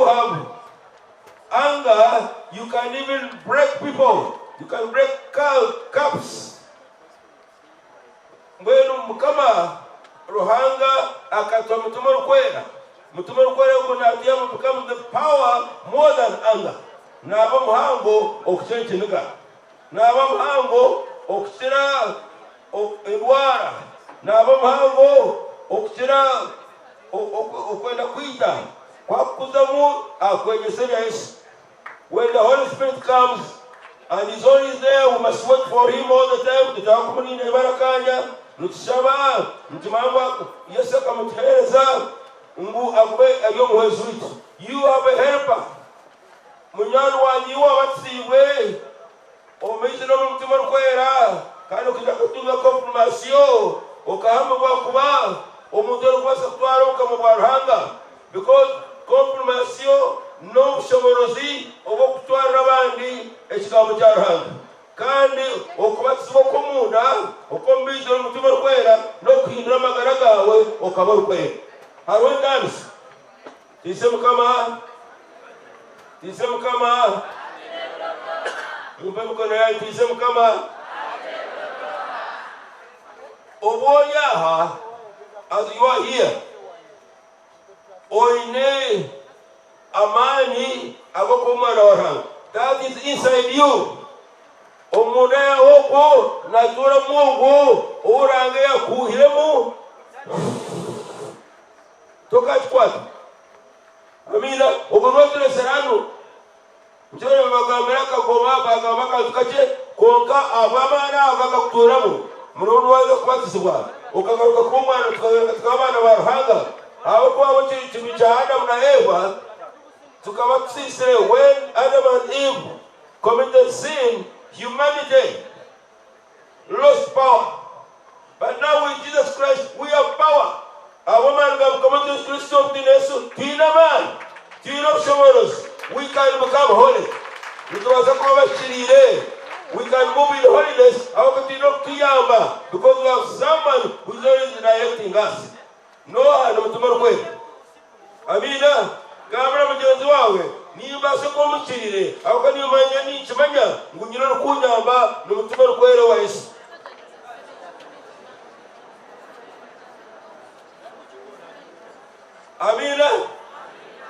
you have anger, you can even break people, you can break cups. Mbwenu Mukama Ruhanga akatuha Mutima Orikwera. Mutima Orikwera ogwo natuyamba becomes the power more than anger. Naba muhango okukira ekiniga. Naba muhango okukira endwara. Naba muhango okukira okwenda kwita. Ku akukuzamu akwegyesa ebya Yesu. When the Holy Spirit comes and is always there, we must wait for him all the time, tutaaha kumurinda ibara akanya, nitushaba, nitumanya ngu Yesu akamutuheereza ngu agume ari omuhwezi waitu. You have a helper. Munywani wangye iwe owabatiziibwe omu maizi n'omu Mutima Orikwera kandi okaija kutunga konfirmasiyo okahamibwa kuba omuntu orikubaasa kutwara obukama bwa Ruhanga because konfirmasiyo n'obushoborozi obw'okutwarira abandi ekigambo kya Ruhanga kandi okubatizibwa okw'omunda okw'omu maizi n'omu Mutima Orikwera n'okuhindura amagara gaawe okaba orikwera. Hariho entaaniso. Tiise Mukama, tiise Mukama, mumpe emikono yanyu, tiise Mukama. Obu ori aha, as you are here, oine amaani ag'okuba omwana wa Ruhanga. That is inside you. Omunda yaawe okwo natuuramu ogwo ou Ruhanga yakuuhiremu. Tokakikwata. Amiina. Obwo niwe aturesire hanu. Nikyo nibabagambira akagoma, bagamba akantu kakye, kwonka ahabw'amaani ago agakutuuramu, muno niwaza kubatizibwa, okagaruka kuba omwana, tukagaruka tukaba abaana ba Ruhanga. Ahabw'okuba ahabw'ekibi kibi kya Adamu na Eva, tukaba tusiisire. When Adam and Eve committed sin, humanity lost power. But now with Jesus Christ we have power. Ahabw'amaani ga Mukama waitu Yesu Kristo obu twine Yesu, twine amaani, twine obushoboorozi. We can become holy. Nitubaasa kuba abahikiriire. We can move in holiness ahabw'okuba twine okutuyamba because we have someone who is always directing us. N'oha? Ni Mutima Orikwera. Amiina. Gambira mugyenzi waawe, Nimbaasa kuba omuhikiriire ahabw'okuba nimanya, ninkimanya ngu nyine orikunyamba, ni Mutima Orikwera owa Yesu. Amiina.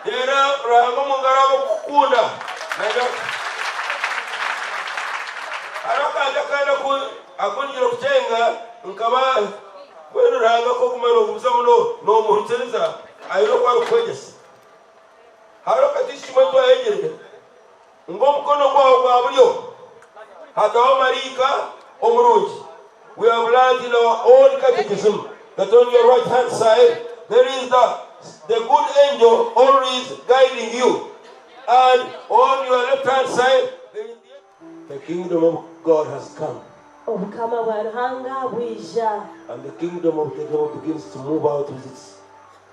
Teera Ruhanga omu ngaro ahabw'okukukunda. Naija Hariho akantu akandi aku aku ngiire kukyenga nkaba mbwenu Ruhanga ku oguma noogumizamu noomuhurikiriza aine oku arikukwegyesa. Hariho akati kimwe twayegire ngu omukono gwawe gwa buryo hataho maraika omurungi. We have learned in our own catechism that on your right hand side there is the, the good angel always guiding you and on your left hand side there is the, the kingdom of God has come. Obukama bwa Ruhanga bwija. And the kingdom of the devil begins to move out with its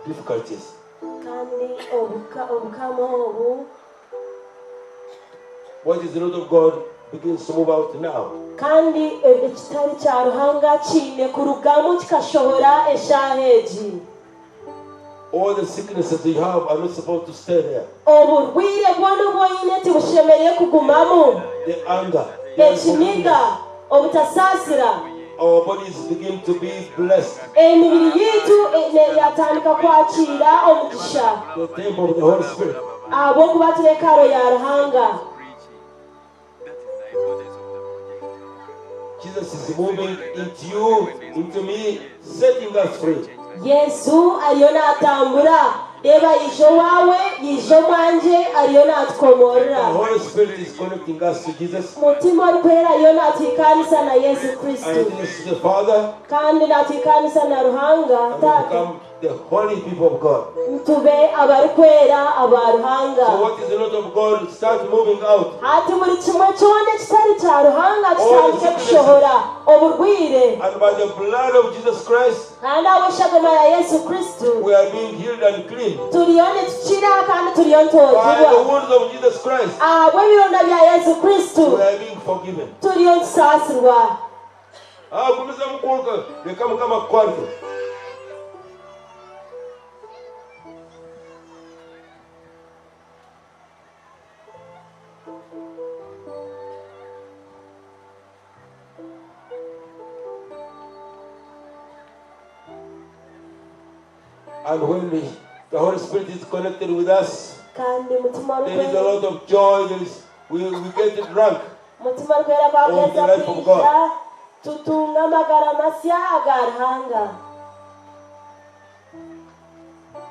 difficulties. Kandi obukama obu. What is not of God begins to move out now. Kandi ekitari kya Ruhanga kiine kurugamu kikashohora eshaaha egi. All the sicknesses you have are not supposed to stay there. Oburwaire bwona obu oine tibushemereire kugumamu. The anger, the Ekiniga, unforgiveness. obutasaasira. Our bodies begin to be blessed. Emibiri yaitu yatandika kwakiira omugisha. The temple of the Holy Spirit. Ahabw'okuba turi hekalu ya Ruhanga. Jesus is moving into you, into me, setting us free. Yesu ariyo natambura. Reeba yaija owaawe, yaija omwangye, ariyo natukomorora. The Holy Spirit is connecting us to Jesus. Mutima Orikwera ariyo natuhikaanisa na Yesu Kristo. And Jesus to the Father. Kandi natuhikaanisa na Ruhanga And we Taata. become the holy people of God. Tube abarikwera aba Ruhanga. So what is not of God start moving out. Hati buri kimwe kyona ekitari kya Ruhanga kitandike kushohora, oburwaire. And by the blood of Jesus Christ. Kandi ahabw'eshagama ya Yesu Kristo. We are being healed and clean. Turiyo nitukira kandi turiyo nitwozibwa. By the wounds of Jesus Christ. Ahabw'ebironda bya Yesu Kristo. We are being forgiven. Turiyo nitusaasirwa. Ah, gumizamu kwonka reka Mukama akukwanike. And when the Holy Spirit is connected with us, Kandi Mutima there is a Orikwera lot of joy. There is, we get drunk Mutima Orikwera ku of the akuheza life of God. kwija tutunga amagara masya aga Ruhanga.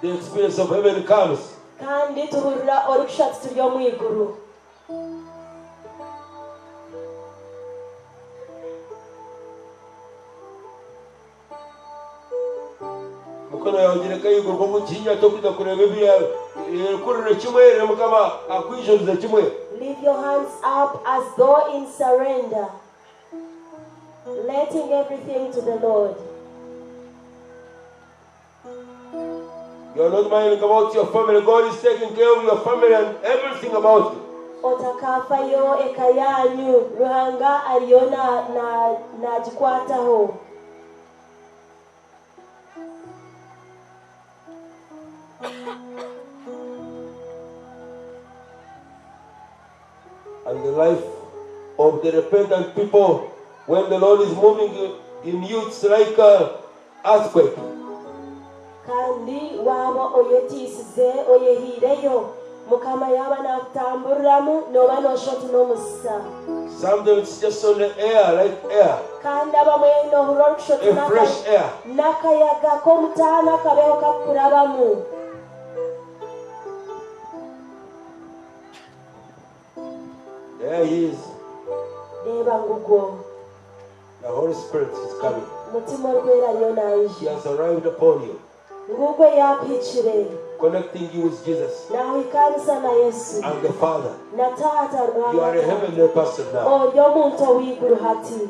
The experience of heaven comes. Kandi tuhurira orikushusha ati turi omu iguru. Mikono yawe ogireke ahaiguru nk'oku kihinya tokwija kureeba ebi Erekurire kimwe reero Mukama akwijurize kimwe. Leave your hands up as though in surrender, letting everything to the Lord. You are not minding about your family. God is taking care of your family and everything about you. Otakaafayo eka yaanyu, Ruhanga ariyo naagikwataho. And the life of the repentant people when the Lord is moving in you it's like a earthquake. Kandi waaba oyeteisize oyehaireyo, Mukama yaaba naakutamburiramu nooba nooshusha oti n'omusisa. Sometimes it's just on the air like air. Kandi abamwe noohurira orikushusha oti A fresh air. n'akayaga k'omutaano akabeho kakukurabamu. There he is. Reeba ngugwo. The Holy Spirit is coming. Mutima Orikwera ariyo He naija. has arrived upon you. Ngugwo yaakuhikire. Connecting you with Jesus. Naakuhikaanisa na Yesu. And the Father. Na Taata You Ruhanga are a Taata. heavenly person now. Ori omuntu ow'eiguru hati.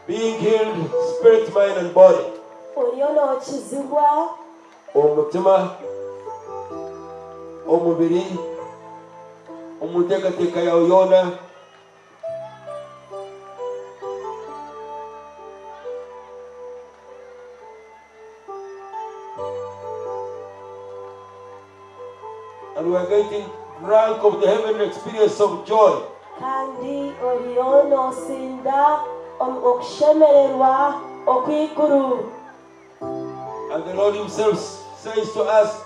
Being healed spirit, mind and body. Oriyo nookizibwa. Omu mutima, omubiri, omu nteekateeka yaawe yoona. And we are getting drunk of the heavenly experience of joy. Kandi oriyo nosinda okushemererwa okw'eiguru. And the Lord himself says to us,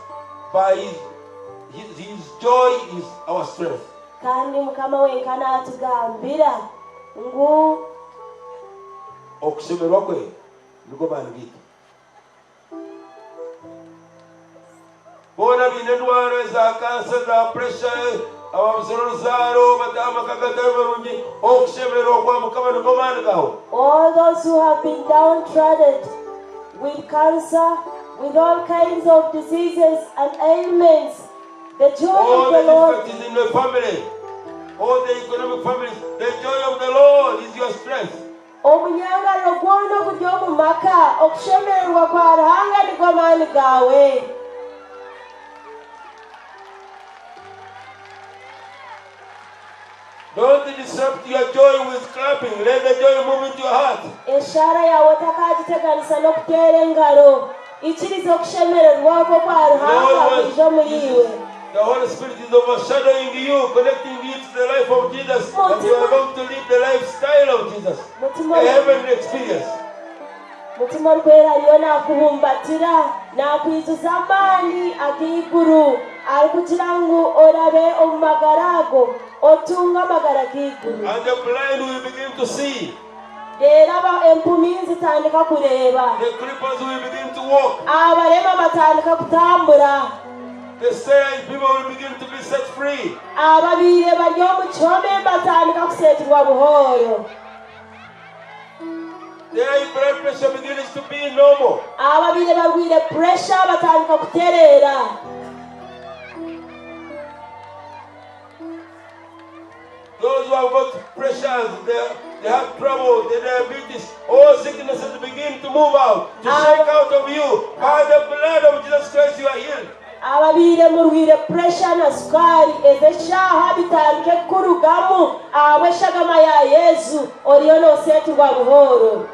by his, his, his joy is our strength. Kandi Mukama wenka natugambira ngu. Okushemererwa kwe nigo maani gaitu. Boona abaine endwara eza kansa, za puresha, ababuzire oruzaaro, bataaha amaka gatari marungi, okushemererwa kwa Mukama nigo maani gaawe. All those who have been downtrodden with cancer, with all kinds of diseases and ailments, the joy All of the the Lord. difficulties in the family, all the economic families, the joy of the Lord is your strength. Omunyangararo gwona oguri omu maka, okushemererwa kwa Ruhanga nigo maani gaawe. Don't disrupt your joy with clapping. Let the joy move into your heart. Eshaara yaawe otakagiteganisa n'okuteera engaro. Ikiriza okushemererwa okwo okwa Ruhanga kwija omuri iwe. The Holy Spirit is overshadowing you, connecting you to the life of Jesus, and you are going to live the lifestyle of Jesus, Mutima a heavenly experience. Mutima Orikwera ariyo nakuhumbatira, nakwijuza amaani ag'eiguru, arikugira ngu orabe omu magara ago, otunge amagara g'eiguru. And the blind will begin to see. Reero aba empumi zitandika kureeba. The cripples will begin to walk. Abarema batandika kutambura. The sterile people will begin to be set free. Ababaire bari omu kihome batandika kuseeturwa buhooro. The high blood pressure begins to be normal. Ababaire barwaire puresha batandika kutereera. Those who have got pressures, they, they have trouble, the diabetes, all sicknesses begin to move out, to shake out of you. By the blood of Jesus Christ, you are healed. Ababaire murwaire puresha na sukaari, ezo eshaaha bitandike kukurugamu ahabw'eshagama ya Yesu, oriyo nooseeturwa buhooro.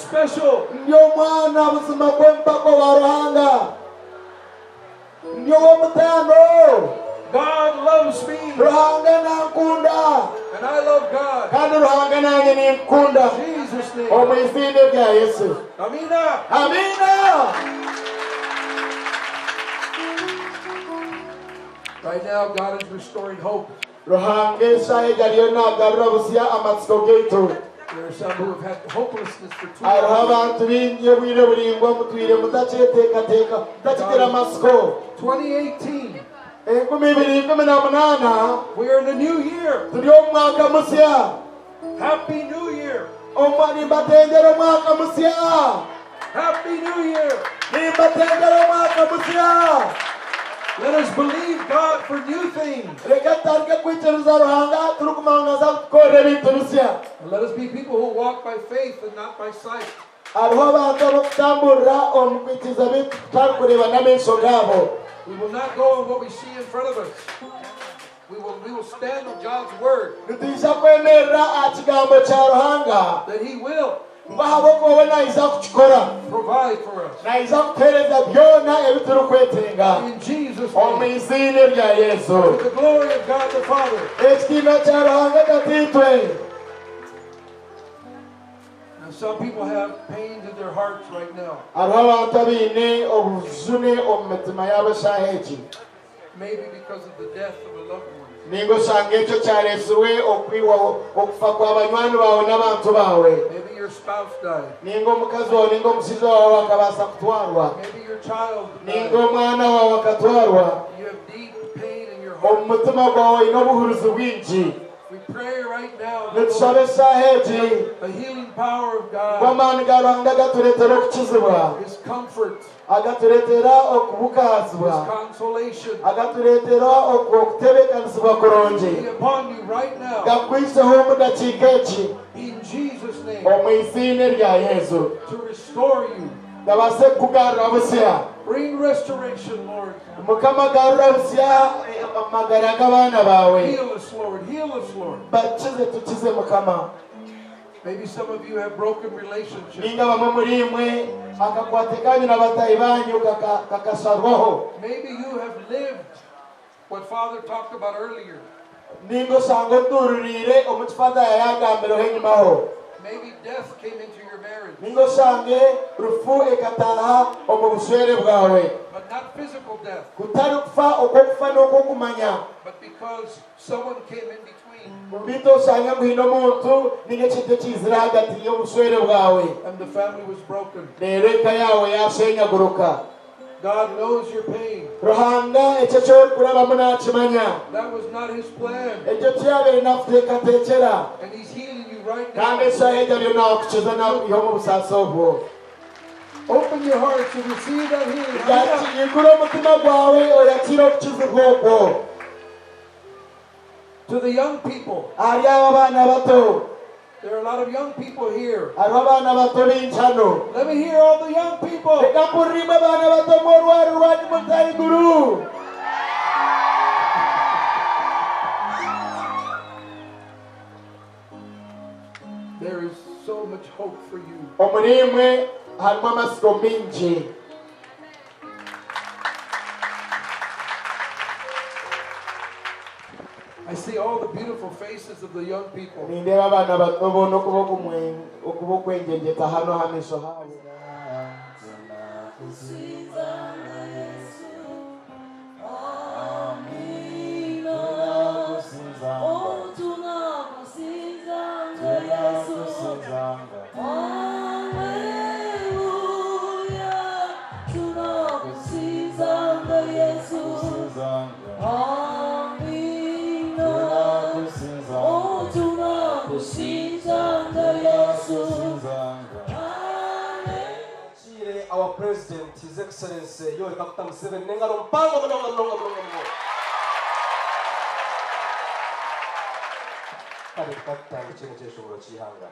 special. Ndi omwana buzima gw'omupaka wa Ruhanga. Ndi ow'omutaano. God loves me. Ruhanga nankunda. And I love God. Kandi Ruhanga nanye ninkukunda. In Jesus' name. Omu iziina erya Yesu. Amina. Amiina. Right now, God is restoring hope. Ruhanga eshaaha egi ariyo naagarura busya amatsiko gaitu. There are some who have had hopelessness for too Hariho long. abantu baingi obwire buraingwa mutwire mutakyeteekateeka, mutakigira matsiko. 2018. 2018. We are in a new year. Turi omu mwaka musya. Happy New Year. Omwa nimbatengyera omwaka musya. Happy New Year. Nimbatengyera omwaka musya. Let us believe God for new things. Reka tutandike kwikiriza Ruhanga turikumanya ngu naza kutukorera ebintu bisya. And let us be people who walk by faith and not by sight. Hariho abantu abarikutamburira omu kwikiriza beitu tutarikureeba n'amaisho gaabo. We will not go on what we see in front of us. We will, we will stand on God's word. Nitwija kwemerera aha kigambo kya Ruhanga. That he will. Ngu ahabw'okuba we naija kukikora. Provide for us. Naija kutuheereza byona ebi turikwetenga. In Jesus' name. Omu iziina erya Yesu. To the glory of God the Father. Ekitiinwa kya Ruhanga Tataitwe. Now some people have pains in their hearts right now. Hariho abantu abaine obujune omu mitima yaabo eshaaha egi. Maybe because of the death of a loved one. Nainga oshange ekyo kyareetsirwe okwihwaho okufa kwa banywani baawe n'abantu baawe. Maybe your spouse died. Nainga omukazi waawe nainga omushaija waawe akabaasa kutwarwa. Maybe your child Nainga died. omwana waawe akatwarwa. You have deep pain in your heart. Omu mutima gwawe oine obuhurizi bwingi. We pray right now, the Nitushaba Lord, eshaaha egi the healing power of ngu God, amaani ga Ruhanga gatureetere okukizibwa, His comfort, agatureetera okubukaazibwa, His consolation agatureetera okutebekanisibwa kurungi, be upon you right now. gakwizeho omu dakiika egi, In Jesus' name, omu iziina erya Yesu, to restore you. gabaase kukugarura busya. Bring restoration, Lord. Mukama garura busya amagara g'abaana baawe. Heal us, Lord. Heal us, Lord. Bakize tukize Mukama. Maybe some of you have broken relationships. Ninga bamwe omuri imwe akakwate kanyu na batahi banyu kakasharwaho. Maybe you have lived what Father talked about earlier. Ninga oshange otuururiire omu ki Father yaagambireho enyimaho. Maybe death came into your marriage. Ninga oshange rufu ekataaha omu bushwere bwawe. But not physical death. Kutari kufa okw'okufa n'okw'okumanya. But because someone came in between. Beitu oshange ngu haine omuntu ninga ekintu ekiizire ahagati y'obushwere bwawe. And the family was broken. Reero eka yaawe yaashenyaguruka. God knows your pain. Ruhanga ekyo eki orikurabamu naakimanya. That was not his plan. Ekyo tiyabaire naakuteekateekyera. And he's healing you right now. Kandi eshaaha egi ariyo naakukiza naakwiha omu busaasi obwo. Open your hearts and receive that healing. Igura omutima gwawe oyakiire okukizibwa okwo. To the young people. Ahari aba abaana bato. There are a lot of young people here. Hariho abaana bato baingi hanu. Let me hear all the young people. Reka mpurire imwe abaana bato mwe orwari rwanyu muri ahaiguru. There is so much hope for you. Omuri imwe harimu amatsiko maingi. I see all the beautiful faces of the young people. Nindeeba abaana bato boona oku b'okwengyengyeta hanu aha maisho haabo. Tukiire our president his excellency Yoweri Kaguta Museveni n'engaro mpango munonga munonga munonga munonga. Kare tukatutandikye n'ekyeshongoro ky'eihanga.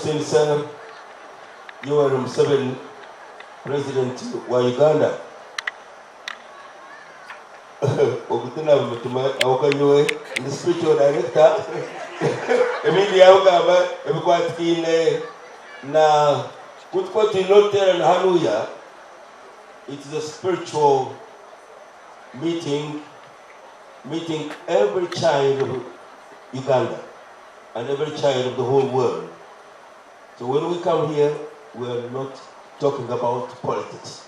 Owekitiinisa Yoweri Museveni, Purezidenti wa Uganda. Ogu tinaaba mutima ahabw'okuba nyowe ndi spiritual director ebindi yaabigamba ebikwatikaine na ku tukuba twine oruteerane hanuya it is a spiritual meeting meeting every child of Uganda and every child of the whole world. So when we come here, we are not talking about politics.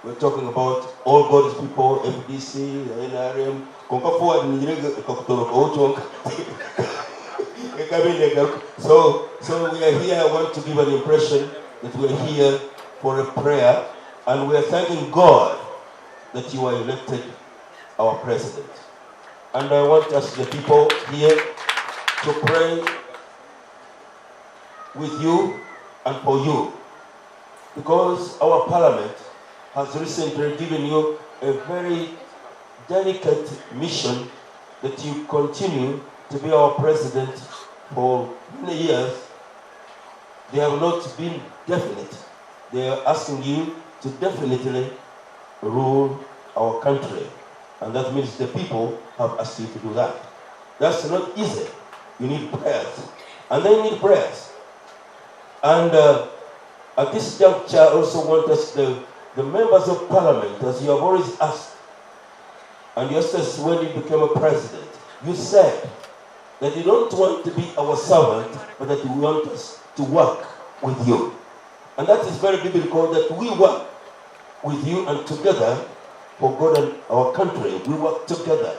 We're talking about all God's people, FDC, NRM, konka forward nigire ekakutorokaho kyonka ekabe negaruka. So, so we are here, I want to give an impression that we are here for a prayer and we are thanking God that you are elected our president. And I want us, the people here, to pray with you and for you. Because our parliament has recently given you a very delicate mission that you continue to be our president for many years. They have not been definite. They are asking you to definitely rule our country. And that means the people have asked you to do that. That's not easy. You need prayers. And they need prayers. And at this juncture, I also want us, the members of parliament, as you have always asked, and just as when you became a president, you said that you don't want to be our servant, but that you want us to work with you. And that is very biblical, that we work with you and together for God and our country. We work together.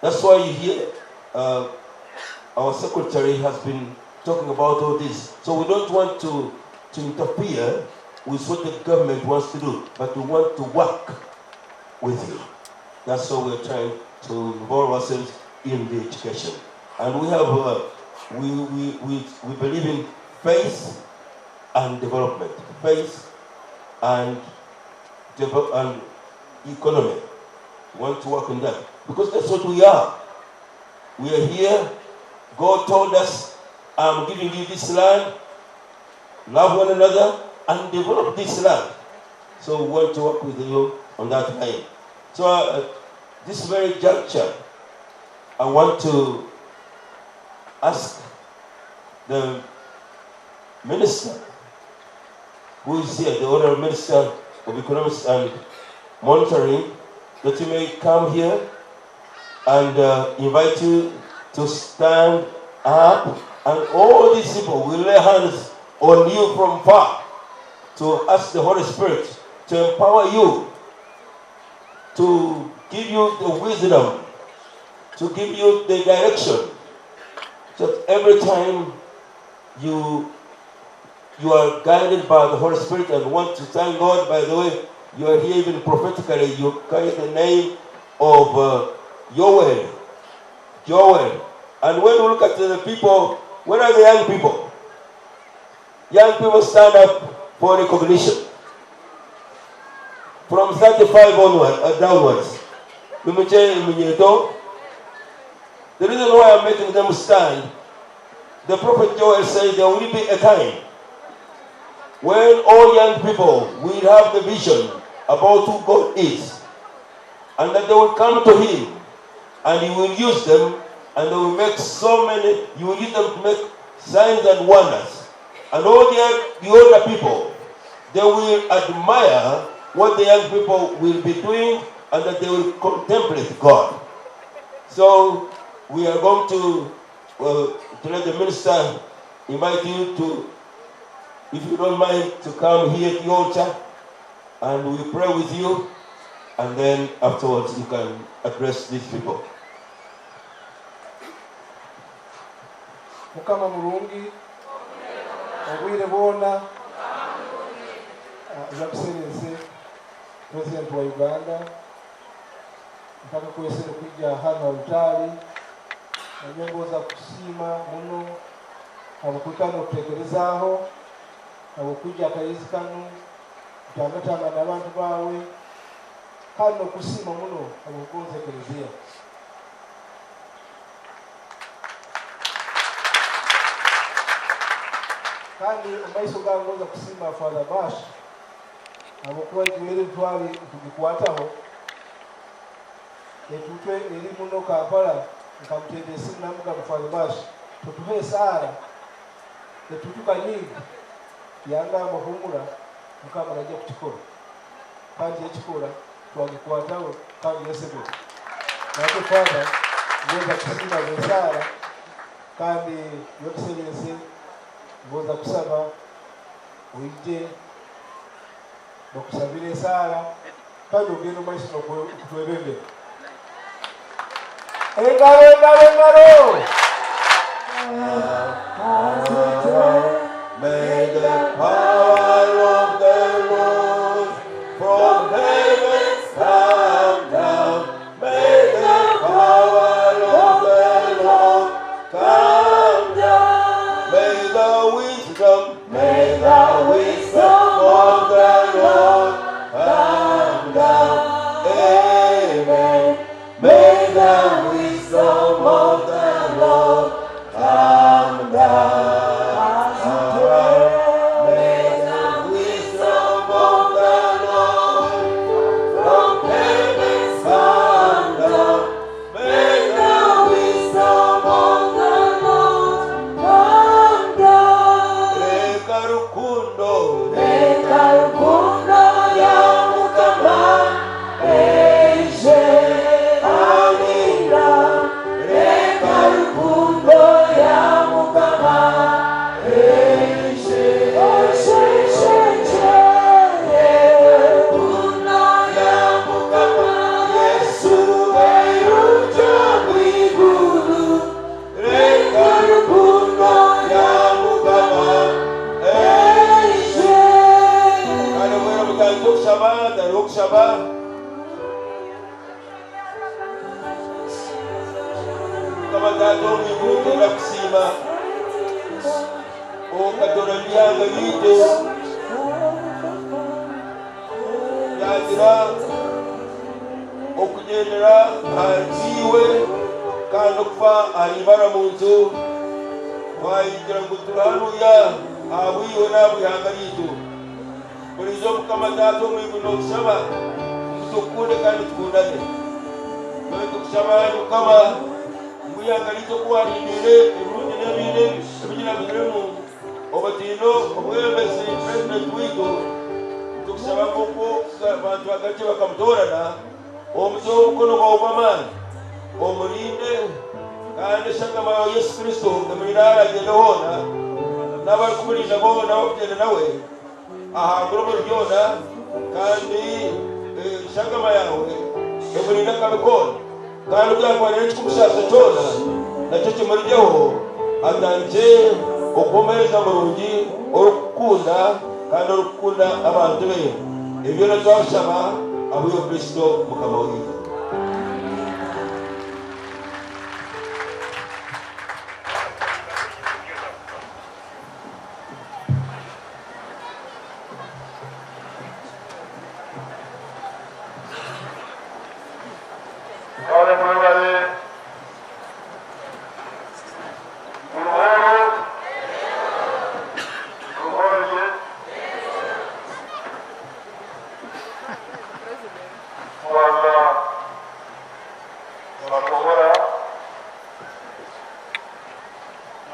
That's why you hear our secretary has been talking about all this. So we don't want to interfere with what the government wants to do, but we want to work with you. That's why we're trying to involve ourselves in the education. And we have, we believe in faith and development, faith and economy. We want to work on that because that's what we are. We are here. God told us, I'm giving you this land, love one another, and develop this land. So we want to work with you on that line. So at this very juncture, I want to ask the minister who is here, the Honorable Minister of Economics and Monitoring, that you may come here and invite you to stand up, and all these people will lay hands on you from far to ask the Holy Spirit to empower you, to give you the wisdom, to give you the direction, so that every time you are guided by the Holy Spirit and want to thank God. By the way, you are here even prophetically, you carry the name of Joel. Joel. And when we look at the people, where are the young people? Young people stand up for recognition. From 35 onward, downwards. The reason why I'm making them stand, the prophet Joel said there will be a time when all young people will have the vision about who God is, and that they will come to him, and he will use them, and they will make so many, you will use them to make signs and wonders. And all the older people, they will admire what the young people will be doing, and that they will contemplate God. So we are going to let the minister invite you to, if you don't mind, to come here to the altar, and we pray with you, and then afterwards you can address these people. Mukama murungi, obwire bwona, Your Excellency, President wa Uganda, mpaka kwesere kwijja hano alutaali, nanyongoza kusiima muno, habwokwikana okuteekerezaaho, habwokwijja akayizi kanu, kutangatanga n'abantu baawe, kandi okusiima muno habwokugonza ekereziya. Kandi omu maiso gange ngonza kusiima Father Bash ahabw'okuba ejweri twali nitugikwataho etutwe eri muno Kampala nkamuteera esimu namugamba Father Bash tutuhe esaara etutuka nyingi yangamba humura Mukama naija kukikora kandi yakikora twagikwataho kandi yasemera. Naitwe Father ngonza kusiima ahabw'esaara kandi Your Excellency ngonza kusaba oije bakusabire esaara kandi ogende omu maiso n'okutwebembera. Engaro, engaro, engaro! May the power of the Lord from heaven come down. May the power of the Lord come down. May the wisdom, may the wisdom of the Lord come down. Amen. May the wisdom of the Lord come down. May the wisdom of the Lord from heaven come down. May the wisdom of the Lord come down. Reka rukundo, reka rukundo ya Mukama eije. Amina. Reka rukundo ya Mukama eije. Eije, eije, eije. Reka rukundo ya Mukama Yesu eruja mwiguru. Reka rukundo ya Mukama eije. Kandi bwera mutandike okushaba, tariho okushaba. Mukama Taata ow'omu iguru twenda kusiima okatora ebyanga byaitu byagira okugyendera ahari iwe kandi okufa ahari ibara muntu twayigira ngu turi hanuya ahabw'iwe n'ahabw'ihanga ryaitu. Buriijo Mukama Taata ow'omu iguru nootushaba ngu tukukunde kandi tukundane. Mbwenu nitukushaba ai Mukama ngu eihanga ryaitu oku waarindiire ebirungi n'ebindi ebigirabiremu obataine omwebembezi President waitu, nitukushaba nk'oku abantu bagarukye bakamutoorana, omuteho omukono gwawe gw'amaani, omurinde kandi eshagama yaawe Yesu Kristo emurinde ahu aragyende hoona n'abarikumurinda boona abarikugyenda nawe. Ahangure omuri byona, kandi eshagama yaawe emurinde akabi koona, kandi ku yaakuba n'ekirikumusaasa kyona, nakyo kimurugyeho, atandikye okuba omuheereza murungi orikukukunda kandi orikukunda abantu be. Ebi byona twabishaba ahabw'iwe Kristo Mukama waitu. Kale mwebale Buruhoro Buruhoro ye Rwanda bakobora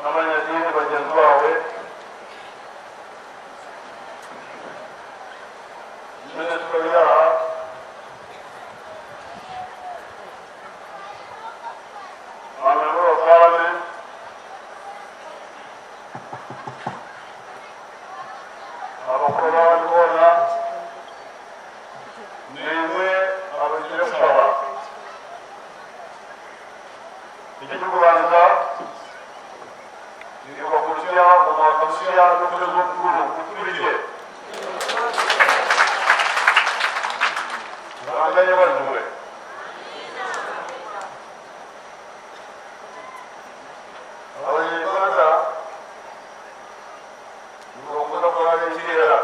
n'abanyadiini bagyenzi baawe Minisita ori aha, ba Member of Parliament, abakuru abandi boona, naimwe abaizire kushaba. Eky'okubanza ninkubakurutsya omu mwaka musya n'okwezi okukuru kuturigye. Ruhanga ayebazibwe. Abanyarwanda nibakunda kurara enkyera.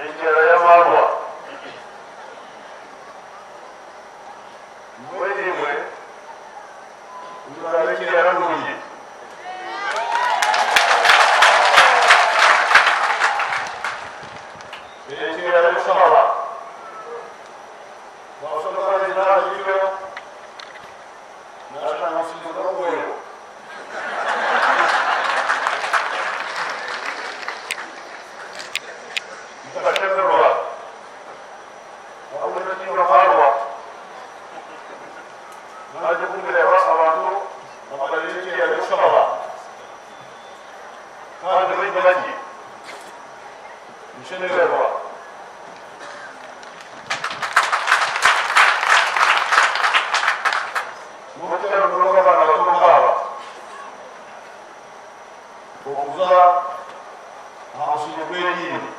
Enkyera y'amaarwa. Mbwenu imwe. Ab'ekyera nungi. Ekyera y'okushaba. Twashaba ezinaagirwe nashanga nsinga n'omwoyo. Nkashemererwa. Wabona kinga marwa. Naje kumureba abantu ababarira ekyera y'okushaba. Kandi baingi bagi. Nshemererwa. N'okuteera omurongo abaana bato nk'aba. Okuza aha musiri gw'ediini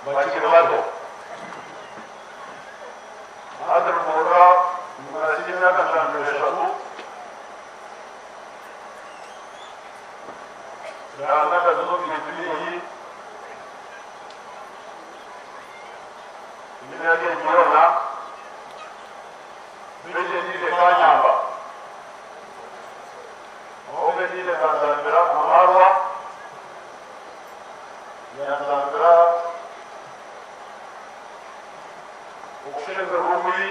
bakiri bato. Hati rubuga mumazire emyaka 53 nagazo ibiri imyaka yona bejenire kanyamba aho benire kanzambira amarwa yanzambira okushemererwa omuri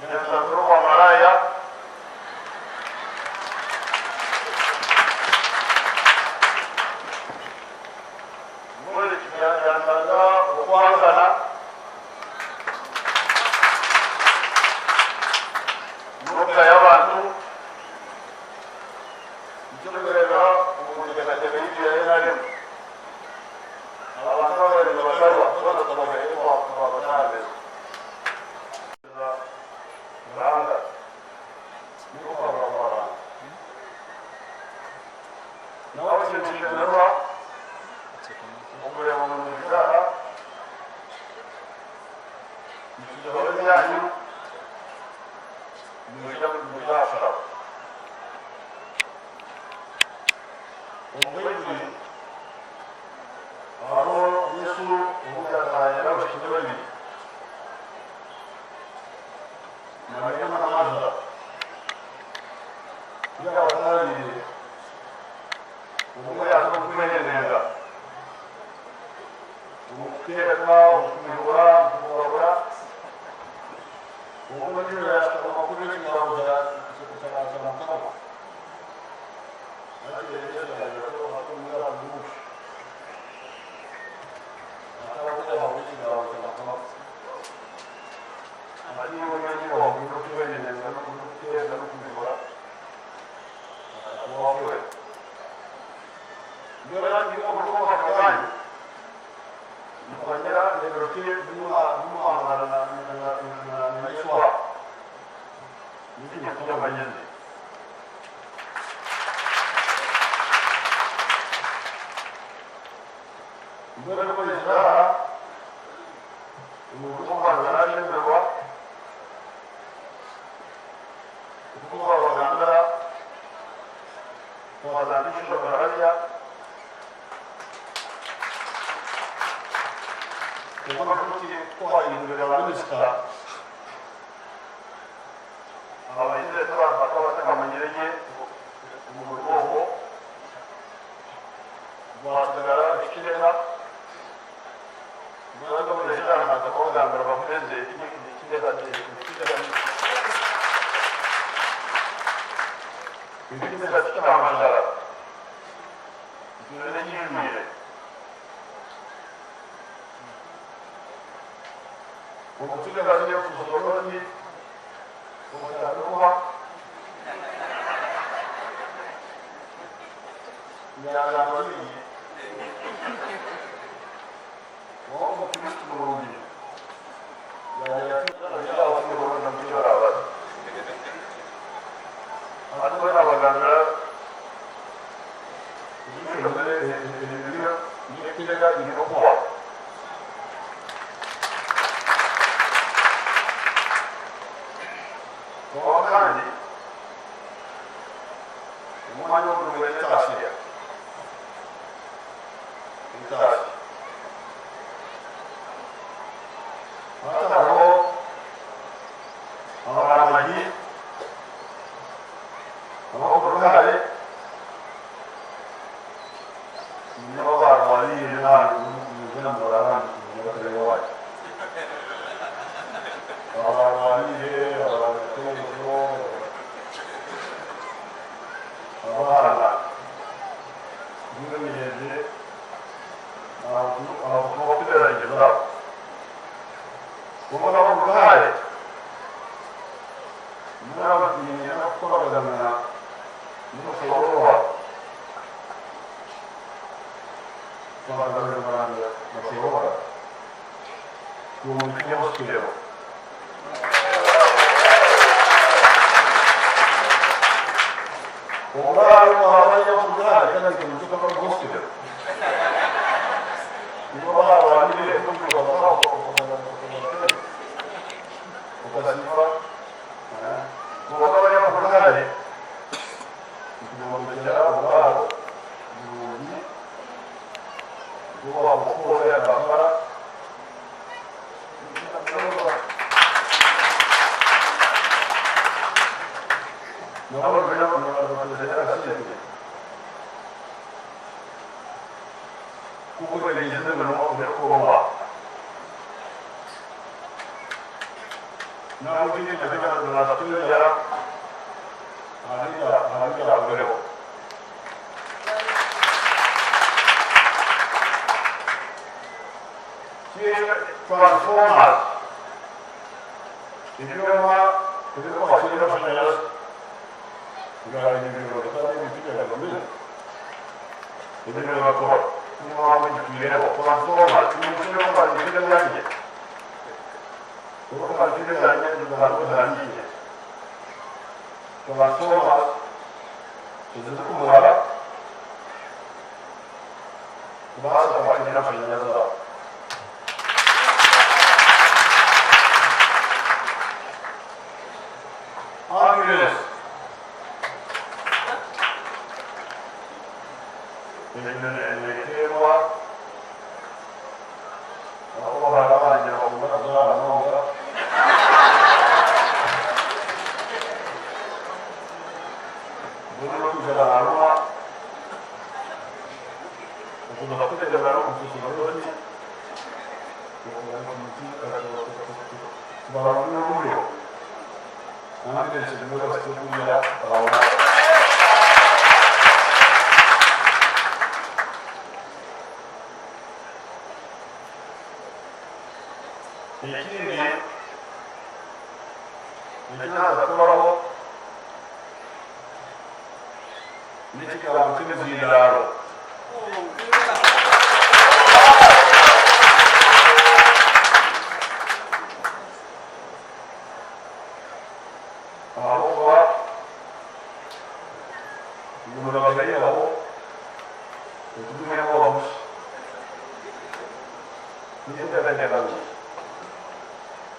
yanzambira obwamaraya yanzanga okwangana n'okugayo y'abantu nikyo kureeba omu nteekateeka yaitu ya NRM abantu ababaire nibagarwa twena tukabahayo twabatambira Ruhanga niko kwabura kw'abantu nawe kinshemererwa okureba ngu nibizaara nitujaho byanyu nimwija kushaba omu Baibuli hariho Yesu obu yatahire n'abashija babiri Mariya na Marita iyo abatahiriye umwe yaza kwehereza umukuteeka okumihura okubabura umwe niyo yashaka amakuru y'ekigambo kya Mukama ati Yesu yagira ati atabakudaha ekigambo kya Mukama ati wenyine wagomba kwehereza no kumihura wawe niyo yagiye okutuuka kanyu mukongera ebiroti bimuhamagara na Yeshua niki ky'amagezi mbere kwizira umuntu kubanza nashemererwa kuko babagambira twazandikisha bararya kubona kuti twahindurira abaminisita abahinze bakaba batakamanyire umurimo ogwo rwasigara ikirema nanga kubagambira bakomeze ikirema kitamajara ikirere kijwire umutuga zile kusoroni umutaruha nyangabiri wo mukristo murungi ya kandi umwanya w'umurimo n'itasiya itasi hataho Abaramagi abakurugare nibo barwaniye n'abantu barabandi wacu abarwaniye abatejo abana n'imiyenzi abakugerageza ubona ubwaye n'abatinya gukorana n'umushobora twabagabanya bashobora kumukiyosiro ubwayo wahabanya ubwayo kandi kuzuka ko nibo barwanire ukasifa kuba abanyamakuru kugira ubwabo ibihumbi kuba mukuru yakafara nabo kuko bigize ngo nawe utigeze hariya agoreho transformers ibyuma kubikora n'amashanyarazi bigaragaza ibiro kandi bifite agaciro ibyo bakora niba gitwireho transformers n'umuco w'abantu yanjye uko bafite yanjye ntabwo transformers izikumara kubasa kwakira amashanyarazi zabo ambulance eneterwa aho barabanje bakunda nonga buri kuzaranwa ukunda kutegera no kususura barabona ambulance niwe basikuya barabona ikindi ikizaza kubaho n'ikigambo cy'imizindaro aho umuntu abaho ututumye wabuze n'ibyo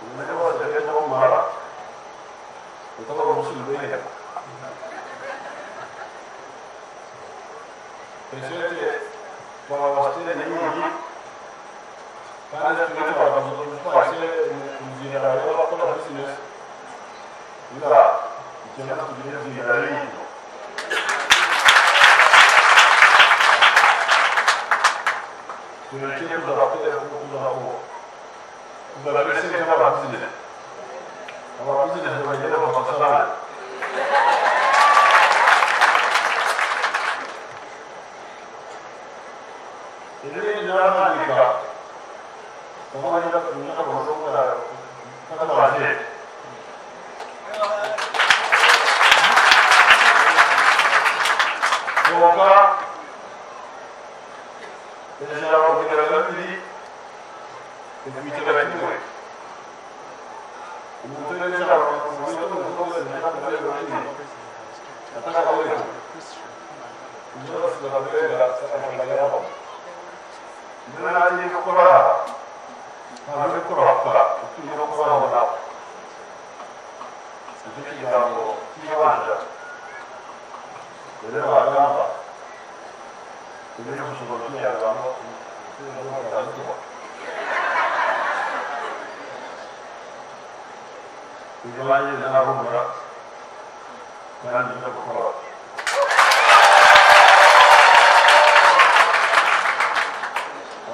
umuntu wese agenda mumara utaba umusubizo esente twabasitene nyingi kandi tugende twase inzira yo bakora business ila icyenda tugire inzira y'ino tureke kuzakora sente n'ababusiness ababusiness bagenda bakasana ibindi byarahangika konka ejambo kugira babiri ekwitira kimwe umuntu Ibanje nahumura kandi ndakukora.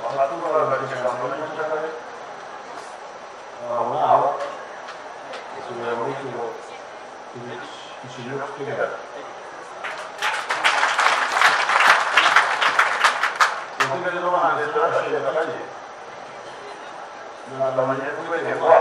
Abatura bari muri cyakare. Aho naho isubira muri kiro ikiriyo kutegera. Kutegera no hanze turashira kandi. Nabamanye kuberekwa.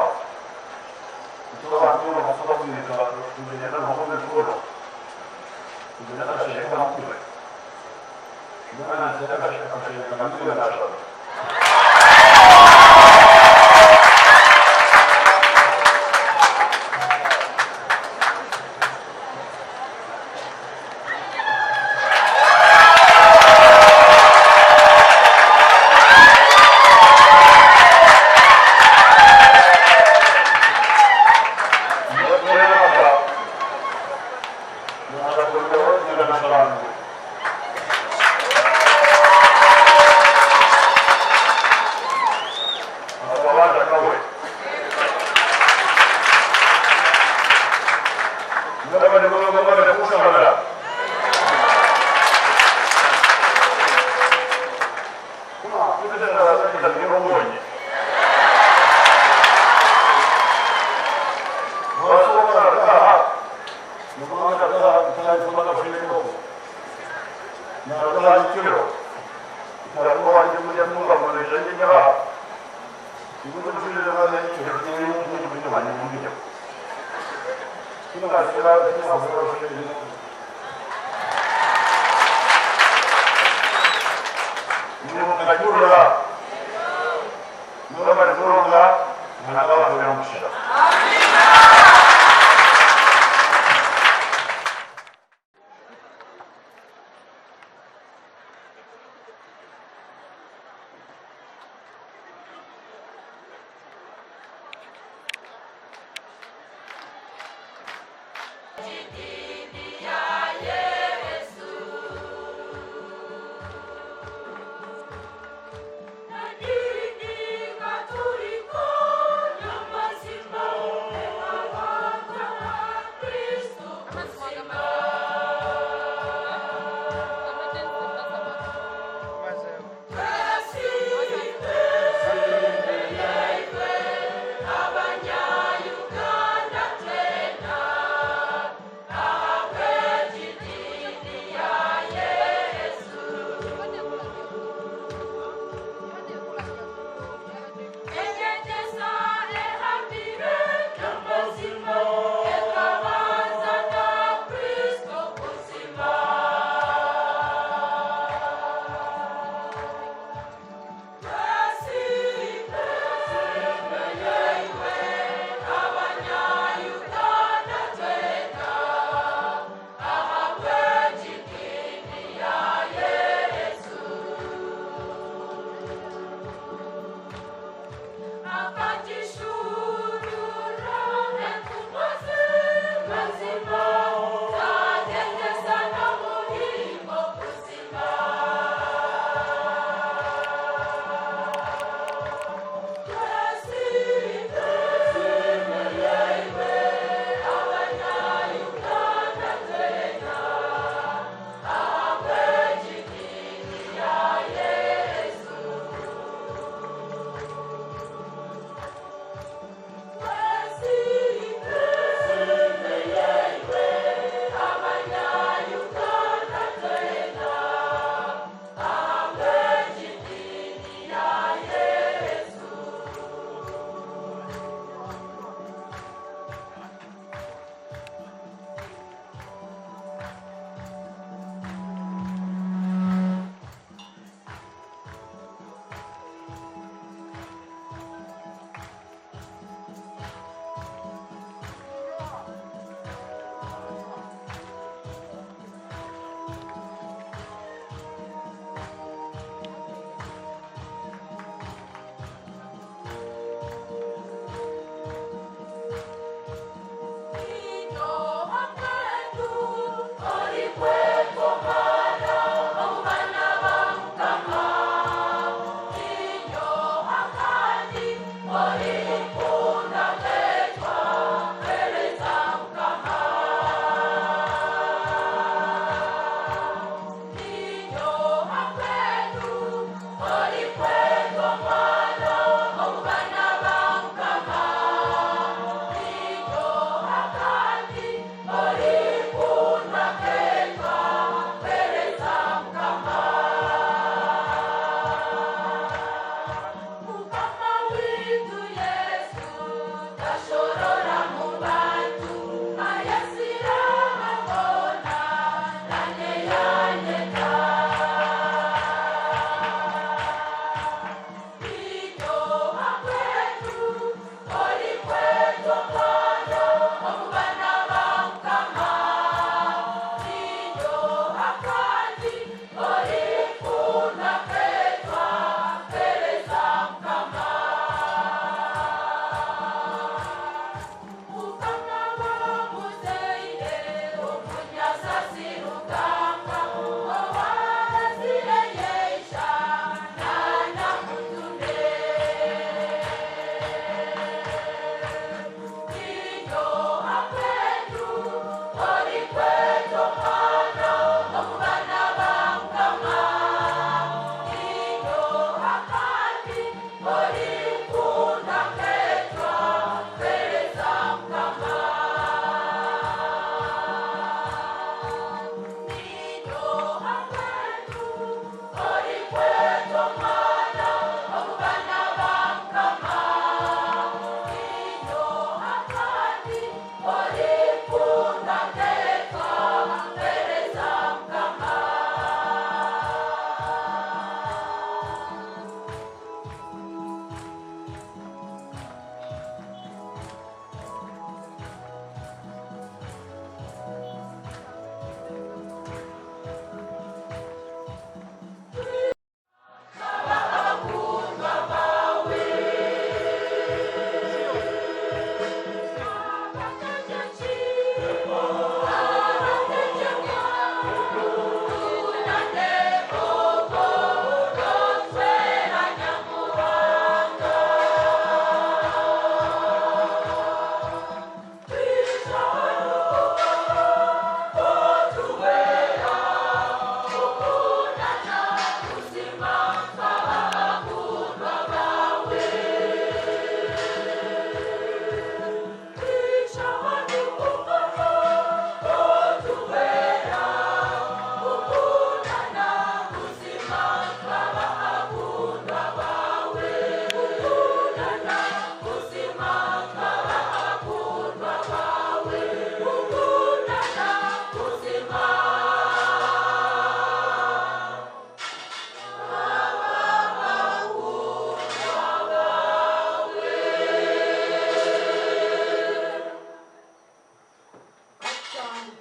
Didi.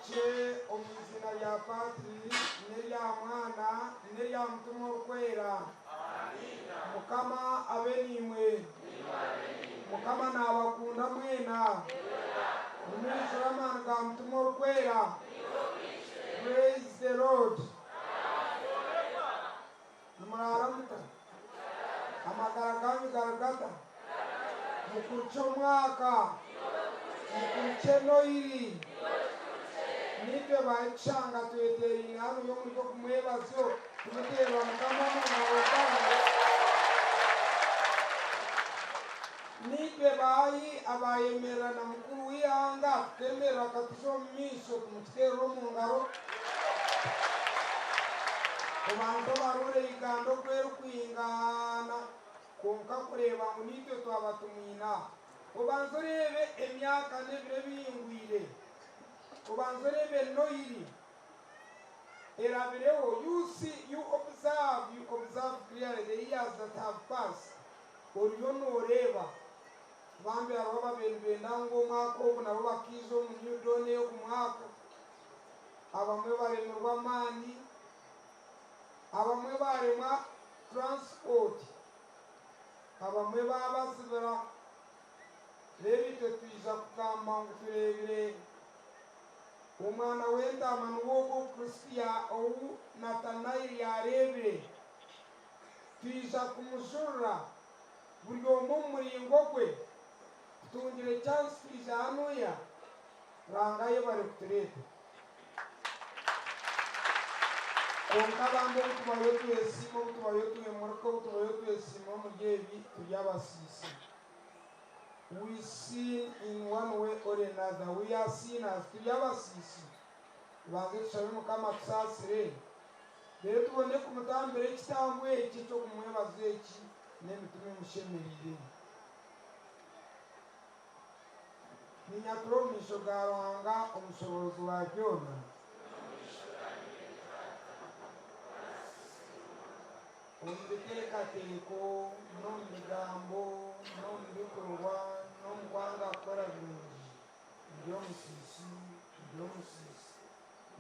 Mbaramukye omu izina rya Patri n'erya Mwana n'erya Mutima Orikwera. Mukama abe naimwe. Mukama naabakunda mwena. Nimwijura amaani ga Mutima Orikwera. Praise the Lord. Nimuraara muta? Amagara ganyu gari gata? Mukurukye omwaka? Mukurukye Noiri? Nitwe bahikishanga twetereine hanu y'omuri okumwebazo tumuteerera Mukama omu ngaro. Nitwe bahi abayemerera na mukuru w'ihanga tukemerera akatuza omu maisho tumukiteerera omu ngaro. Obanze obarure Uganda oku erikwingana kwonka kureeba ngu nitwe twaba tumwine aha. Obanze oreebe emyaka n'ebiro ebihingwire. Obanze oreebe Noiri erabireho. You see, you observe, you observe clearly the years that have passed. Oriyo nooreeba. Bambi hariho ababaire nibenda ngu omwaka ogu nabo bakaija omu New Dawn ey'ogu mwaka. Abamwe baremirwe amaani, abamwe baaremwa transport, abamwe baabazibira. Reero itwe twija kugamba ngu tureebire Omwana w'entaama niwe ogwo Kristo ou Natanaeli yaareebire. Twija kumujurira buri omwe omu muringo gwe. Tutungire chance twija hanuya, Ruhanga ayebare kutureeta. Kwonka bambi obu tubayo twesiima, obu tubayo twemurika, obu tubayo twesiima omuri ebi, turi abasiisi. We sin in one way or another. We are sinners. Turi abasiisi. Tubanze tushabe Mukama atusaasire, reero tubone kumutambira ekitambo eki eky'okumwebaza eki n'emitima emushemereire. Ninyatura omu maisho ga Ruhanga omushoboorozi wa byona. Omu biteekateeko, n'omu bigambo, n'omu bikorwa, n'omu kwanga kukora birungi, ndi omusiisi, ndi omusiisi,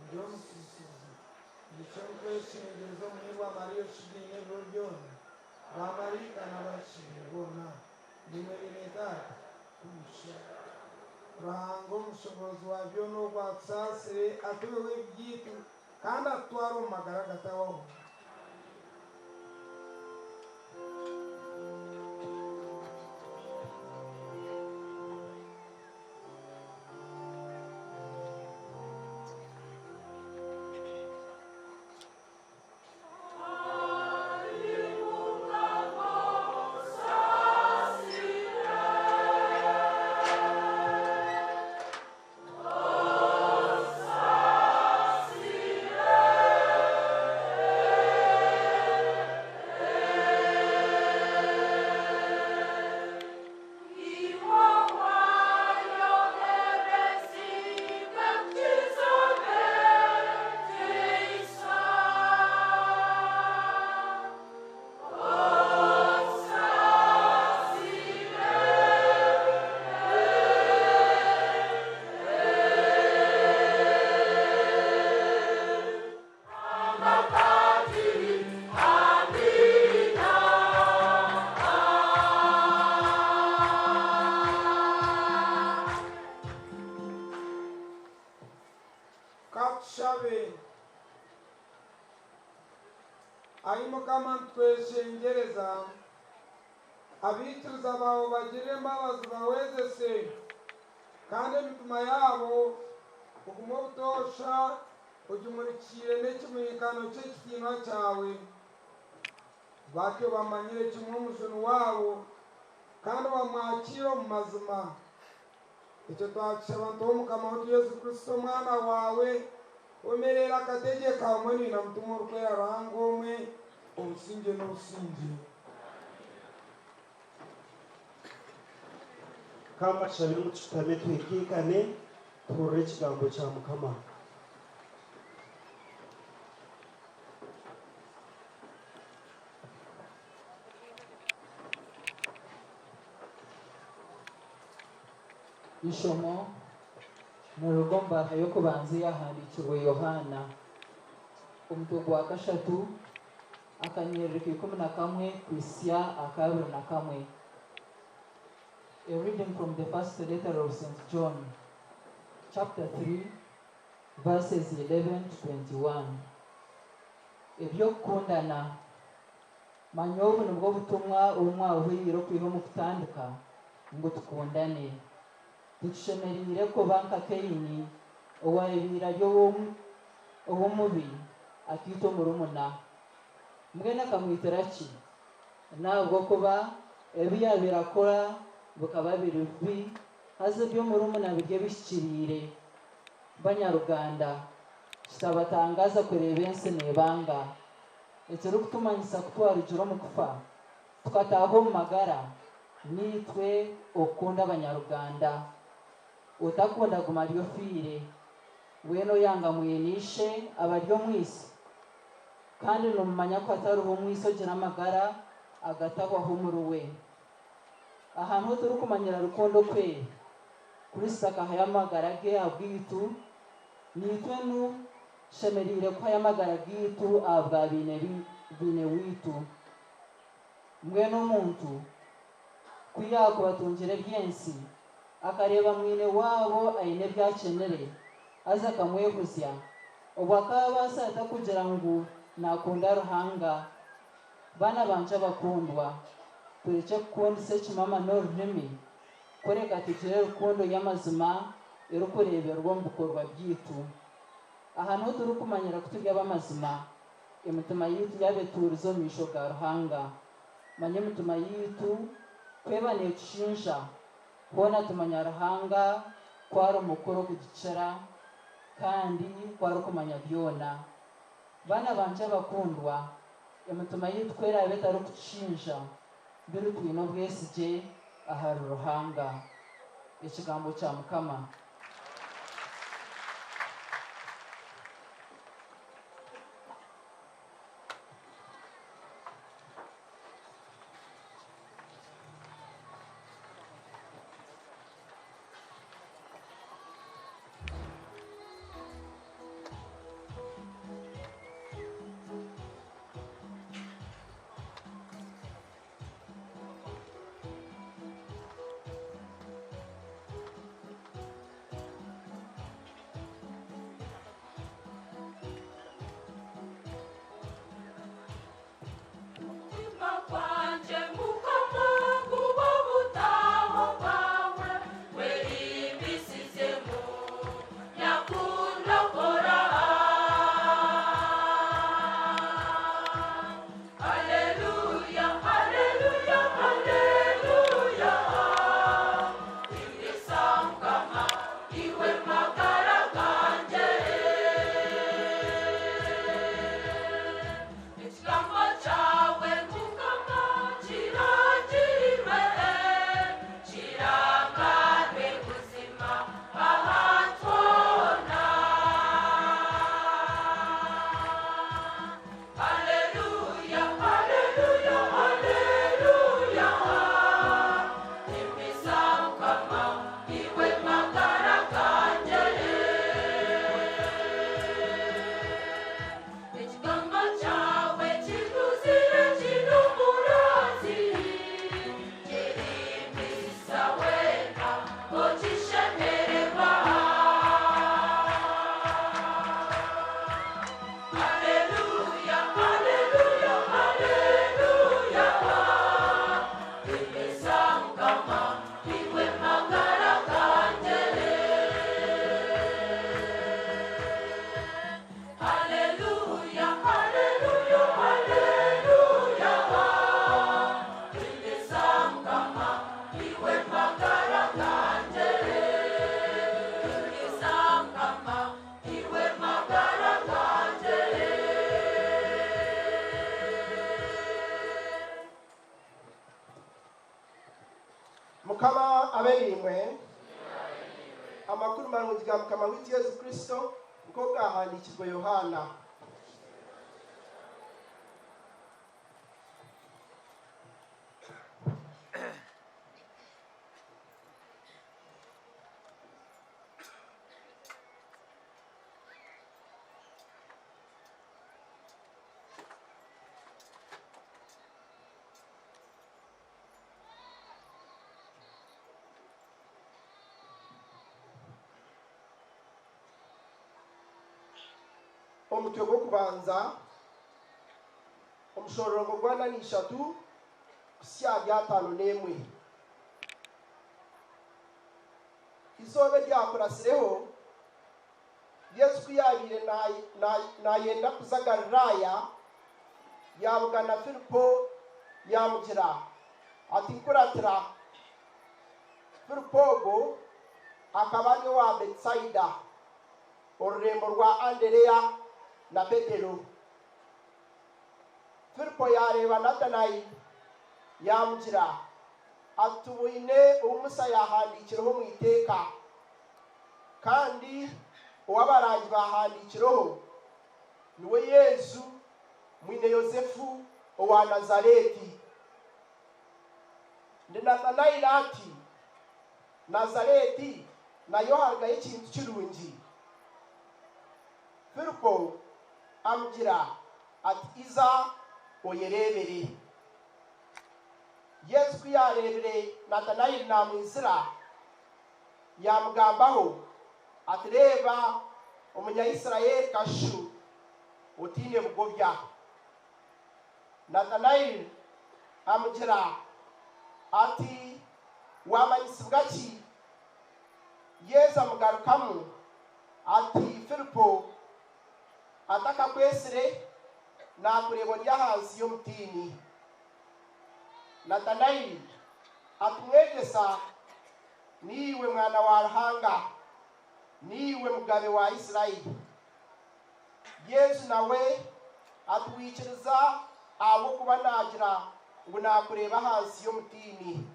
ndi omusiisi buzima. Nikyo ndikweshengyereza Omuhirwa Mariya oshugaine ebiro byona, baamaraika n'abahikiriire boona, naimwe beene Taata, kumushaba. Ruhanga omushoboorozi wa byona ogwo atusaasire, atuheho ebibi byaitu, kandi atutware omu magara agatahwaho. Ka tushabe. Ai Mukama nitukweshengyereza, abaikiriza baawe obagirire embabazi obahwezese, kandi emitima yaabo ogume obutoosha ogimurikiire n'ekimurikano ky'ekitiinwa kyawe, batyo bamanyire kimwe Omujuni waabo kandi bamwakiire omu mazima. Ekyo twakishaba nituha Mukama waitu Yesu Kristo Omwana waawe, omereire akategyeka hamwe naina Mutima Orikwera Ruhanga omwe, obusingye n'obusingye. Ka mbashabire ngu tushutame twikaikane tuhurire ekigambo kya Mukama. Eishomo Niruruga omu baruha y'okubanza eyahandiikirwe Yohaana, omutwe gwa kashatu, akanyiriri ka 11 kuhitsya aha ka 21. A reading from the first letter of St. John, chapter 3, verses 11 to 21. Eby'okukundana. Manya obu nibwo butumwa obu mwahuriire okwiha omu kutandika, ngu tukundane. Titushemereire kuba nka Kaini, owaabaire ari ow'omubi, akaita omurumuna. Mbwenu akamwitira ki? N'ahabw'okuba ebi yaabaire akora bikaba biri bibi, haza eby'omurumuna biri ebihikiriire. Banyaruganda, kitabatangaaza kureeba ensi neebanga. Ekirikutumanyisa ku twarugire omu kufa tukataaha omu magara, niitwe okukunda abanyaruganda. Otakunda aguma ari ofiire. Weena oyanga mwene ishe aba ari omwitsi, kandi nimumanya ku hatariho omwitsi ogira amagara agatahwaho omuriwe. Aha niho turikumanyira rukundo oku eri, Kristo akahayo amagara ge ahabwaitu, naitwe nu tushemereire kuhayo amagara gaitu ahabwa baine waitu. Mbwenu omuntu ku yaakuba atungire eby'ensi, akareeba mwine waabo aine ebi akyenire, haza akamwehuzya, obwo akaabaasa ata kugira ngu naakunda Ruhanga? Baana bangye abakundwa, turekye kukundisa ekimama n'orurimi, kureka tugire rukundo y'amazima erikureeberwa omu bikorwa byaitu. Aha niho turikumanyira ku turi ab'amazima, emitima yaitu yaaba etuurize omu maisho ga Ruhanga. Manya emitima yaitu ku eba neetushinja, hoona tumanya Ruhanga ku ari mukuru okugikira, kandi ku arikumanya byona. Baana bangye abakundwa, emitima yaitu ku eraabe etarikutushinja, biri twine obwesigye ahari Ruhanga. Ekigambo kya Mukama. Mukama abe naimwe. Amakuru marungi ga Mukama waitu Yesu Kristo nk'oku gaahandiikirwe Yohaana. Omutwe gw'okubanza, omushororongo gwa 43 kuhitsya ahari 51. Eizooba eryakuratsireho, Yesu ku yaabaire naayenda kuza Galilaaya, yaabugana Filipo, yaamugira ati, Nkuratira. Filipo ogwo akaba ari owa Beetisaida, orurembo rwa Anderea na Petero. Filipo yaareeba Natanaeli, yaamugira ati, Tubwine ou Musa yaahandiikireho omu iteeka, kandi ou abarangi baahandiikireho, niwe Yesu mwine Yosefu owa Nazareeti. Ndi Natanaeli ati, Nazareeti nayo harugayo ekintu kirungi? Filipo amugira ati, Iza oyereebere. Yesu ku yaareebire Natanaeli naamwizira, yaamugambaho ati, Reeba Omunyaisiraeli kashushu otaine bugobya. Natanaeli amugira ati, Waamanyisibwa ki? Yesu amugarukamu ati, Filipo atakakwetsire, naakureeba ori ahansi y'omutiini. Natanaeli ati, Mwegyesa, niiwe Mwana wa Ruhanga, niiwe Mugabe wa Isiraeli. Yesu nawe ati, Waikiriza ahabw'okuba naagira ngu naakureeba ahansi y'omutiini?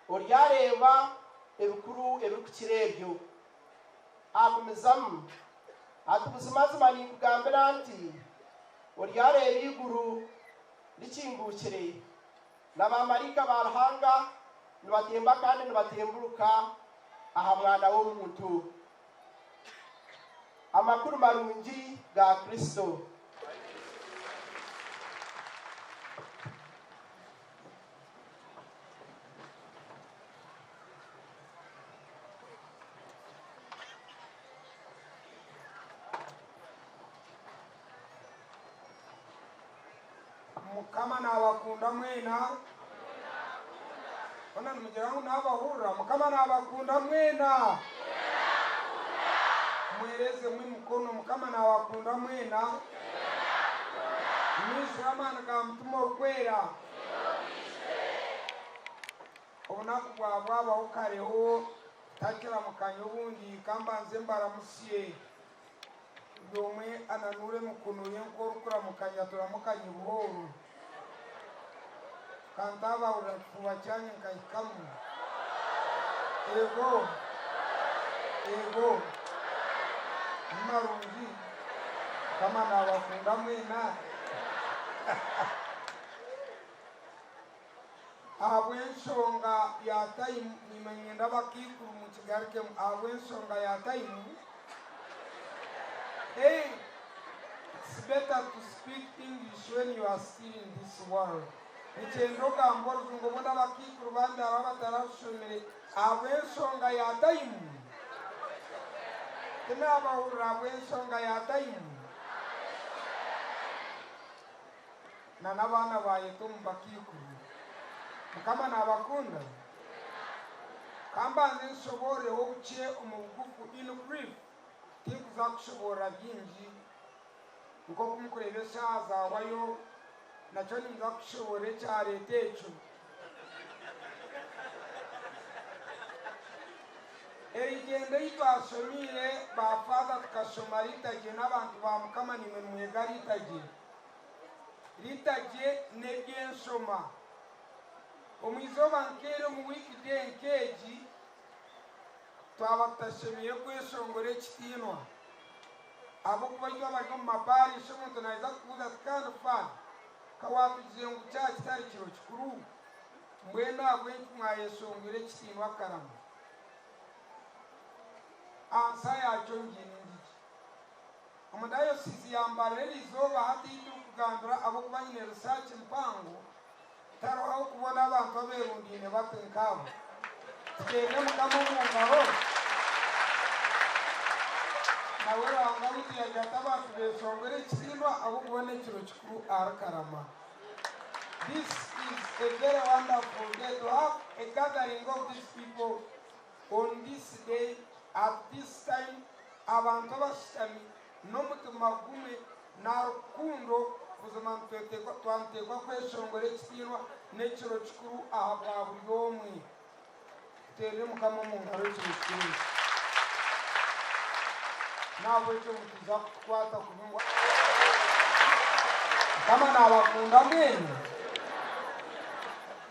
Oryareeba ebikuru ebirikukira ebyo. Agumizamu ati, Buzimazima ninkugambira nti, Oryareeba eiguru rikinguukire, na baamaraika ba Ruhanga nibatemba kandi nibatemburuka aha Mwana w'omuntu. Amakuru marungi ga Kristo. Mukama naabakunda mwena. Hoona nimugira ngu naabahurira? Mukama naabakunda mwena. Mwerezemu emikono. Mukama naabakunda mwena. Mwijure amaani ga Mutima Orikwera. Obunaku bwa bwabaho kareho tutakiramukanya obundi ka mbanze mbaramutsye. Buri omwe ananuure emikono ye nk'orikuramukanya turamukanye buhooro. Ka ntaabahurira kifuba kyangye nkahikamu. Eego! Eego! Ni marungi? Mukama naabakunda mwena. Ahabw'enshonga ya tayimu, niimwe niinyenda abakaikuru mukigarukemu, ahabw'enshonga ya tayimu, hey, it's better to speak English when you are still in this world. Nikyenda ogambe orujungu obundi abakaikuru bandi aba abatararushomire ahabw'enshonga ya tayimu. Tinaabahurira ahabw'enshonga ya tayimu. Na n'abaana baayeta omu bakiikuru. Mukama naabakunda? Ka mbanze nshoboororeho bukye omu bugufu, in brief, tinkuza kushoboorora bingi. Nk'oku mukureeba eshaaha zaahwayo, nakyo ninza kushoboorora ekyareeta ekyo. Erigyendo ei twashomiire ba Faatha tukashoma liturgy n'abantu ba Mukama naimwe nimwega liturgy. Liturgy n'eby'enshoma. Omu izooba nk'eri omu weekday nk'egi, twaba tutashemereire kweshongora ekitiinwa. Ahabw'okuba itwe abari omu maparish omuntu naija kukubuuza ati kandi Father, ka waatugizire ngu kyaba kitari kiro kikuru, mbwenu ahabw'enki mwayeshongwire ekitiinwa karama? Ansa yaakyo ngiine ngigi. Omu dayosiisi ya Mbarara eri izooba hati ei turikugambira ahabw'okuba nyine risaaki mpango, tihariho ah'okubona abantu abeerundaine bati nk'abo. Tuteerere Mukama omu ngaro. Tweshongore ekitiinwa ahabw'okuba n'ekiro kikuru ahari Karama. This is a very wonderful day to have a gathering of these people on this day at this time abantu abashutami n'omutima gumwe na rukundo buzima nituteekwa kweshongora ekitiinwa n'ekiro kikuru ahabwa buri omwe. Tuteerere Mukama omu ngaro ekiro kikuru eki. N'ahabw'ekyo mutaija kutukwata kubi ngu. Mukama naabakunda mbwenu?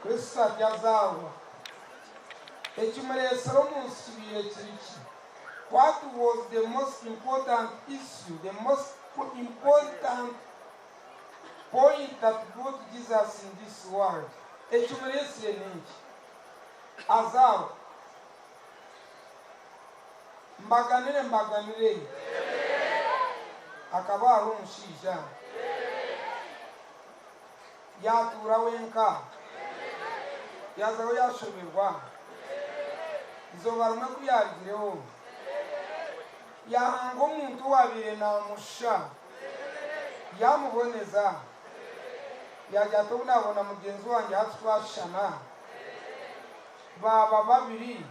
Kristo atyo azaarwa. Ekimureetsire omu nsi kibaire kiri ki? What was the most important issue, the most important point that brought Jesus in this world? Ekimureetsire n'enki? Azaarwa. Mbaganire mbaganire. Akaba ari omushaija. Yaatuura wenka. Yaazaho yaashoberwa. Eizooba rimwe ku yaarugireho, yaahanga omuntu owaabaire naamushusha, yaamuboneza. Yaagira ati, Obu naabona mugyenzi wangye hati twashushana. Baaba babiri.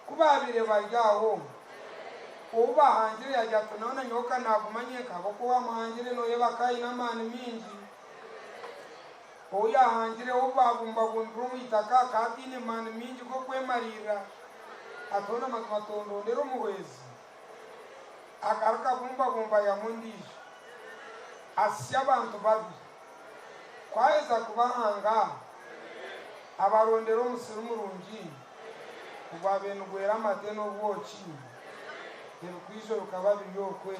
Ku baabaire bari aho, ou baahangire yaagira ati, Noona nyowe ka naaguma nyenka, ahabw'okuba owaamuhangire nooreeba ka aine amaani maingi. Ou yaahangire, ou baabumbabumbire omu itaka, akaba ataine maani maingi g'okwemariirira. Ati, Hoona mazima tondondera omuhwezi? Agaruka abumbabumba aihamu ondiijo. Asya abantu babiri. Ku aheza kubahanga, abarondera omusiri murungi ogwabaire nigwera amate n'obwoki, ebikwijo bikaba biri okwe,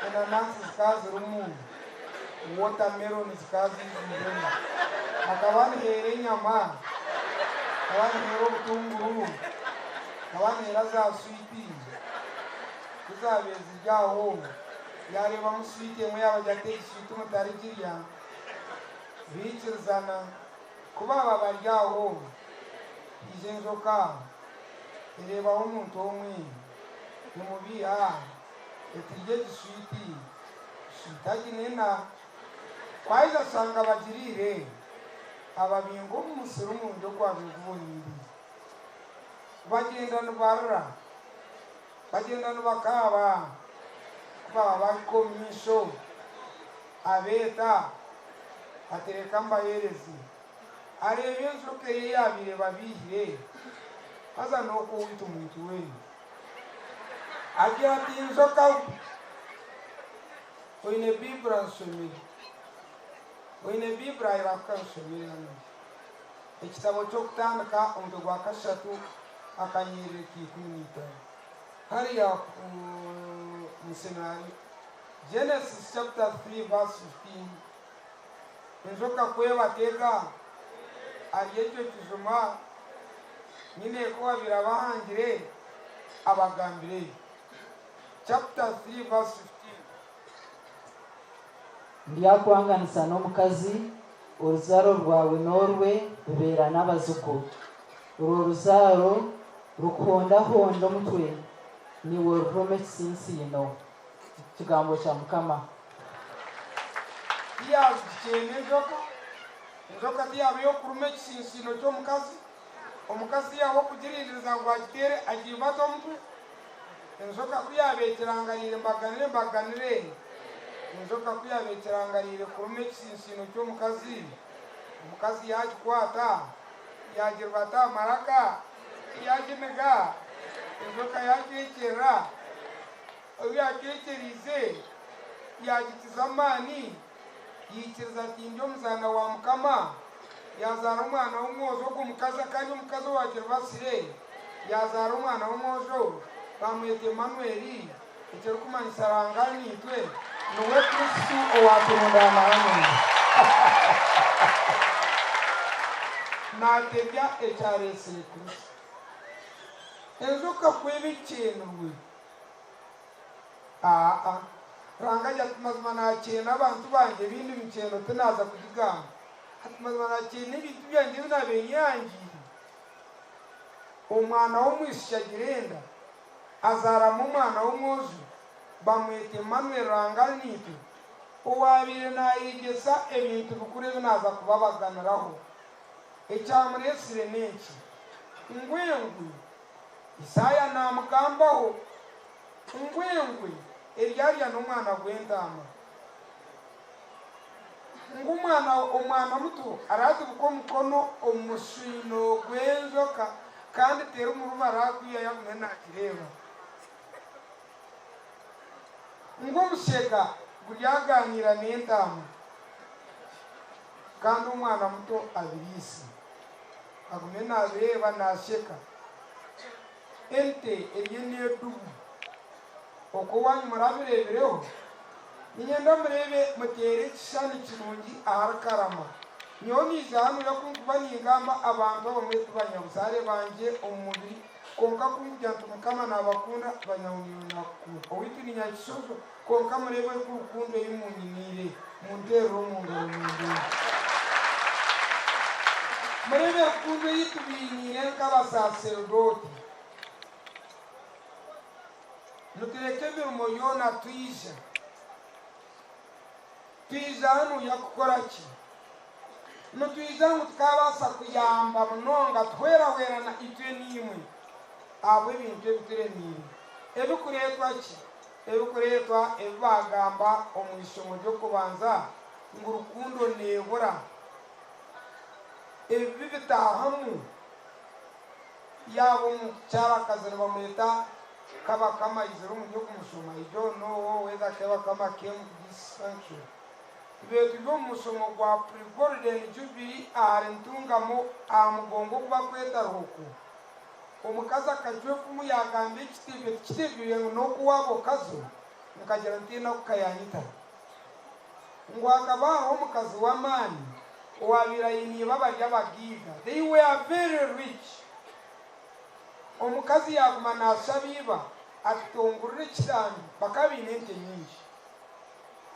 enanansi zikaba zirimu, wotameloni zikaba ziijwiremu. Hakaba niheera enyama, hakaba niheera obutunguru, hakaba niheera zaaswiti. Ku zaabaire ziri aho, Yaareebamu swiiti emwe yaabagira ati, Egi swiiti mutarigirya. Baikirizana. Ku baaba bari aho, haija enjoka ereebaho omuntu omwe, emubeiha eti, Rya egi swiiti. Swiiti aginena. Ku aija ashanga bagiriire, ababinga omu musiri murungi ogwabaire guboneire. Bagyenda nibarira. Bagyenda nibakaaba, ku baba bahika omu maisho, abeeta, ati, Reka mbaheereze. Areeba enjoka ei yaabaire ebabiihire, haza n'okwo owaitu muntu we. Agira ati, Njoka we, oine Baiburi anshomere. Oine Baiburi ayerahuka anshomere hanu. Ekitabo ky'Okutandika omutwe gwa kashatu akanyiriri ka 15. Hariya omu seminari, Genesis chapter 3 verse 15, Enjoka ku ebatega ahari ekyo kijuma, nyineeka owabaire abahangire abagambire. Chapter 3 verse 15. Ndyakwanganisa n'omukazi, oruzaaro rwawe n'orwe rubeerane abazigu. Orwo ruzaaro rukuhondahonde omutwe, naiwe oriruma ekitsintsiino. Ekigambo kya Mukama. Tiyaagikyena enjoka, enjoka tiyaaba ey'okuruma ekitsintsiino ky'omukazi, omukazi tiyaaba ow'okugirindiriza ngu agiteere agiibate omutwe. Enjoka ku yaaba ekirangariire mbaganire mbaganire, enjoka ku yaaba ekirangariire kuruma ekitsintsiino ky'omukazi, omukazi yaagikwata, yaagiribata aha maraka, yaaginiga, enjoka yaacwekyerera. Obu yaacwekyereize, yaagikiza amaani, yaikiriza ati, Ndi omuzaana wa Mukama. Yaazaara omwana w'omwojo. Ogwo mukazi akaba ari omukazi owaagiribasire. Yaazaara omwana w'omwojo, baamweta Emanueli, ekirikumanyisa Ruhanga ari naitwe. Niwe Kristo owaaturundaana hamwe. Naatebya ekyareetsire Kristo. Enjoka ku eba ekyeenirwe. Aa. Ruhanga agira ati, Mazima naakyeena abantu bangye, ebindi mikyeeno tinaaza kugigamba. Ati, Mazima naakyeena ebintu byangye ebi naabaire nyehangiire. Omwana w'omwishiki agira enda, azaaramu omwana w'omwojo, Bamweta Emmanuel Ruhanga ari naitwe, owaabaire naayegyesa ebintu bikuru ebi naaza kubabaganiraho. Ekyamureetsire n'eki, ngu engwe, Isaaya naamugambaho, ngu engwe eryarya n'omwana gw'entaama, ngu omwana omwana muto araatubika omukono omu mushwino gw'enjoka kandi terimuruma araagwihayo agume naagireeba. Ngu omushega guryagaaniira n'entaama, kandi omwana muto abiriise, agume naabireeba naasheka. Ente erye n'edubu. Okwo owaanyu murabireebireho? Niinyenda mureebe muteere ekishushani kirungi ahari Karama. Nyowe naija hanuya ku nkuba ningamba abantu abamwe ti banyabuzaare bangye omu mubiri, Kwonka ku ndikugira nti Mukama naabakunda, banyahuriire naakukunda. Owaitu ni Nyakishojo, kwonka mureebe ku rukundo ei muunyiniire, munteerere omu ngaro mundeebe. Mureebe rukundo ei tubainiire nk'abasaserdooti. Nitureka emirimo yoona twija. Twija hanuya kukora ki? Nitwija ngu tukaabaasa kuyamba munonga tuhwerahwerana itwe naimwe ahabw'ebintu ebituremeire. Ebikureetwa ki? Ebikureetwa ebi baagamba omu ishomo ry'okubanza ngu rukundo neebura. Ebibi bitaahamu. Yaaba omukyarakazi nibamweta Kabakama aizire omuri ogu mushomo, I don't know whether Kebakama came to this sanctuary. Tubaire turi omu mushomo gwa Pre-Golden Jubilee ahari Ntungamo aha mugongo ogu barikweta Ruhoko. Omukazi akacwa efumu yaagamba ekitebyo tikitebire ngu n'oku waaba Okazo, nkagira nti enaku ka yaanyita. Ngu hakaba hariho omukazi w'amaani owaabaire aine iba bari abagaiga, they were very rich. Omukazi yaaguma naashaba iba ati tongurira ekitambi, bakaba baine ente nyingi.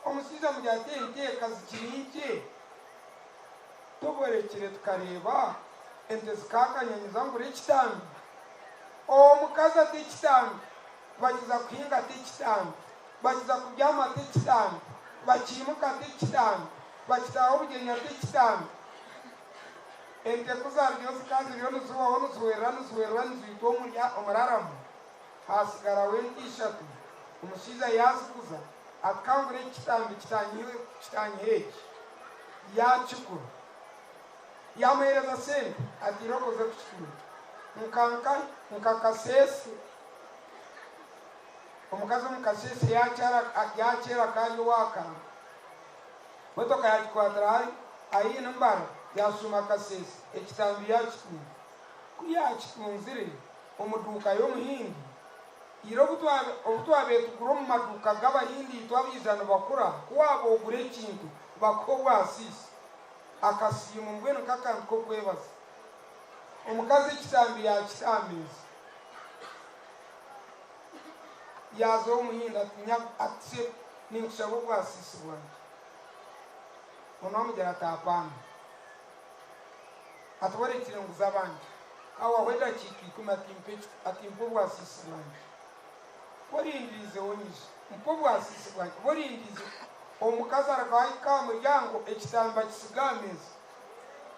Omushaija amugira ati ente ka zikiri nkye, tuborekire tukareeba ente zikaakanya nyija ngure ekitambi. Omukazi ata ekitambi, bakiza kuhinga ata ekitambi, bakiza kubyama ata ekitambi, bakiimuka ata ekitambi, bakitaaha obugyenyi ata ekitambi. Ente ku zaarugire zikaba ziriyo nizibaho nizihwerera nizihwerera niziitwa omurya omuraramu, haasigaraho ente ishatu. Omushaija yaaziguza ati ka ngure eki kitambi kitanyihe eki. Yaakigura. Yaamuheereza sente ati irooko oze kukitunda. Nka nkahi? Nka Kasese. Omukazi omu Kasese yaakyera akaba ari owa Karama. Motoka yaagikwatira hare haihi n'embara yaashuuma Kasese ekitambi yaakitunda. Ku yaakitunzire omu duuka y'Omuhindi, ira obu twabaire tugura omu maduuka g'Abahindi itwe abaija nibakura, ku waaba ogura ekintu bakuha obwasiisi, akasiimo mbwenu nk'akantu k'okwebaza. Omukazi ekitambi yaakita aha meeza. Yaaza ow'Omuhindi ati, Nyabo, ati sebo, ninkushaba obwasiisi bwangye. Onu amugira ati, Apaana. Ati, Borekire nguze abandi. Hahwaho edakiika ikumi ati, Mpa eki, ati, Mpa obwasiisi bwangye. Borindiriizeho nyije. Mpa obwasiisi bwangye. Borindiriizeho. Omukazi arugaho ahika aha muryango, ekitambi bakisiga aha meeza.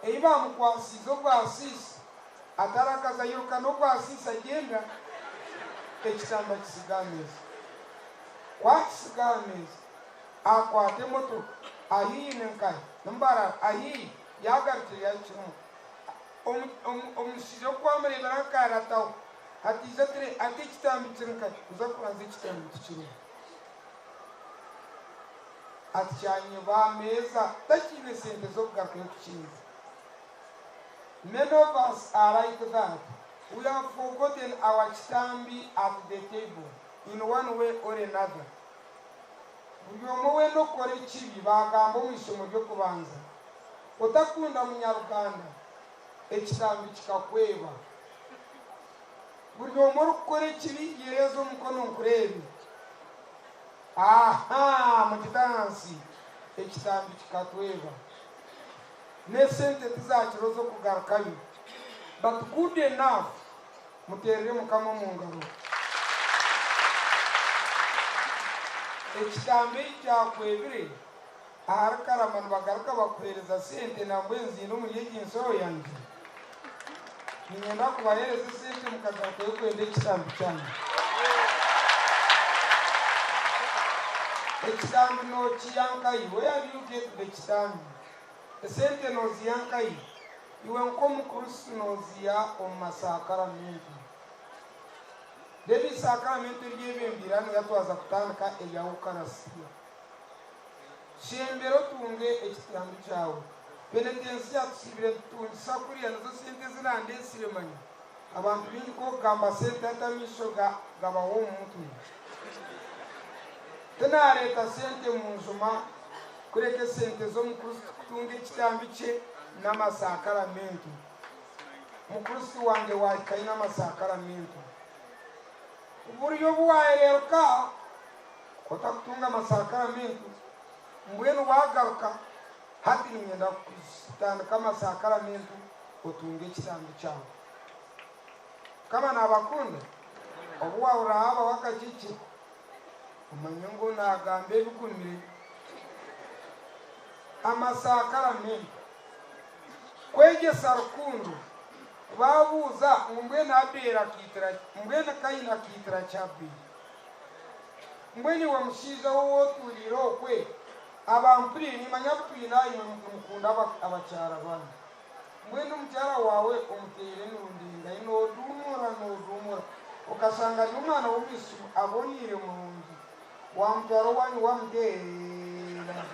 Ei baamukwasiize obwasiisi, atarakaza airuka n'obwasiisi agyenda, ekitambi akisiga aha meeza. Ku akisiga aha meeza, akwata emotoka ahiine nkahi? Mbarara ahiihi, yaagarukire yaahikire omuka. Omushaija ku amureebire akaarataho, hati ija ati ekitambi kiri nkahi? Kuza kubanza ekitambi tikiriho. Ati kyanyeba aha meeza, takiine sente z'okugarukayo kukinza. Many of us are like that. We have forgotten our kitambi at the table in one way or another. Buri omwe weena okukora ekibi baagamba omu ishomo ry'okubanza, otakunda munyaruganda, ekitambi kikakweba. Buri omwe orikukora ekibi yereeza omukono nkureebe. Aha, mugite ahansi, ekitambi kikatweba. N'esente tizaakiriho z'okugarukayo. But good enough, muteerere Mukama omu ngaro. Ekitambi ei kyakwebire ahari Karama nibagaruka bakuheereza sente nambwenu nziine omuri egi nshoho yangye. Niinyenda kubaheereza esente mukagarukayo kwenda ekitambi kyanyu. Ekitambi nookiiha nkahi? Where do you get the kitambi? Esente nooziiha nkahi? Iwe nk'Omukristo nooziiha omu masaakaramento. Reero eisaakaramento eryebembeire hanu yatwaza kutandika erya Ukarastia. Shembera otunge ekitambi kyawe. Penetensia tusiibire nitutungisa kuriya nizo sente ezi nandetsire manya. Abantu baingi ku okugamba sente hati amaisho gabawa omu mutwe. Tinareeta sente munjuma kureka esente z'omukristo kutunga ekitambi kye n'amasaakaramento. Mukristo wangye wahika hi n'amasaakaramento? Oburyo obu wahereeruka ku otakutunga amasaakaramento, mbwenu waagaruka hati niinyenda kutandika amasaakaramento otunge ekitambi kyawe. Mukama naabakunda? Obu waahurira haabaho akakiikiro, omanye ngu naagamba ebigumire. Amasaakaramento. Kwegyesa rukundo. Baabuuza ngu mbwenu Abeeli akaitira ki? Mbwenu Kaini akaitira ki Abeeli? Mbwenu iwe mushaija we ou otuuriire okwe, abampuriire, nimmanya abu twine aha imwe nimukunda abakyara baanyu. Mbwenu omukyara waawe omuteire emirundi eingahi nooduumura nooduumura, okashanga ari omwana w'omwishiki aboneire murungi, waamutwara owaanyu waamuteera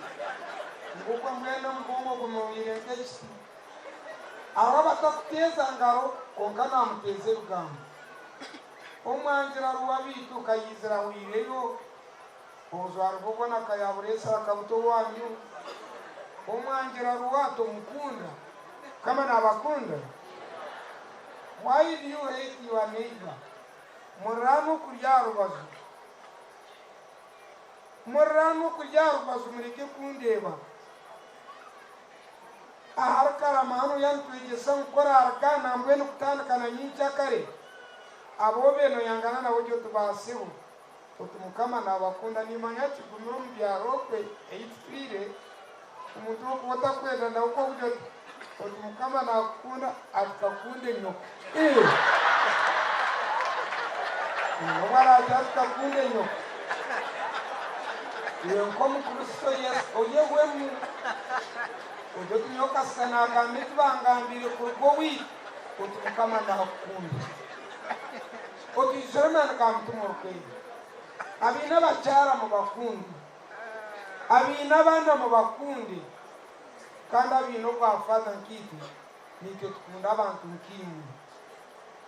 ngukwe mbwenu omugongo gumuhweire nk'ekiti. Hariho abatakuteeza ngaro kwonka naamuteeza ebigambo. Omwangira ruwa beitu kayiizira ahweireyo, obujwari bwe bwona kayabureetsire akabuta owaanyu. Omwangira ruwa tomukunda? Mukama naabakunda? Why do you hate your neighbour? Muriraanwa okuri aha rubaju. Muriraanwa okuri aha rubaju mureke kundeeba. Ahari Karama hanu yanitwegyesa ngu ku oraruga nambwenu kutandika na nyenkyakare, abu obaire noyangana nabo ogye otubaaseho oti Mukama nabakunda. Nimanya kigumire omu byaro okwe ei tutwire, omuntu ou okuba otakwenda nawe ku okugira oti oti Mukama nakukunda ati kakunde nyoko. Eeh! Nobu araagira ati kakunde nyoko, iwe nk'Omukristo Yesu oyehwemu. Ogye oti nyowe kasita naagamba eki bangambiire kuruga owaitu, oti Mukama naakukunda. Otwijure amaani ga Mutima Orikwera. Abaine abakyara mubakunde. Abaine abaana mubakunde. Kandi abaine obwafaatha nkaitwe, naitwe tukunde abantu nkaimwe.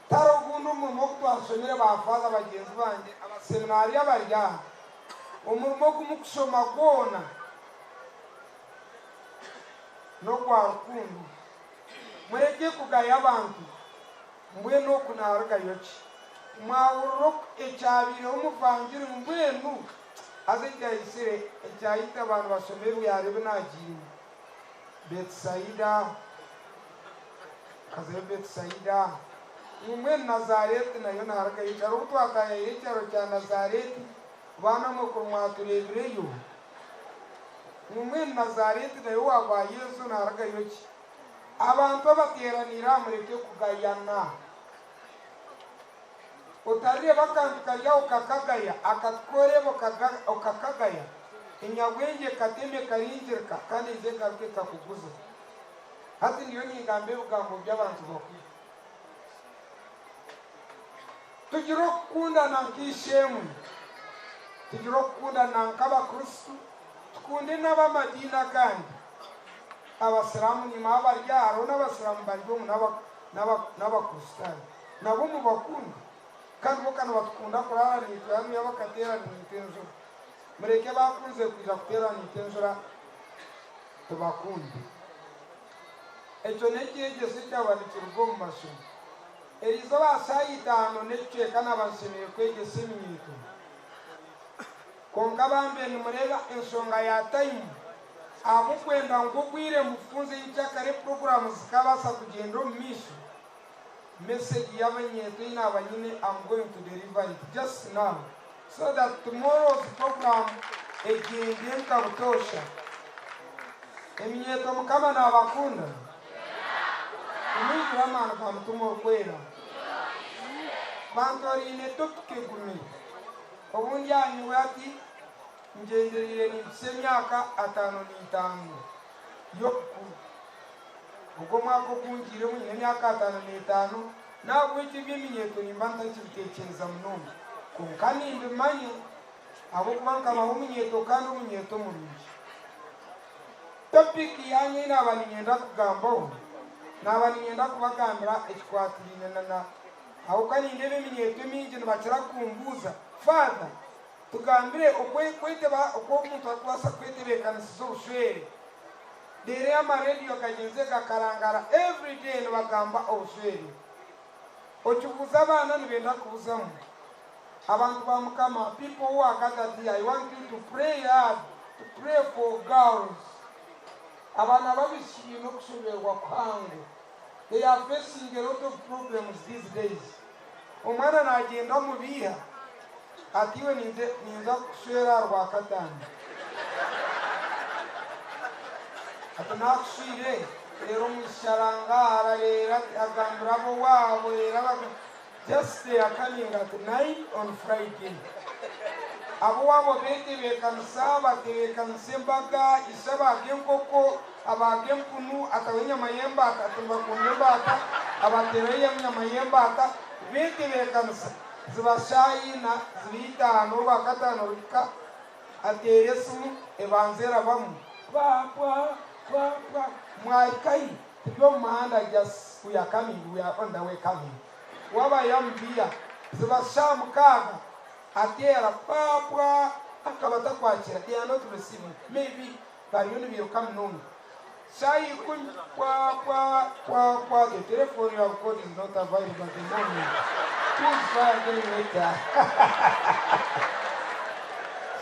Tihariho ogundi omurimo ogu twashomire ba Faaza bagyenzi bangye abaseminaari abari aha, omurimo ogu mukushoma gwona n'ogwa rukundo. Murekye kugaya abantu, mbwenu oku naarugayo ki? Mwahurira oku ekyabaireho omuvangiri mbwenu haza ekyaitsire ekyaita abantu bashoma ebyaro ebi naagiiremu. Beetisaida, nkazayo Beetisaida, ngu mbwenu Nazareeti nayo naarugayo ki? Hariho obu twataayaire ekyaro kya Nazareeti, baana mwe kuri mwatureebireyo, ngu mbwenu Nazareeti nayo waaba Yesu naarugayo ki? Abantu abateeraniire aha mureke kugayana. Otarireeba akantu kari aho okakagaya, akati ku oreeba okakagaya, enyabwengye ekatema ekaringirika kandi eija egaruka ekakuguza. Hati ndiyo ningamba ebigambo by'abantu bakuru. Tugire okukundana nk'eishe-emwe, tugire okukundana nk'Abakristo, tukunde n'ab'amadiini agandi. Abasiraamu niimanya bari aha, hariho n'Abasiraamu bari omu n'Abakristaayo. Nabo mubakunde. Kandi bo ka nibatukunda kuraara naitwe hanuya bakateera naitwe enjura. Mureke baakunze kwija kuteera naitwe enjura tubakunde. Ekyo n'ekyegyeso ekyaba nikiruga omu mashomo. Eriizooba aha shaaha itaano n'ekicweka naaba nshemereire kwegyesa eminyeeto. Kwonka bambe nimureeba enshonga ya tayimu ahabw'okwenda ngu obwire mbufunze nyenkyakare puroguraamu zikaabaasa kugyenda omu maisho. Message y'abanyeeto ei naaba nyine am going to deliver it just now. so that tomorrow's program egyende nka butoosha. Eminyeeto Mukama naabakunda? Timwijura amaani ga Mutima Orikwera? Bantoraine topic egumire. Obundi aha nyowe hati ngyendereire nimpitsya emyaka 55 y'obukuru. Ogu omwaka ogu ngiiremu nyine emyaka 55, n'ahabw'ekyo eby'eminyeeto nimba ntakibiteekyereza munonga. Kwonka nimbimanya ahabw'okuba nkabaho omunyeeto kandi omunyeeto murungi. Topic yangye ei naaba niinyenda kugambaho, naaba niinyenda kubagambira ekikwatiraine na na ahabw'okuba nindeeba eminyeeto emingi nibakira kumbuuza, Father, tugambire okweteba oku omuntu arikubaasa kwetebeekanisiza obushwere. Reero amarediyo gagyenze gakarangara everyday nibagamba obushwere. Okibuuza abaana nibenda kubuzamu. Abantu ba Mukama, people who are gathered here, I want you to pray hard, to pray for girls. Abaana b'abaishiki baine okushoberwa kuhango. They are facing a lot of problems these days. Omwana nagyenda omubiiha ati iwe ninza kukushwera aha Rwakataano. Ati nakushwire, reero omwishiki aranga arareera agambira ab'owaabo reero abaga just they are coming at 9 on Friday. Ab'owaabo betebeekanisa, batebeekanisa embaga, ishe abaaga enkoko, abaaga empunu, ataho enyama y'embaata, ati nibakunda embaata, abateerayo enyama y'embaata, betebeekanisa. Ziba shaaha ina, ziba itaano, Orwakataano ruhika, ateera esimu, ebanza erabamu, pwa pwa pwa pwa, mwahika hi? Turi omu muhanda just we are coming, we are on the way coming. Waaba yamubiiha, ziba shaaha 6, ateera pwa pwa, akaba atakwakira, they are not receiving, maybe bariyo nibairuka munonga. Shaaha 10, pwa pwa pwa pwa, the telephone you have called is not available at the moment, please try again later.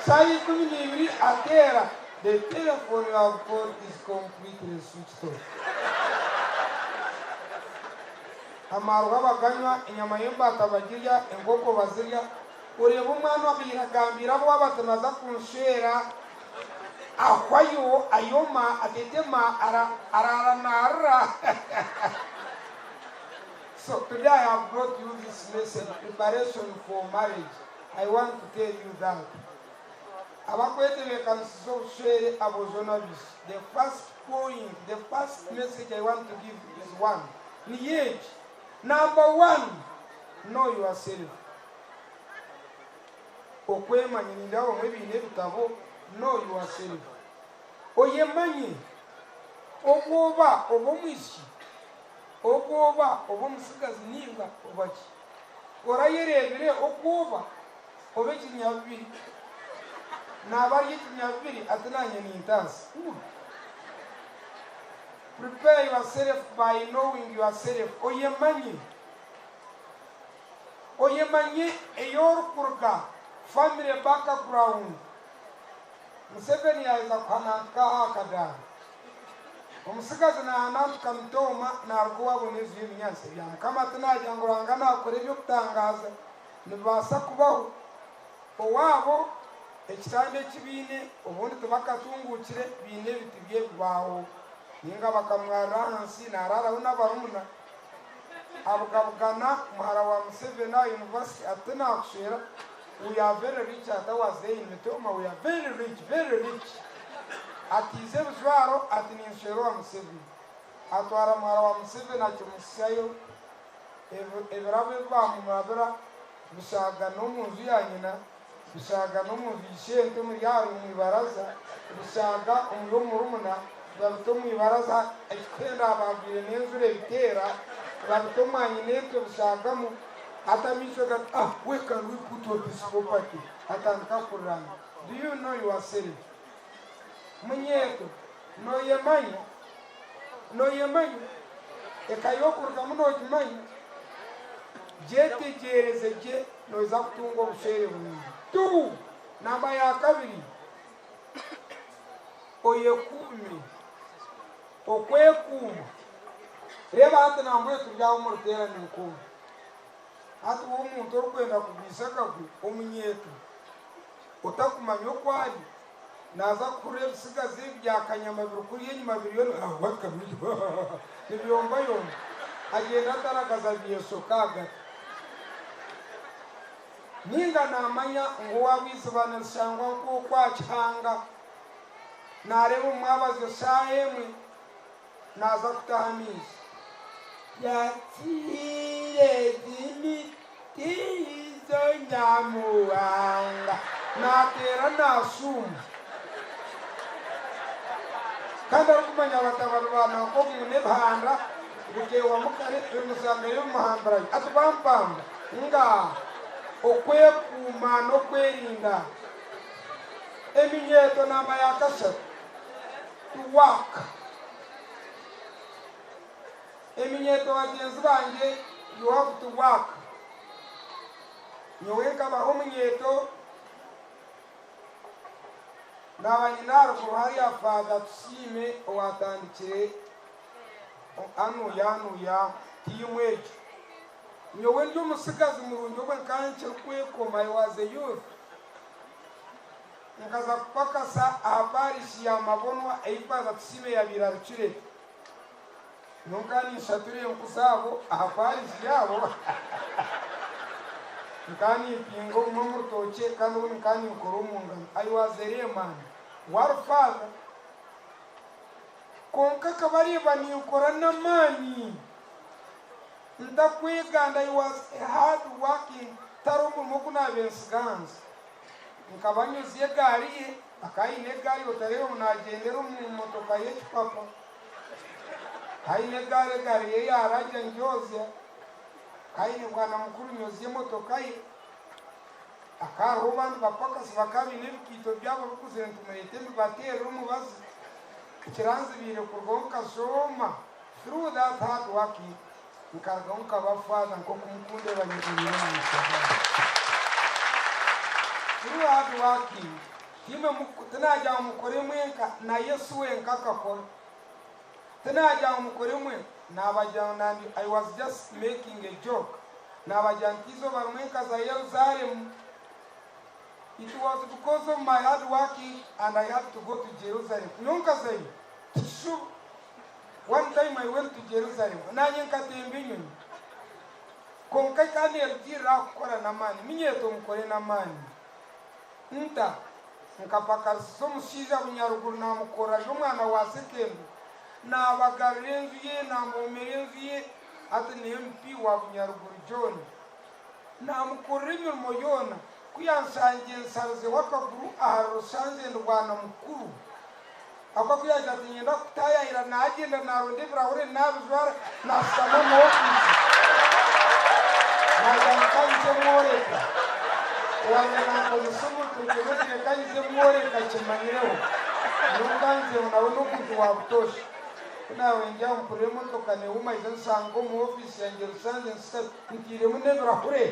Shaaha 12, ateera, the telephone you have called is completely switched off. Amaarwa baganywa, enyama y'embaata bagirya, enkoko bazirya. Oreeba omwana obaire agambiire ab'owaabo ati naza kunshwera, ahwayo, ayoma, atetema, araara naarira. So today I have brought you this message, preparation for marriage. I want to tell you that abakwetebeekanisiza obushwere aboojo n'abaishiki, the first point, the first message I want to give is one. Niyo egi, number one, know yourself. Okwemanya, nindeeba abamwe baine ebitabo, know yourself. Oyemanye, obu oba oba omwishiki, obu oba oba omutsigazi nainga oba ki. Orayereebire oku oba oba ekinyabibiri. Naaba ari ekinyabibiri ati naanye nintaasa. Prepare yourself by knowing yourself. Oyemanye. Oyemanye ei orikuruga, family background. Museveni yaaheza kuhanantuka aha akadaara. Omutsigazi naahanantuka mitooma naaruga owaabo n'enju y'ebinyaatsi. Ebya Mukama tinaagira ngu Ruhanga naakora eby'okutangaaza. Nibibaasa kubaho. Owaabo ekitanda eki baine obundi tibakatunguukire, baine ebiti by'ebibaaho. Nainga bakamwarira ahansi naaraaraho n'abarumuna. Abugabugana muhara wa Museveni aha university ati tinaakushwera, we are very rich at ours there in Mitooma, we are very rich, very rich. Atiiza ebijwaro ati ninshwera owa Museveni. Atwara muhara wa Museveni akimuhitsyayo, ebirabo ebi baamumurabira bishaaga n'omu nju ya nyina, bishaaga n'omu nju y'ishente omuri aha omu ibaraza, bishaaga omu y'omurumuna, babita omu ibaraza, ekikwenda baagwire n'enjura ebiteera, babita omwa nyinento bishaagamu, hati amaisho gati, ah, where can we put all this property? Atandika kuriranga. Do you know yourself? Munyeeto, nooyemanya? Nooyemanya? Eka y'okurugamu noogimanya? Gyetegyereze gye, noija kutunga obushwere burungi. Two, namba ya kabiri, oyekuume. Okwekuuma. Reeba hati nambwenu turi aha omu ruteerane nk'oru. Hati wowe omuntu orikwenda kugwisa akagwe, omunyeeto. Otakumanya oku ari, naaza kuhurira ebisigazi bya kanyama biri kuriya enyima biriyo nibiyombayomba, agyenda ataragaza byeshoka ahagati. Ninga naamanya ngu owaabo eiziba nirishangwa nk'oku aha kihanga, naareeba omu mwabazyo shaaha emwe naaza kutaha amaizi. Yakiire emitiizo Nyamuhanga. Naateera naashuuma. Kandi arikumanya batabani ba Nankogu ngu n'ebihanda bikeehwamu kare bimushangayo bimuhambirayo. Ati bampamba? Ngaaha. Okwekuuma n'okwerinda. Eminyeeto namba ya kashatu, to work. Eminyeeto bagyenzi bangye, you have to work. Nyowe nkabaho omunyeeto, naaba nyine aharuguru hariya Father Tusiime owatandikire anuya anuya tiimu egyo. Nyowe ndi omutsigazi murungi obwe nkaba nkirikwekoma, I was a youth. Nkaza kupakasa aha parish ya Mabonwa ei Father Tusiime yabaire arukire. Nyowe nkaba ninshatura enku zaabo aha parish yaabo. Nkaba nimpinga obumwe omu rutookye kandi obundi nkaba ninkora omu ngano. I was a layman. War father. Kwonka akaba areeba ninkora n'amaani. Ntakweganda I was a hard working tihariho omurimo ogu naabaire ntsiga ahansi. Nkaba nyozya egaari ye, akaba aine egaari otareeba ngu naagyendera omu motoka y'ekipapa. Aine egaari, egaari ye yaaragya ngyozya. Akaba aine bwana mukuru nyozya emotoka ye. Hakaba hariho abandi bapakasi bakaba baine ebikaito byabo bikuzire nti mureete mbibateerere omubazi. Ekiranzibiire kurugaho nkashooma through that hard working nkarugaho nkaba father nk'oku mukundeeba nyemereire omu maisho gaanyu. Through hard working tiimwe tinagira ngu mukore mwenka na Yesu wenka akakora. Tinagira ngu mukore mwenka naabagira ngu nandi I was just making a joke naabagira nti eizooba rimwe nkaza Yerusaalemu It was because of my hard working and I had to go to Jerusalem. Nyowe nkazayo? Tikishuba. One time I went to Jerusalem, naanye nkatemba enyonyi. Kwonka ekaba neerugiirira aha kukora n'amaani. Minyeeto mukore n'amaani. Nta? Nkapakarisiza omushaija bunyaruguru naamukorera ari omwana wa sekendo, naabagarira enju ye, naamuhomera enju ye, hati ni MP wa Bunyaruguru John. Naamukorera emirimo yoona. Ku yanshangiye nsarizeho akaguru ahari Rushanze ndi bwana mukuru. Ahabw'okuba ku yaagira ati niinyenda kukutaayayira, naagyenda naaronda ebirahure naabijwara, naashutama omu ofiisi. Naagira ngu ka nyije mworeka. Owaabaire nankozesa omu rutookye reka nyije mworeka akimanyireho. Nyowe nkangize ngu nawe n'omuntu wa butoosha. Ku naabaire ndi aho mpurira emotoka neehuma aija anshanga omu ofiisi yangye Rushanze nshutami. Ntairemu n'ebirahure.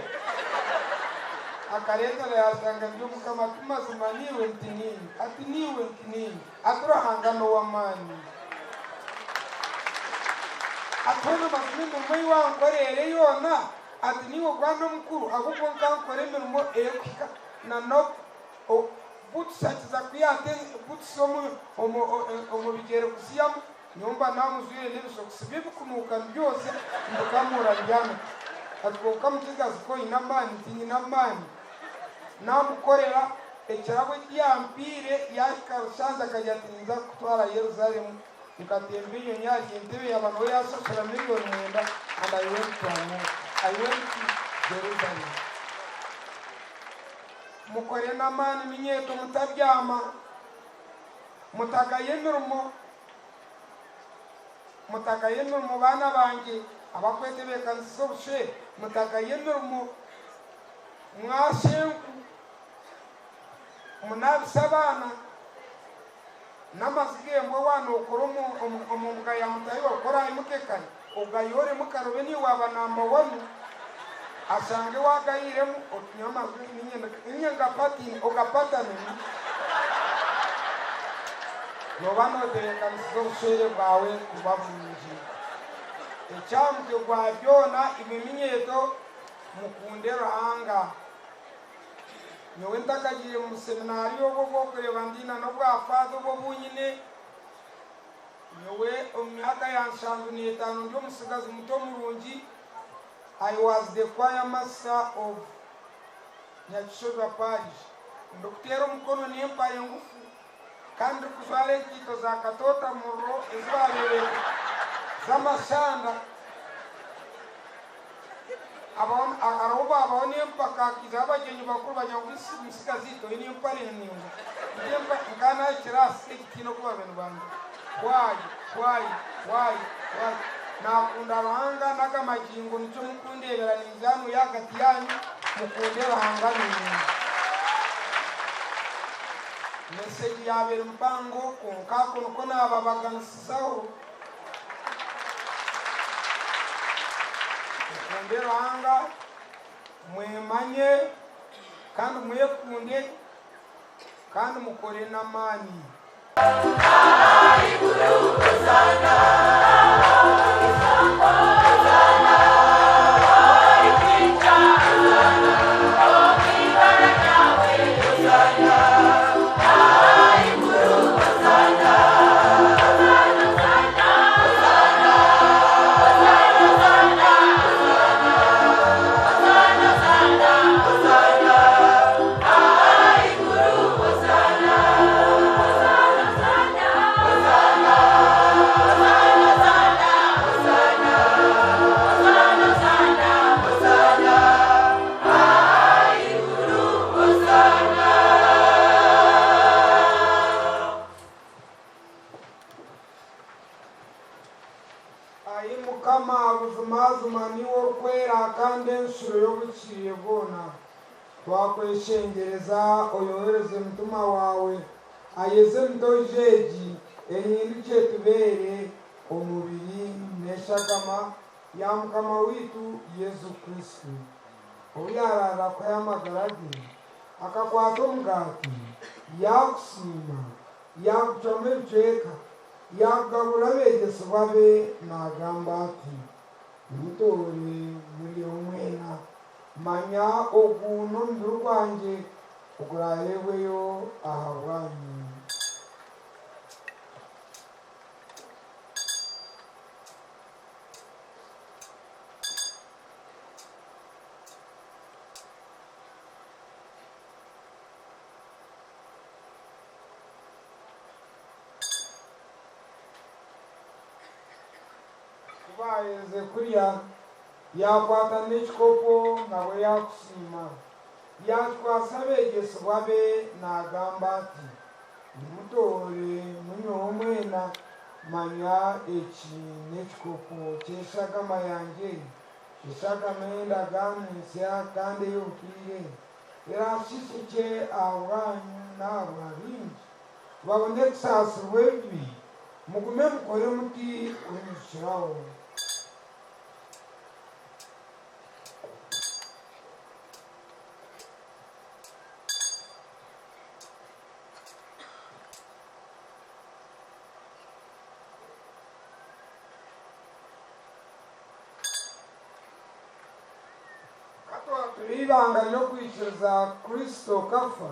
Akareetera yaashanga ndi Omukama ati, Mazima niiwe? Nti, Niinye. Ati, Niiwe? Nti, Niinye. Ati, Ruhanga n'ow'amaani. Ati, Hoona mazima emirimo ei wankoreire yoona, ati, niiwe gwana omukuru, ahabw'okuba nkankora emirimo erikuhika na n'oku butusi akiza kuyata butusi omu, omu, omu bigyere kuzihamu. Nyowe mba naamujwaire n'ebisokisi bye bikunuuka mbyozya, mbikamuura mbyanika. Ati, Kwonka mutsigazi ku oine amaani? Nti, Nyine amaani. Naamukorera ekirabo eki yampaire, yaahika Rushangi akagira ati, Ninza kukutwara Yerusaalemu. Nkatemba enyonyi ahari Entebbe yaaba niho yaashashura 9,000,000 and I went to America. I went to Jerusalem. Mukore n'amaani minyeeto mutabyama, mutagaya emirimo. Mutagaye emirimo baana bangye abakwetebeekanisiza obushwere, mutagaye emirimo, mwasha enku, munaabise abaana n'amazi g'embwa waaba nookora omu mbuga ya mutaahi waawe ku oraayimuke kare ogayooremu kare obe niiwe waaba namba wanu ashange waagayiiremu oti nyowe amazi niinye ngapatiine ogapatanemu. Nooba nootebeekanisiza obushwere bwawe kuba burungi. Eky'aha mutwe gwa byona, imwe minyeeto, mukunde Ruhanga. Nyowe ntakagiire mu seminaari obwo obw'okureeba ndiina n'obwa Faatha obwo obu nyine, nyowe omu myaka ya 75 ndi omutsigazi muto murungi, I was the choir master of Nyakishoza Parish, ndikuteera omukono n'empare ngufu kandi ndikujwara enkaito za katoota muriro ezi baabaire z'amashanda. Hariho baabaho n'empaka haijaho abagyenyi bakuru bagira ngu Mutsigazi toine empare ningwa. Nkaba naahikire aha siteegi tihaine oku baabaire nibangira. Why? Why? Why? Why? Naakunda Ruhanga n'aga magingo nikyo murikundeebera ninza hanuya ahagati yaanyu mukunde Ruhanga naimwe. Mesegi yaaba eri mpango kwonka ako niko naababaganisizaho. Mukunde Ruhanga, mwemanye kandi mwekunde kandi mukore n'amaani. Ai Mukama, buzimazima niiwe orikwera kandi enshuro y'obuhikiiriire bwona. Twakweshengyereza oyohereze Mutima waawe ayeze emitoijo egi, ehindukye etubeere omubiri n'eshagama ya Mukama waitu Yesu Kristo. Obu yaaraarira kuhayo amagara ge, akakwata omugaati, yaagusiima, yaagucwamu ebicweka, Yaagabura abeegyesibwa be naagamba ati, Mutoore muryeho mwena, manya ogu n'omubiri gwangye oguraaheebweyo ahabwanyu. Ku baaherize kurya, yaakwata n'ekikopo nabwo yaakusiima, yaakikwatsa abeegyesibwa be naagamba ati, Mutoore munyweho mwena, manya eki n'ekikopo ky'eshagama yangye, eshagama ey'endagaano ensya kandi ey'obutwire, eraashiishikye ahabwanyu n'ahabwa baingi. Babone kusaasirwa ebibi, mugume mukore muti kunyijukiraho. Ka twature eibanga ry'okwikiriza Kristo kafa.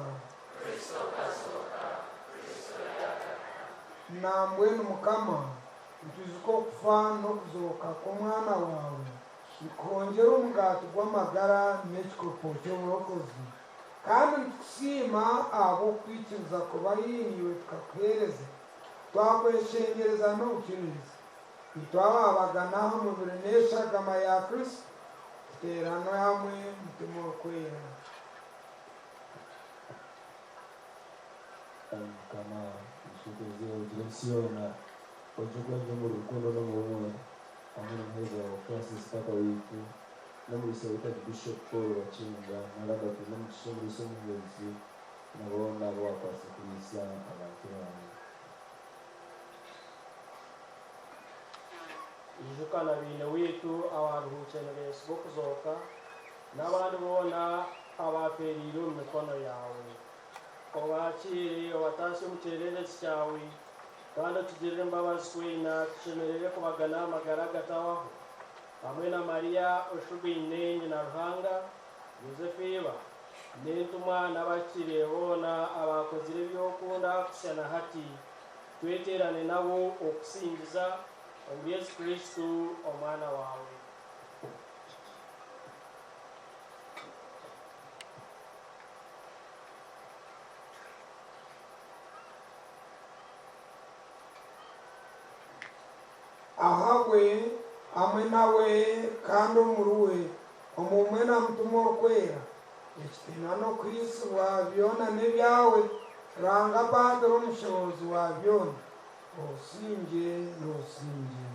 Nambwenu Mukama, nitwijuka okufa n'okuzooka kw'Omwana waawe, nitukuhongyera omugaati gw'amagara n'ekikopo ky'oburokozi. Kandi nitukusiima ahabw'okutwikiriza kuba haihi naiwe tukakuheereza, twakweshengyereza n'obucureezi. Itwe abaabagana aha mubiri n'eshagama ya Kristo, tuteeranwe hamwe Mutima Orikwera. Ai Mukama, otushwekyerezie ogire ensi yoona, ogye okwengye omuri rukundo n'omu bumwe, hamwe n'omuheereza waawe Francis Taata waitu, n'omuriisa waitu Archbishop Paul Bakinga, n'abandi abateine omugisha omuriisa omuhwezi, na boona abu waakwatsire kuriisa abantu baawe. Ijuka na beine waitu abaaruhuukire nibeesiga okuzooka, n'abandi boona abaafeereire omu mikono yaawe. Obaakiire, obataasye omu kyererezi kyawe, kandi otugirire embabazi twena tushemerere kubagana aha magara agatahwaho, hamwe na Mariya oshugaine nyina Ruhanga, Yosefu iba, N'entumwa n'abahikiriire boona abakozire eby'okunda kuhitsya na hati, tweteerane nabo okusingiza omuri Yesu Kristo Omwana waawe. Ahabwe, hamwe nawe, kandi omuriwe, omu bumwe na Mutima Orikwera, ekitiinwa n'okuhiisibwa byona n'ebyawe, Ruhanga Patiri Omushoboorozi wa byona, obusingye n'obusingye.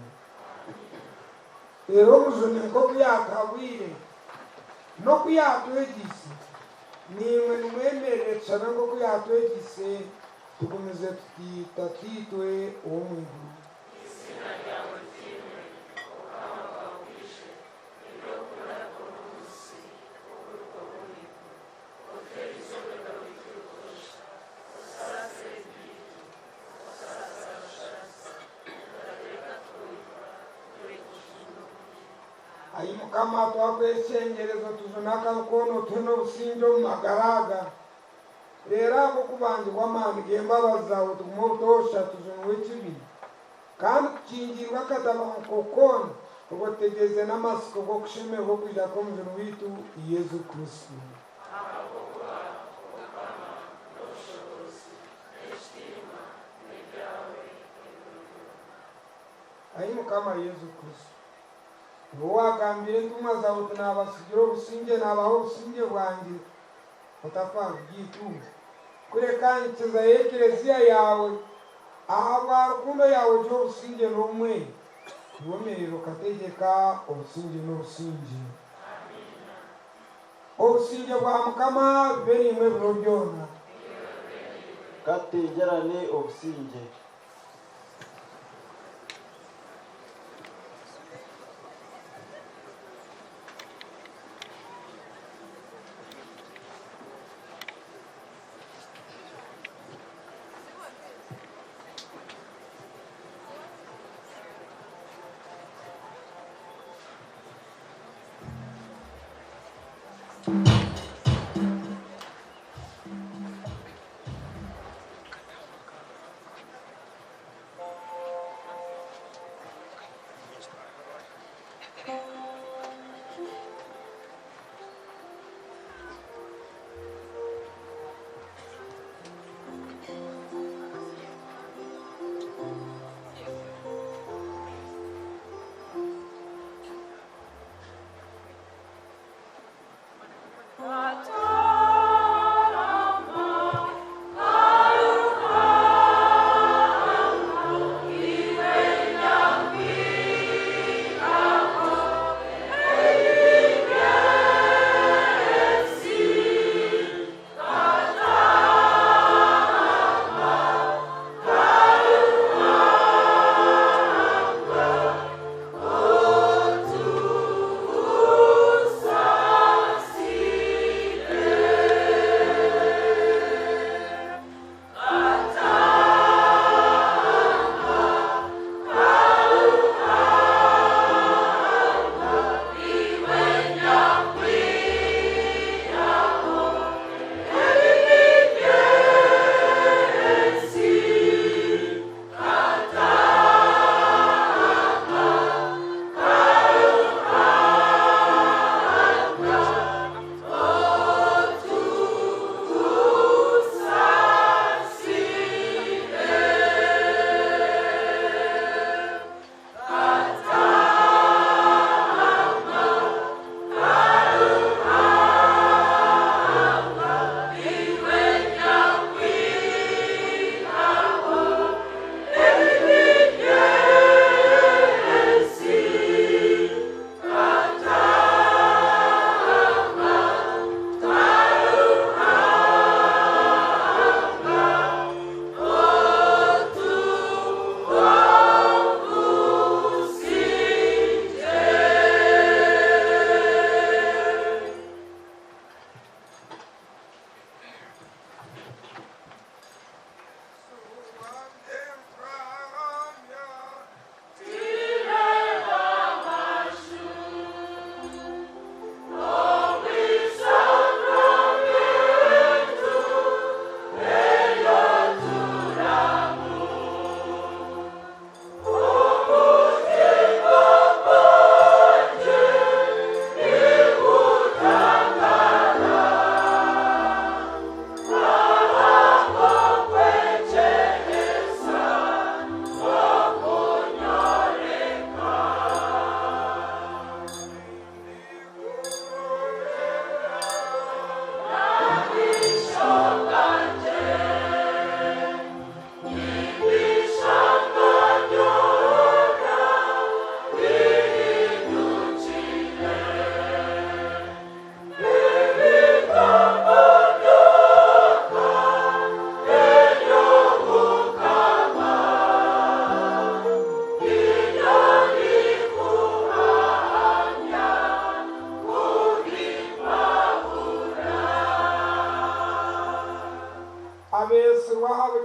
Reero Omujuni nk'oku yaatuhabwire n'oku yaatwegyeise, naimwe nimwemerere tushabe nk'oku yaatwegyeise, tugumize tuti, Tataitwe ow'omu iguru. Eiziina ryawe ritiinwe, Obukama bwawe bwije, eby'okunda bikorwe omu nsi nk'oku bikorwa omu iguru. Otuhe erizooba ery'owaitu butoosha. Otusaasire ebibi byaitu, nk'oku tusaasira abatusaasira. Otatureka tukohibwa, kureka otujune obubi. Ai Mukama, twakweshengyereza otujune akabi koona, otuhe n'obusingye omu magara aga. Reero ahabw'okubangibwa amaani g'embabazi zaawe tugume obutoosha tujunwe ekibi, kandi tukingiirwe akatabanguko koona, obwo tutegyerize n'amatsiko g'okushemererwa okwija kw'Omujuni waitu Yesu Kristo. Ahabw'okuba obukama n'obushoboorozi n'ekitiinwa n'ebyawe ebiro byona. Ai Mukama Yesu Kristo, iwe owaagambiire entumwa zaawe oti, Naabatsigira obusingye, naabaha obusingye bwangye, otafa aha byaitu, kureka nkiza y'Eklezia yaawe, ahabwa rukundo yaawe ogihe obusingye n'obumwe, iwe omerera okategyeka obusingye n'obusingye. Obusingye bwa Mukama bube naimwe ebiro byona. Ka tutengyerane obusingye.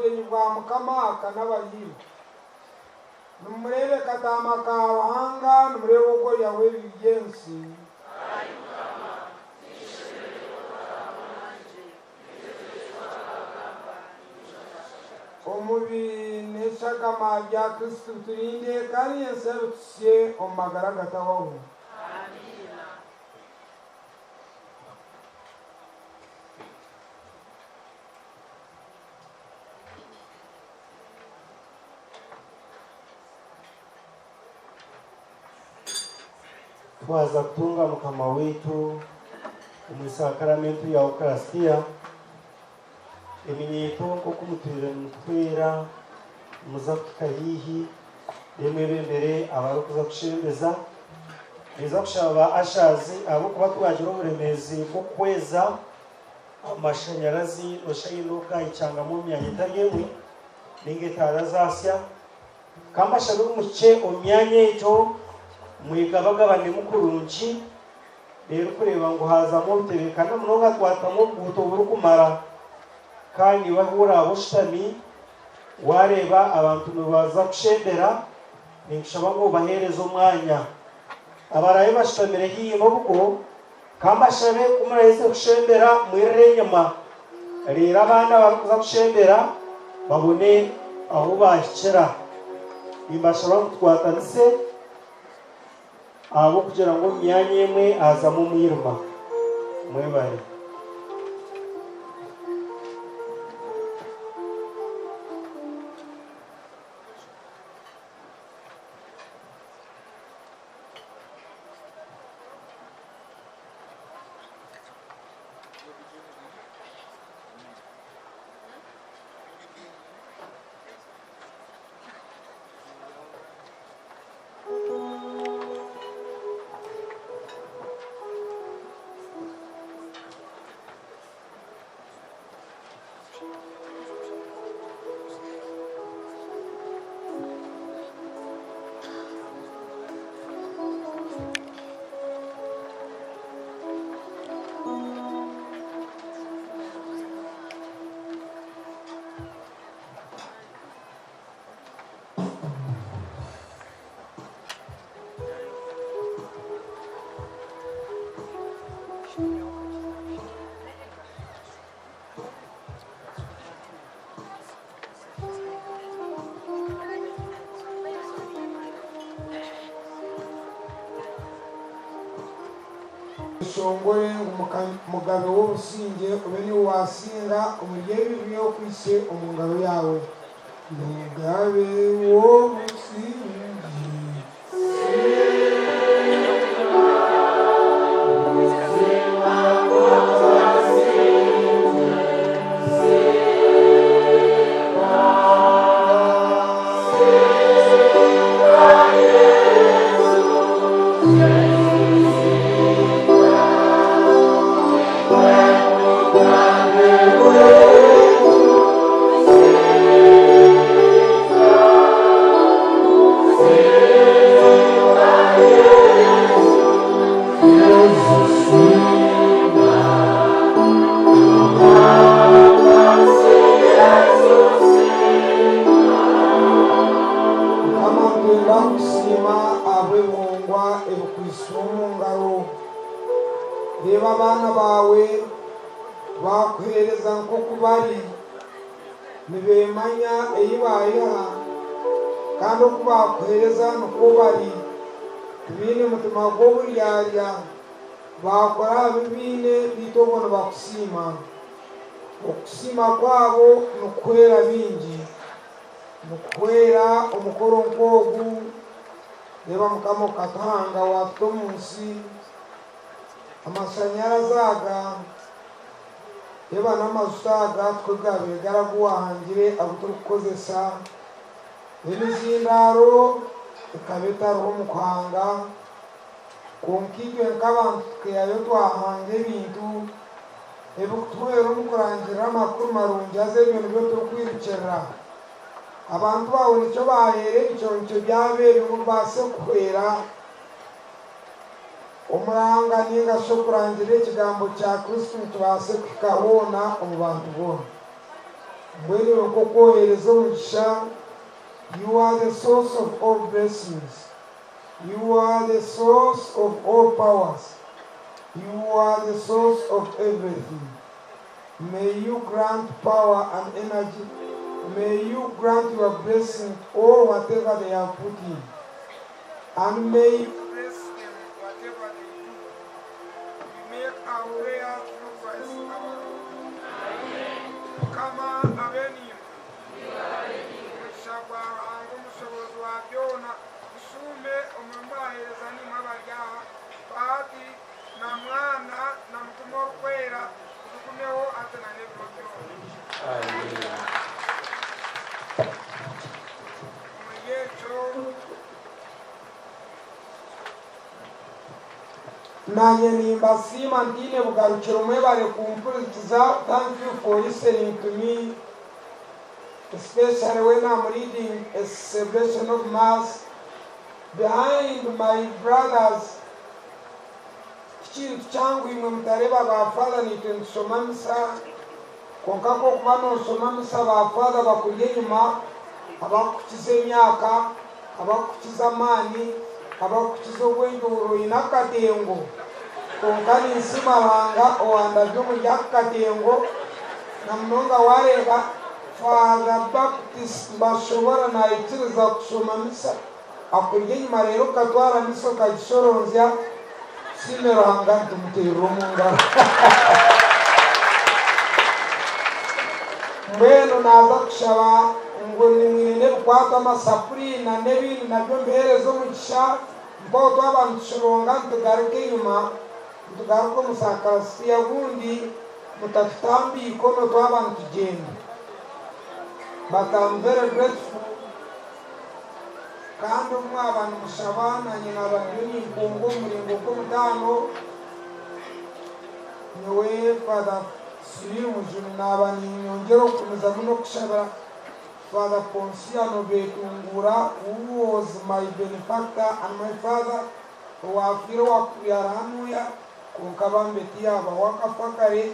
Bugyenyi bwa Mukama ka n'abahiirwe. Nimureebe Kataama ka Ruhanga, nimureebe Ogwo oihaho ebibi by'ensi. Omubiri n'eshagama bya Kristo biturinde kandi nyentsya bituhitsye omu magara agatahwaho. Twaza kutunga Mukama waitu omu saakramentu ya Ukaristia, eminyeeto nk'oku mutwire nimutuhwera nimuza kuhika haihi then mwebembere abarikuza kushembeza. Ninza kushaba ba ushers ahabw'okuba twagira oburemeezi bw'okuhweza amashanyarazi noshusha haine obu gahikyangamu omu myanya etari emwe ninga etaara zaasya. Ka mbashabe muhikye omu myanya egyo mwegabagabanemu kurungi reero kureeba ngu haazamu obutebeekana munonga twatamu obuguuto burikumara. Kandi iwe ahu oraabe oshutami waareeba abantu nibaza kushembera ninkushaba ngu obaheereze omwanya. Abaraabe bashutamire haihi n'obugo ka mbashabe ku muraheze kushembera mwirire enyima reero abandi abarikuza kushembera babone ahu baahikira. Nimbashaba ngu tukwatanise ahabw'okugira ngu omu myanya emwe hazamu omwirima. Mwebare. Yeshongore ngu Mugabe w'obusingye obe niiwe waasinga omuri ebi bi okwaitse omu ngaro yaawe. Mugabe w'obusingye. Mukama nitwenda kukusiima ahabw'ebihongwa ebikwaitswe omu ngaro. Reeba abaana baawe baakuheereza nk'oku bari, nibeemanya ei baayiha, kandi oku baakuheereza nikwo bari, tibaine mutima gw'oburyarya, baakora aha bi baine beitu obwo nibakusiima. Okusiima kwabo nikuhwera baingi. Nikuhwera omukoro nk'ogu. Reeba Mukama okatuhanga waatuta omu nsi, amashanyarazi aga, reeba n'amajuta aga tikwo gaabaire gari agu waahangire agu turikukozesa. Emizindaaro ekaba etariho omu kuhanga, kwonka itwe nk'abantu tukaihayo twahanga ebintu ebirikutuhwera omu kurangirira amakuru marungi haza ebyo nibyo turikwirukirira. Abantu baawe nikyo baaheera ebiconco byabo ebi ngu bibaase kuhwera omuranga nainga shi okurangirira ekigambo kya Kristo ngu kibaase kuhika hoona omu bantu boona. Mbwenu iwe nk'okwohereza omugisha, you are the source of all blessings, you are the source of all powers, you are the source of everything. May you grant power and energy, may you grant your blessing to all whatever they have put in, and may you bless them whatever they do. We make our prayer through Christ our Lord. Mukama abe naimwe. Omugisha gwa Ruhanga omushoboorozi wa byona gushuume omuri mwaheereza naimwe abari aha, Paati na Mwana na Mutima Orikwera, gutugumeho hati na n'ebiro byona. Omuri ekyo Naanye nimbasiima ntaine bugarukiro mwebare kumpurikiza thank you for listening to me especially when I'm leading a celebration of mass behind my brothers tikintu kyangu imwe mutareeba ba father naitwe nitushoma misa kwonka kwokuba noshoma misa ba father bakuri enyima abakukukiza emyaka abakukukiza amaani abakukukiza obwengye ohurira oine akatengo kwonka ninsiima Ruhanga owandabya omuri aka katengo na munonga wareeba Father Baptist Bashobora naikiriza kushoma misa akuri enyima reero okatwara misa okagishoronzya tusiime Ruhanga nitumuteerera omu ngaro. Mbwenu naaza kushaba ngu nimwine n'ebikwato amasapuri na n'ebindi nabyo mbiheereze omugisha mpaho twaba nitushoronga nitugaruka enyima nitugaruka omu sakarasitiya obundi mutatutamba eikono twaba nitugyenda but I'm very grateful kandi obu mwaba nimushaba nanye naba ndiyo ninkunga omu muringo gw'omutaano nyowe Father Cyril Mujuni naba ninyongyera okugumizamu n'okushabira Father Ponsiano Betungura who was my benefactor and my father owafiire owakubyara hanuya kwonka bambe tiyabaho akafa kare.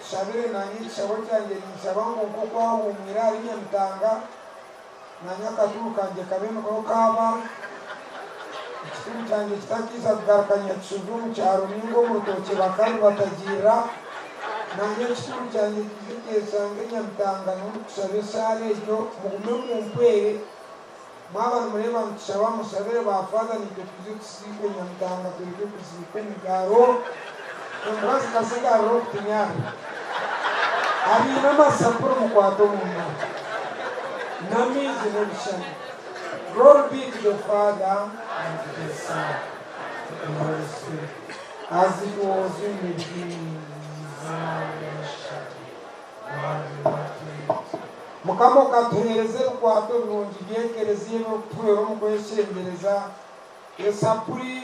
Tushabire nanye ekishabo kyangye ninshaba ngu nk'oku ahuumwire ahari Nyamitanga nanye akaturu kangye kabe niko kaaba ekituru kyangye kitakiija kugaruka Nyakishubi omu kyaro ninga omu rutookye bakarubatagiirira nanye ekituru kyangye kiije kyeshange Nyamitanga n'omu kushaba eshaara egyo mugume mumpwere mwaba nimureeba nitushaba mushabire ba father naitwe twije tusiikwe Nyamitanga tureke kuziikwa omu byaro embwa zikasigarira okutunyara abaine amasapuri mukwate omu ngaro n'amaizi n'ebishushani Glory be to the Father and to the Son to the Holy Spirit as it was in the beginning is now and shall be world without end. Mukama okatuheereza ebikwato birungi by'ekereziya ebirikutuhwera omu kweshengyereza esapuri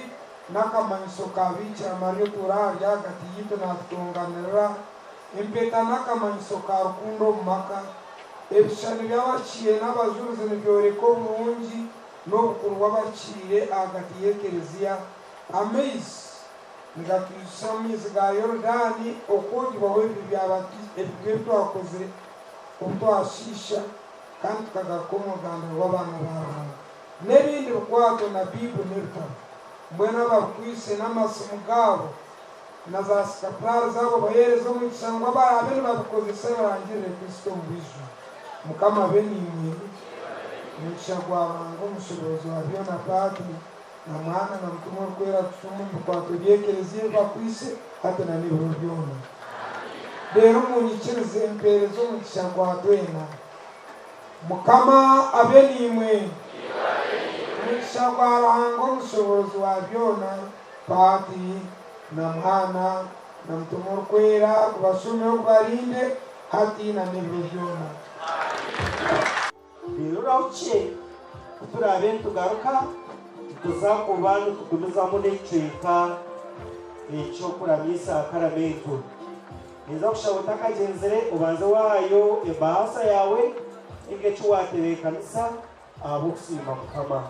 n'akamanyiso ka Biikira Mariya otuura ahari ahagati yaitu naatutonganirira, empeta n'akamanyiso ka rukundo omu maka, ebishushani by'abakiire n'abajurizi nibyoreka oburungi n'obukuru bw'abakiire ahagati y'ekereziya, amaizi nigatwijutsya amaizi ga Yorudaani okwogibwaho ebibi ebi twakozire obu twashiisha kandi tukagaruka omu ruganda rw'abaana ba Ruhanga. N'ebindi bikwato na Baibuli n'ebitabo. Mbwenu abarikwaitse n'amasimu gaabo na za sikapulaari zaabo baheereze omugisha ngu abaraabe nibabikozesa barangirire Kristo omu bwijwire. Mukama abe naimwe. Omugisha gwa Ruhanga omushoboorozi wa byona Paati na Mwana na Mutima Orikwera kushuuma omu bikwato by'ekereziya ebi bakwaitse hati na n'ebiro byona. Reero munyikirize mpeereze omugisha gwa twena. Mukama abe naimwe. Omugisha gwa Ruhanga omushoboorozi wa byona, Paati na Mwana na Mutima Orikwera gubashuumeho gubarinde hati na n'ebiro byona. Reero orahukye ku turaabe nitugaruka, nituza kuba nitugumizamu n'ekicweka eky'okuramya eisaakaramentu. Ninza kushaba otakagyenzire obanze waahayo ebaasa yaawe ninga eki waatebeekanisa ahabw'okusiima Mukama.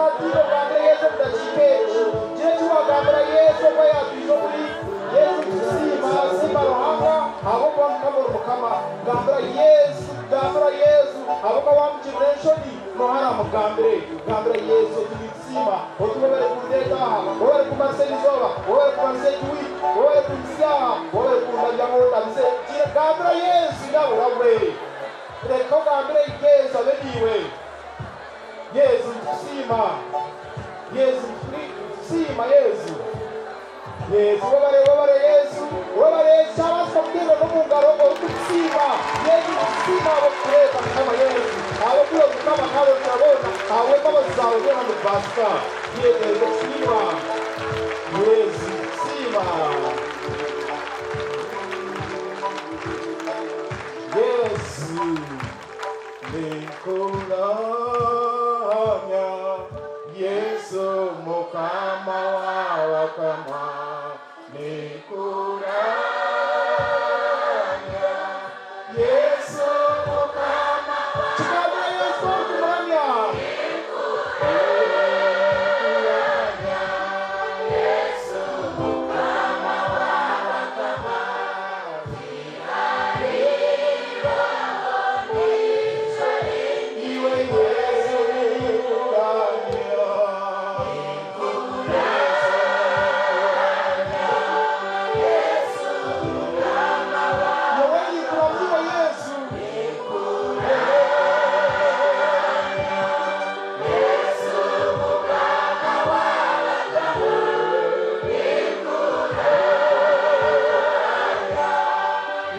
Oratiina ogambire Yesu omu dakiika egi. Gira eki waagambira Yesu obu yaatwija omuri Yesu nitusiima, siima Ruhanga ahabw'okuba Mukama ori Mukama. Gambira Yesu, gambira Yesu ahabw'okuba waamugirira enshoni nooha araamugambire. Gambira Yesu oti ninkusiima, oti webare kundeeta aha, webare kummarisa eri izooba, webare kummarisa egi wiiki, webare kumpitsya aha, webare kundabya ahu ondabize. Gira, gambira Yesu nyabura we. Reka ogambire Yesu abe niiwe. Yesu nitukusiima. Yesu nitukusiima Yesu. Yesu webare webare Yesu webare kyabaasika kuteerera n'omu ngaro orikutusiima Yesu nitukusiima ahabw'okutureeta Mukama Yesu ahabw'okuba ori Mukama kandi orikira boona ahabw'embabazi zaawe byona nibibaasika Yesu nitukusiima Yesu nitukusiima Yesu Ninkuramya Yesu Mukama w'abakama Ninkuramya Yesu Mukama Kigambire Yesu orikumuramya Ninkuramya Yesu Mukama w'abakama Iwe Yesu ninkuramya Nyowe ninkuramya iwe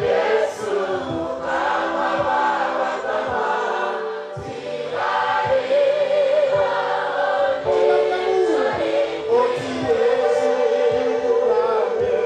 Yesu Oti Yesu ninkuramya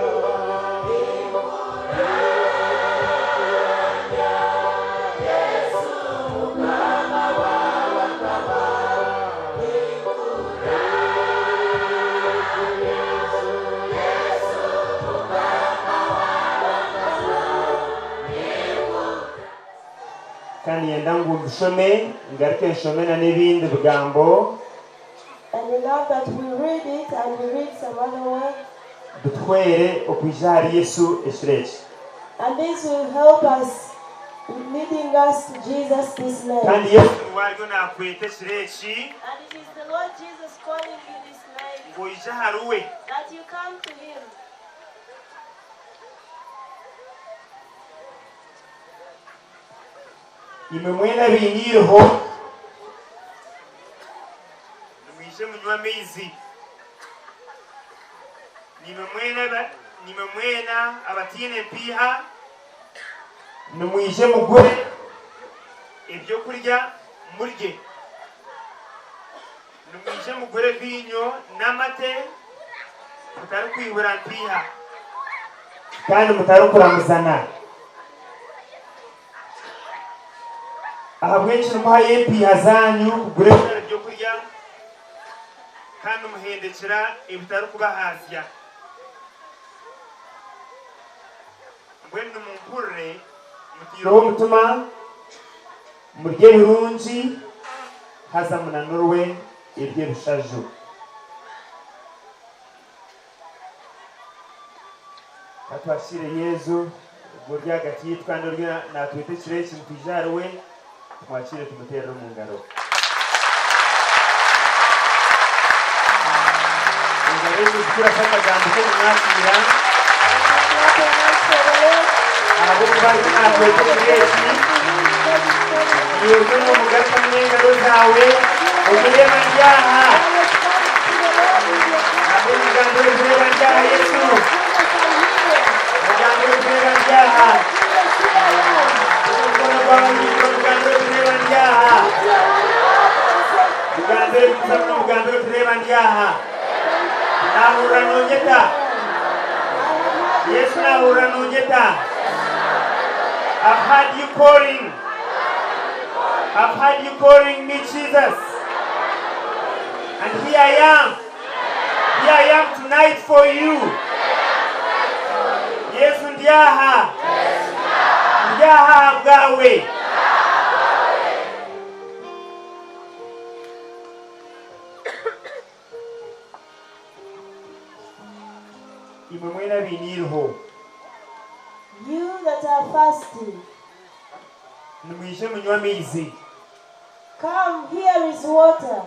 Kandi niinyenda ngu mbishome, ngaruke nshome na n'ebindi bigambo And we love that we read it and we read some other words. bituhwere okwija ahari Yesu ekiro eki. And this will help us, leading us to Jesus this night. Kandi Yesu niwe ariyo naakweta ekiro eki And it is the Lord Jesus calling you this night ngu oije ahari we. that you come to Him. Imwe mwena abaine eiriho, nimwije munywe amaizi. Naimwe mwena aba- naimwe mwena abataine mpiiha, nimwije mugure ebyokurya murye. Nimwije mugure viinyo n'amate mutarikwihura mpiiha. Kandi mutarikuramuzana. Ahabw'enki nimuhayo empiiha zaanyu kugura ebitari by'okurya, kandi muhendekyera ebitarikubahaazya? Mbwenu nimumpurire mutaireho omutima, murye ebirungi, haza munanurwe eby'ebishaju. Ka twakiire Yesu ogwo ori ahagati yaitu kandi oriyo natweta ekiro eki ngu twije ahari we, tumwakiire tumuteerere omu ngaro. Engaro ezo zikurase akagambo k'okumwakiira ahabw'okuba ariyo natweta ekiro eki. Iwe oriyo nomugarukamu n'engaro zaawe omureeba ndi aha. Nabwo mugambire omureeba ndi aha Yesu. Mugambire omureeba ndi aha. Omukono gwawe omuringwa mugambire omureeba ndi aha. Mugambire omukono mugambire omureeba ndi aha. Nahurira nonyeta. Yesu nahurira nonyeta. I've heard you calling. I've heard you calling me Jesus. And here I am. Here I am tonight for you. Yesu ndi aha. Ndi aha ahabwawe. that are thirsty, Nimwije munywe amaizi. Come, here is water.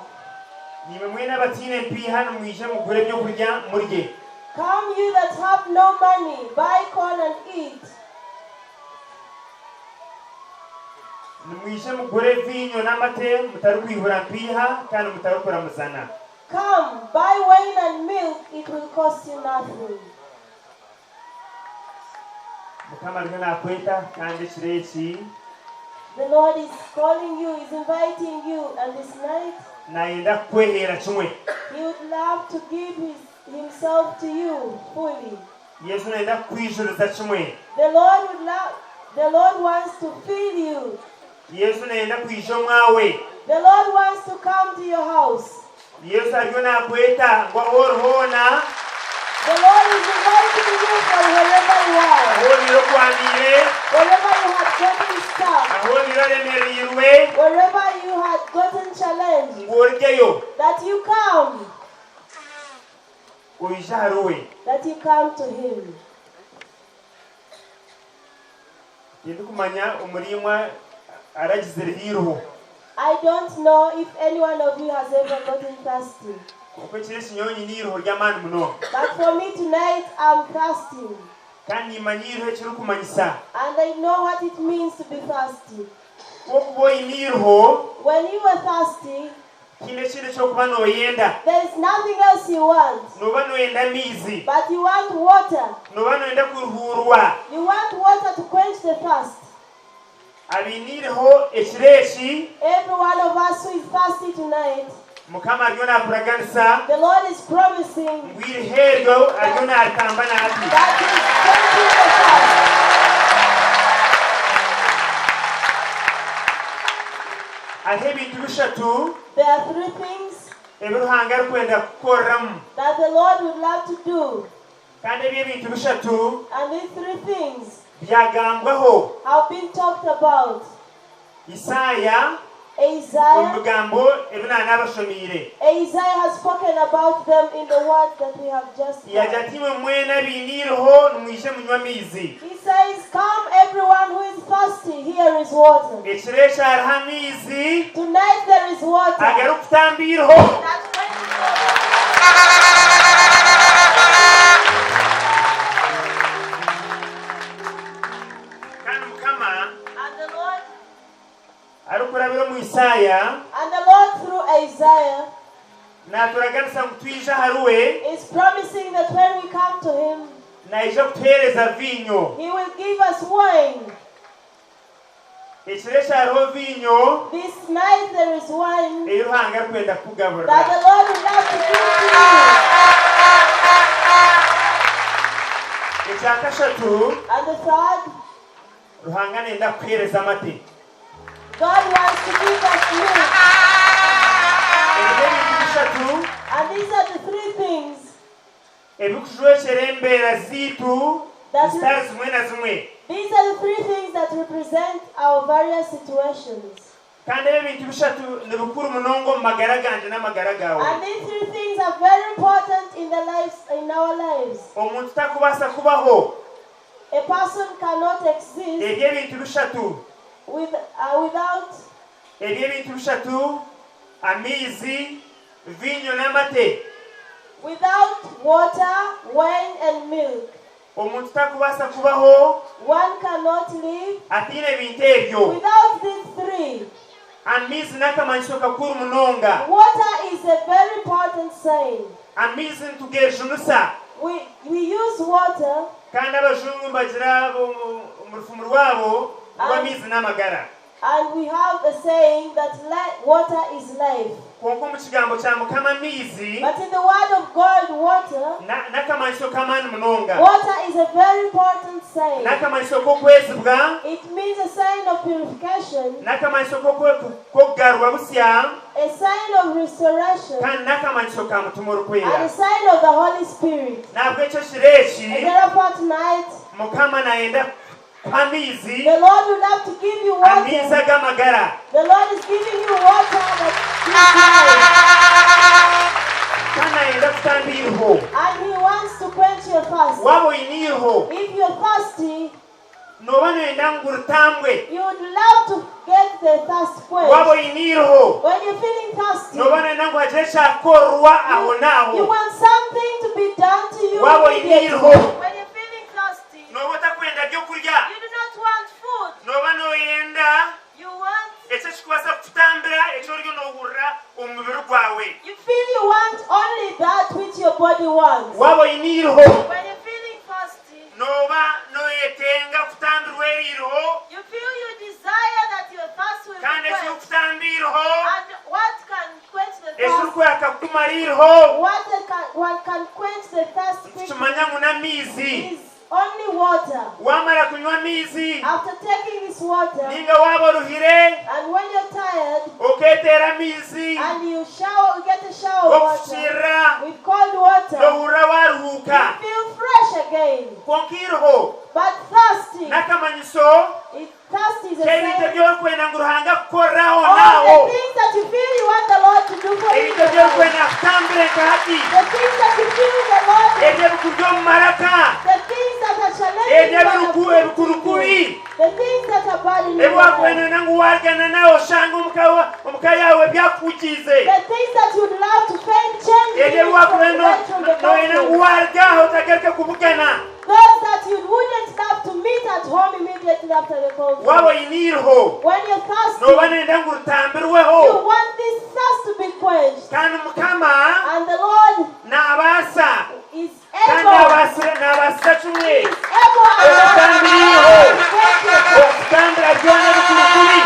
Naimwe mwena abataine mpiiha nimwije mugure ebyokurya murye. Come, you that have no money, buy corn and eat. Nimwije mugure viinyo n'amate mutarikwihura mpiiha kandi mutarikuramuzana. Come, buy wine and milk, it will cost you nothing. Mukama ariyo naakweta kandi ekiro eki The Lord is calling you, is inviting you, and this night naayenda kukweheera kimwe. He would love to give Himself to you fully. Yesu naayenda kukwijuriza kimwe. The Lord would love, the Lord wants to fill you. Yesu naayenda kwija omwawe. The Lord wants to come to your house. Yesu ariyo naakweta ngu ahu ori hoona, The Lord is inviting you from wherever you are, ahu oriire okwamiire, wherever you have gotten stuck, ahu oriire oremereirwe, wherever you had gotten challenged, ngu orugeyo that you come, oije ahariwe. that you come to Him. Tindikumanya omuriimwe aragizireho eiriho. I don't know if any one of you has ever gotten thirsty, Kwonka ekiro eki nyowe nyine eiriho ry'amaani munonga. but for me tonight, I'm thirsty, Kandi nimmanya eiriho ekirikumanyisa. and I know what it means to be thirsty. Ku orikuba oine eiriho, When you are thirsty, tihaine ekindi eki orikuba nooyenda. there is nothing else you want, Nooba nooyenda amaizi. but you want water. Nooba nooyenda kuruhuurwa. You want water to quench the thirst. Abaine eiriho ekiro eki, Every one of us who is thirsty tonight, Mukama ariyo naakuraganisa the Lord is promising ngu eiriho eryo ariyo naaritamba na hati. that He is quenching the thirst. Hariho ebintu bishatu There are three things ebi Ruhanga arikwenda kukukoreramu. that the Lord would love to do, Kandi ebi ebintu bishatu and these three things byagambwaho have been talked about. Isaaya omu Isaiah, bigambo ebi naanabashomiire. Isaiah has spoken about them in the words that we have just Yaagira heard. ati imwe mwena abaine eiriho nimwije munywe amaizi. He says, Come, everyone who is thirsty, here is water. Ekiro eki hariho amaizi Tonight there is water. agarikutamba eiriho. Kandi Mukama And the Lord, arikurabira omu Isaaya and the Lord through Isaiah naaturaganisa ngu twije ahariwe is promising that when we come to him, naija kutuheereza viinyo. he will give us wine. Ekiro eki hariho viinyo This night there is wine ei Ruhanga arikwenda kukugaburira. that the Lord would love to give to you. Ekya kashatu, And the third, Ruhanga nayenda kukuheereza amate. God wants to give us milk. Ebi n'ebintu bishatu And these are the three things ebirikujwekyera embeera zaitu That's zitari zimwe na zimwe. These are the three things that represent our various situations. Kandi ebi ebintu bishatu ni bikuru munonga omu magara gangye n'amagara gaawe. And these three things are very important in the lives in our lives. Omuntu takubaasa kubaho A person cannot exist ebi ebintu bishatu without ebi ebintu bishatu amaizi, viinyo n'amate. without water, wine and milk. Omuntu takubaasa kubaho One cannot live ataine bintu ebyo. without these three. Amaizi n'akamanyiso kakuru munonga. Water is a very important sign. Amaizi nitugeejunusa. We use water Kandi abajungu nibagira omu rufumu rwabo ngu amaizi n'amagara. and we have a saying that water is life. Kwonka omu kigambo kya Mukama amaizi But in the word of God, water n'akamanyiso k'amaani munonga. water is a very important sign. N'akamanyiso k'okwezibwa, It means a sign of purification, n'akamanyiso k'okugarurwa busya, a sign of restoration, kandi n'akamanyiso ka Mutima and Orikwera. a sign of the Holy Spirit. Nahabwekyo ekiro eki, And therefore tonight, Mukama nayenda kuha amaizi, the Lord would love to give you amaizi water. ag'amagara. The Lord is giving you water that gives life. Kandi nayenda kutamba eiriho. And He wants to quench your thirst. Waaba oine eiriho, If you're thirsty, nooba Nooba nooyenda ngu ritambwe. You would love to get the thirst Waaba quenched. oine eiriho, When you're feeling thirsty, nooba nooyenda ngu hagire ekyakukorwa ahonaaho. you want something to be done to you Waaba oine immediately. eiriho, When you're feeling thirsty, nooba otakwenda byokurya. you do not want food. Nooba nooyenda You want, ekyo ekikubaasa kukutambira eki oriyo noohurira omu mubiri gwawe. you feel you want only that which your body wants. Waaba oine eiriho, When you're feeling thirsty, nooba nooyetenga kutambirwa eri iriho you feel you desire that your thirst will be kandi quenched. ekirikutamba eiriho And what can quench the thirst? ekirikwaka kukumara eiriho What can quench the thirst quickly tukimanya ngu n'amaizi. is only water. Waamara kunywa amaizi After taking this water, ninga waaba oruhire and when you're tired, okeeteera amaizi and you shower, you get a shower of water g'okufukiirira with cold water, noohurira waaruhuuka. you feel fresh again. Kwonka eiriho But thirsty, n'akamanyiso it, thirsty is a k'ebintu sign. ebi orikwenda ngu Ruhanga akukorere All ahonaaho. the things that you feel you want the Lord to do for you, in Ebintu your ebi life. orikwenda akutambire nka hati. The things that you feel the Lord, Ebyo ebikuri omu maraka. the things that are challenging Ebyo you and ebiriku afflicting ebikurukuri. you, the things that are burdening Ebi your life, wakwenda ngu waarigana nawe oshanga omuka yaawe byakuhukiize. the things that you'd love to find change Ebyo in ebi from, wakwenda right from the nooyenda ngu conference. waarugaho otagaruka kubugana. Those that you wouldn't love to meet at home immediately after the Waaba conference. oine eiriho When you're thirsty, nooba nooyenda ngu ritambirweho. you want this thirst to be quenched. Kandi Mukama And the Lord naabaasa is kandi able, naabaasisa kimwe able and okutambira eiriho, to quench your thirst, okutambira byona ebikurukuri.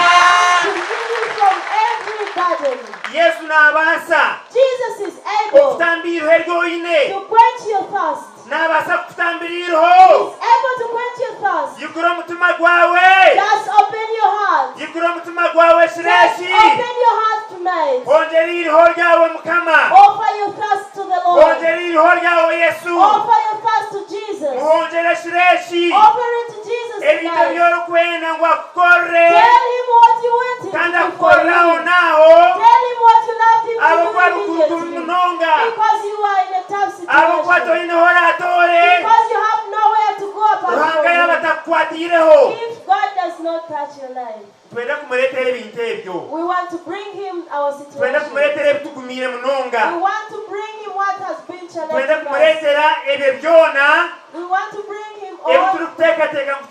to heal you from every burden. Yesu naabaasa Jesus is able okutambira eiriho eri oine. to quench your thirst. Naabaasa kukutambira eiriho. He's able to quench your thirst. Yigura omutima gwawe. Just open your heart. Yigura omutima gwawe Just kireeki. open your heart tonight. Hongyera eiriho ryawe Mukama. Offer your thirst to the Lord. Hongyera eiriho ryawe Yesu. Offer your thirst to Jesus. Muhongyere kireeki. Offer it to Jesus Ebintu tonight. ebi orikwenda ngu akukorere Tell him what you want him kandi to do for akukorere you. ahonaaho. Tell him what you loved him to Ahabw'okuba do bikurukuru immediately. munonga. Because you are in a tough Ahabw'okuba situation. toine horaatoore. Because you have nowhere to go apart Ruhanga from yaaba him. atakukwatiireho. If God does not touch your life, Twenda kumureetera ebintu ebyo. we want to bring him our Twenda situation. kumureetera ebitugumiire munonga. We want to bring him what has been Twenda challenging us. kumureetera ebyo byona We want to bring him ebi all, turikuteekateeka ngu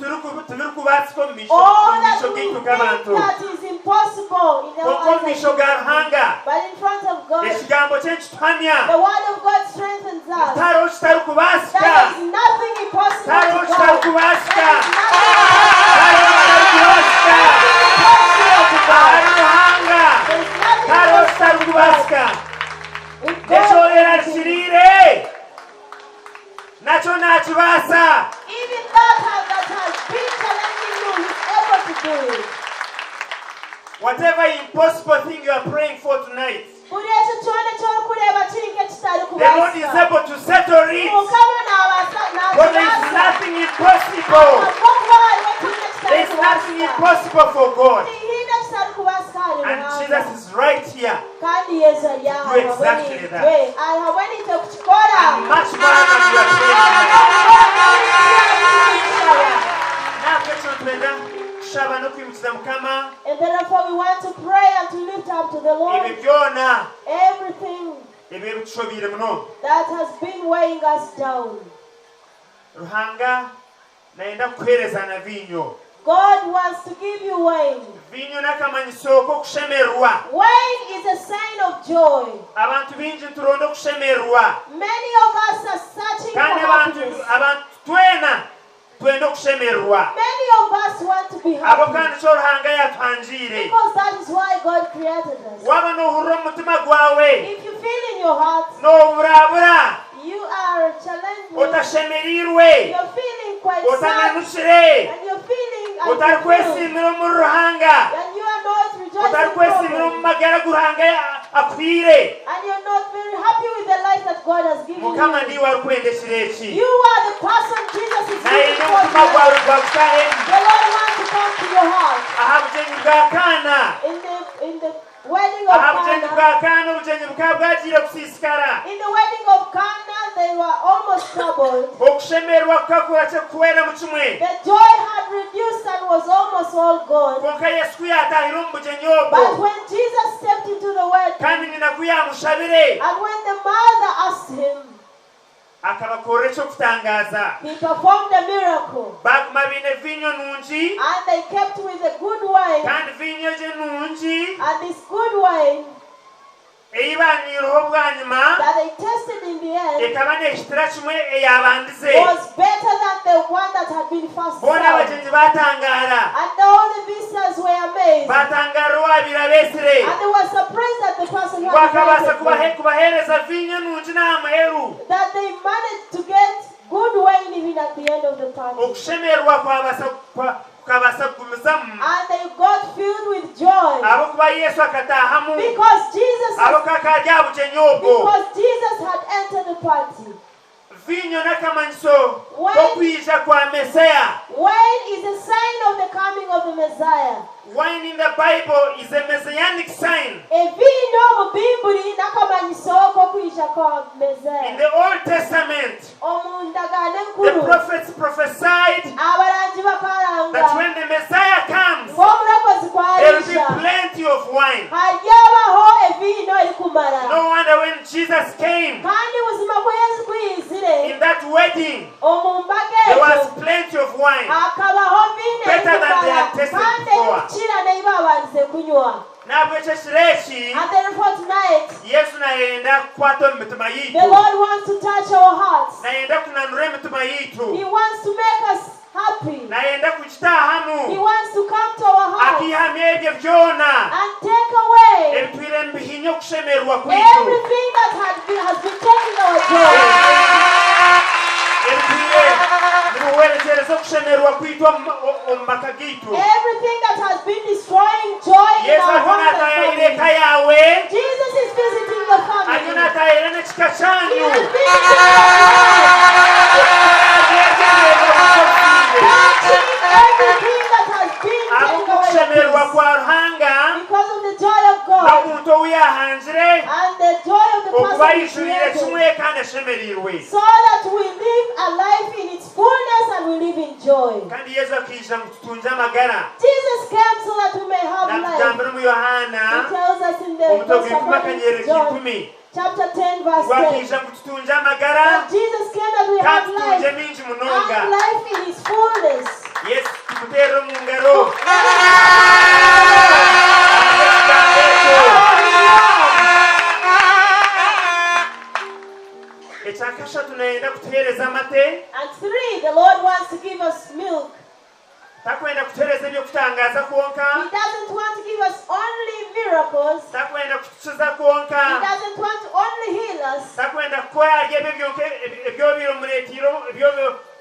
tibirikubaasika omu maisho all omu that maisho we gaitu think nk'abantu. that is impossible in our Kwonka omu eyes. maisho ga Ruhanga But in front of God, ekigambo kye nikituhamya the word of God strengthens us. tihariho kitarikubaasika. There is nothing impossible Tihariho to God. kitarikubaasika. There is Tihariho kitarikubaasika. Ahari Ruhanga nothing tihariho impossible. kitarikubaasika. With God, Ekyorerarikiriire nakyo naakibaasa. even that that has been challenging you, He's able to do it. Whatever impossible thing you are praying for tonight, Buri ekyo kyona ky'orikureeba kiri the Lord is nk'ekitarikubaasika. able to settle it. Mukama naabaasa For there is naakibaasa. nothing impossible. Ahabw'okuba hariho ekintu There is nothing ekitarikubaasika. impossible for God. Tihaine ekitarikubaasika ahari And Ruhanga. Jesus is right here. Kandi Yesu ari aha Do hamwe exactly naitwe. that. Ari hamwe naitwe kukikora. And much more than you are praying. Natwe kino twenda kushaba n'okwimukiza Mukama And therefore we want to pray and to lift up to the Lord ebyo byona everything ebyo ebitushobiire munonga. that has been weighing us down. Ruhanga nayenda kukuheereza na viinyo. God wants to give you wine. Viinyo n'akamanyiso k'okushemererwa. Wine is a sign of joy. Abantu baingi nituronda okushemererwa. Many of us are searching for Kandi abantu happiness. abantu twena twenda okushemererwa. Many of us want to be Abo happy kandi kyo Ruhanga yatuhangiire. because that is why God created us. Waaba noohurira omu mutima gwawe If you feel in your heart nooburabura you are challenged, otashemereirwe you're feeling quite sad, otananukire and you're feeling unfulfilled, otarikwesiimira omuri Ruhanga and you are not rejoicing otarikwesiimira omu properly, magara gu Ruhanga akuhaire. and you're not very happy with the life that God has given Mukama you. ndiwe arikwenda ekiro eki. You are the person Jesus is looking Nayenda for omutima gwawe tonight. gwagutahemu The Lord wants to come to your heart. aha bugyenyi bwa Kaana. In the wedding of Aha bugyenyi Cana, bwa Kaana obugyenyi bukaba bwagiire kusiisikara. in the wedding of Cana, they were almost troubled. Okushemererwa kukakura kye kuhweramu kimwe. The joy had reduced all gone. Kwonka Yesu ku yaataahire omu bugyenyi obwo, But when Jesus stepped into the wedding, kandi nyina ku yaamushabire, and when the mother asked him, akabakorera eky'okutangaaza. he performed a miracle. Baaguma baine viinyo nungi, And they kept with the good wine, kandi viinyo egyo enungi and this good wine ei baanywaireho bwanyima that they tasted in the end ekaba neehitira kimwe eyaabandize. was better than the one that had been first Boona served. abagyenyi baatangaara, And all the visitors were amazed. baatangaarira owaabaire abeetsire, And they were surprised at the person who ngu had akabaasa invited kubahe- them, kubaheereza viinyo nungi n'aha muheru. that they managed to get good wine even at the end of the party. Okushemererwa kwabaasa kwa- kukabaasa kugumizamu And they got filled with joy ahabw'okuba Yesu akataahamu, because Jesus ahabw'okuba akaba ari aha bugyenyi obwo. because Jesus had entered the party. Viinyo n'akamanyiso Wine- k'okwija kwa Meseya. Wine is a sign of the coming of the Messiah. Wine in the Bible is a messianic sign. Eviino mu Biibuli n'akamanyiso k'okwija kwa In Messiah. the Old Testament, Omu ndagaano the enkuru prophets prophesied abarangi bakaranga that when the Messiah comes, ng'omulokozi there will be kw'aliija plenty of wine. haryabaho eviino erikumara. No wonder when Jesus came Kandi buzima ku Yesu kuyizire in that wedding, omu mbaga there was egyo plenty of wine. hakabaho viino Better than they erikumara had tasted kandi before. erikukira n'ei babandize kunywa. Nahabwekyo ekiro eki, And therefore tonight, Yesu nayenda kukwata omu mitima the yaitu. Lord wants to touch our hearts. Nayenda kunanura emitima yaitu. He wants to make us happy. Nayenda He kugitaahamu wants to come to our hearts akiihamu ebyo byona and take away ebitwire nibihinya okushemererwa kwaitu. everything that had been, has been taking our joy. Ebitwire nibihwerekyereza okushemererwa kwaitu omu omu maka gaitu. Everything that has been destroying joy in Yesu our ariyo homes and naatahirira eka families. yaawe, Jesus is visiting the ariyo family. naatahirira n'ekika He kyanyu. is visiting touching everything that has been taken away your Ahabw'okushemererwa peace. kwa Ruhanga Because of the joy of God n'omuntu ou yaahangire and the joy of the okuba person he ayijuriire created. kimwe kandi ashemereirwe. So that we live a life in its fullness and we live in joy. Kandi Yesu akaija ngu tutungye amagara. Jesus came so that we may have life. Naatugambira omu Yohaana He tells us in the omutwe Gospel gw'ikumi according to akanyerere John, k'ikumi chapter 10, verse ngu 10, akaija ngu tutungye amagara that Jesus came that we have kandi tutungye life mingi munonga. and life in its fullness. Yesu tumuteerere omu ngaro. Ekyakashatu nayenda kutuheereza amate, And three, the Lord wants to give us milk. takwenda kutuheereza eby'okutangaaza kwonka, He doesn't want to give us only miracles. takwenda kutukiza kwonka, He doesn't want to only heal us. takwenda kukora ahari ebyo byonka ebyobaire omureetiire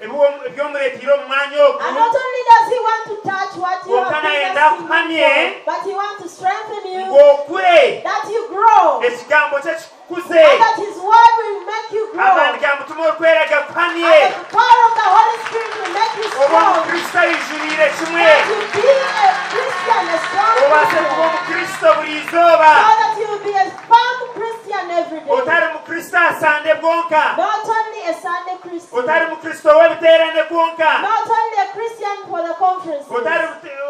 eby'omureetiire omu mwanya ogu, And not only does he want to touch what you Kwonka have been nayenda asking him akuhamye for, but he wants to strengthen you, ngu okure, that you grow, ekigambo kye kikukuze, and that his word will make you grow, amaani and ga Mutima Orikwera gakuhamye, that the power of the Holy Spirit will make you obe strong, omukristo ayijuriire kimwe, that you be a Christian, a strong obaase kuba Christian, omukristo buri izooba, so that you will be a firm Christian every day. otari mukristo aha Sande bwonka, Not only a Sunday Christian, otari mukristo w'ebiteerane kwonka, not only a Christian for the conferences, otari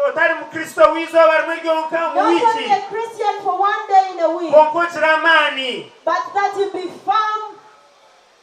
otari mukristo w'izooba rimwe ryonka omu not wiiki, only a Christian for one day in a week, kwonka ogira amaani. but that you be firm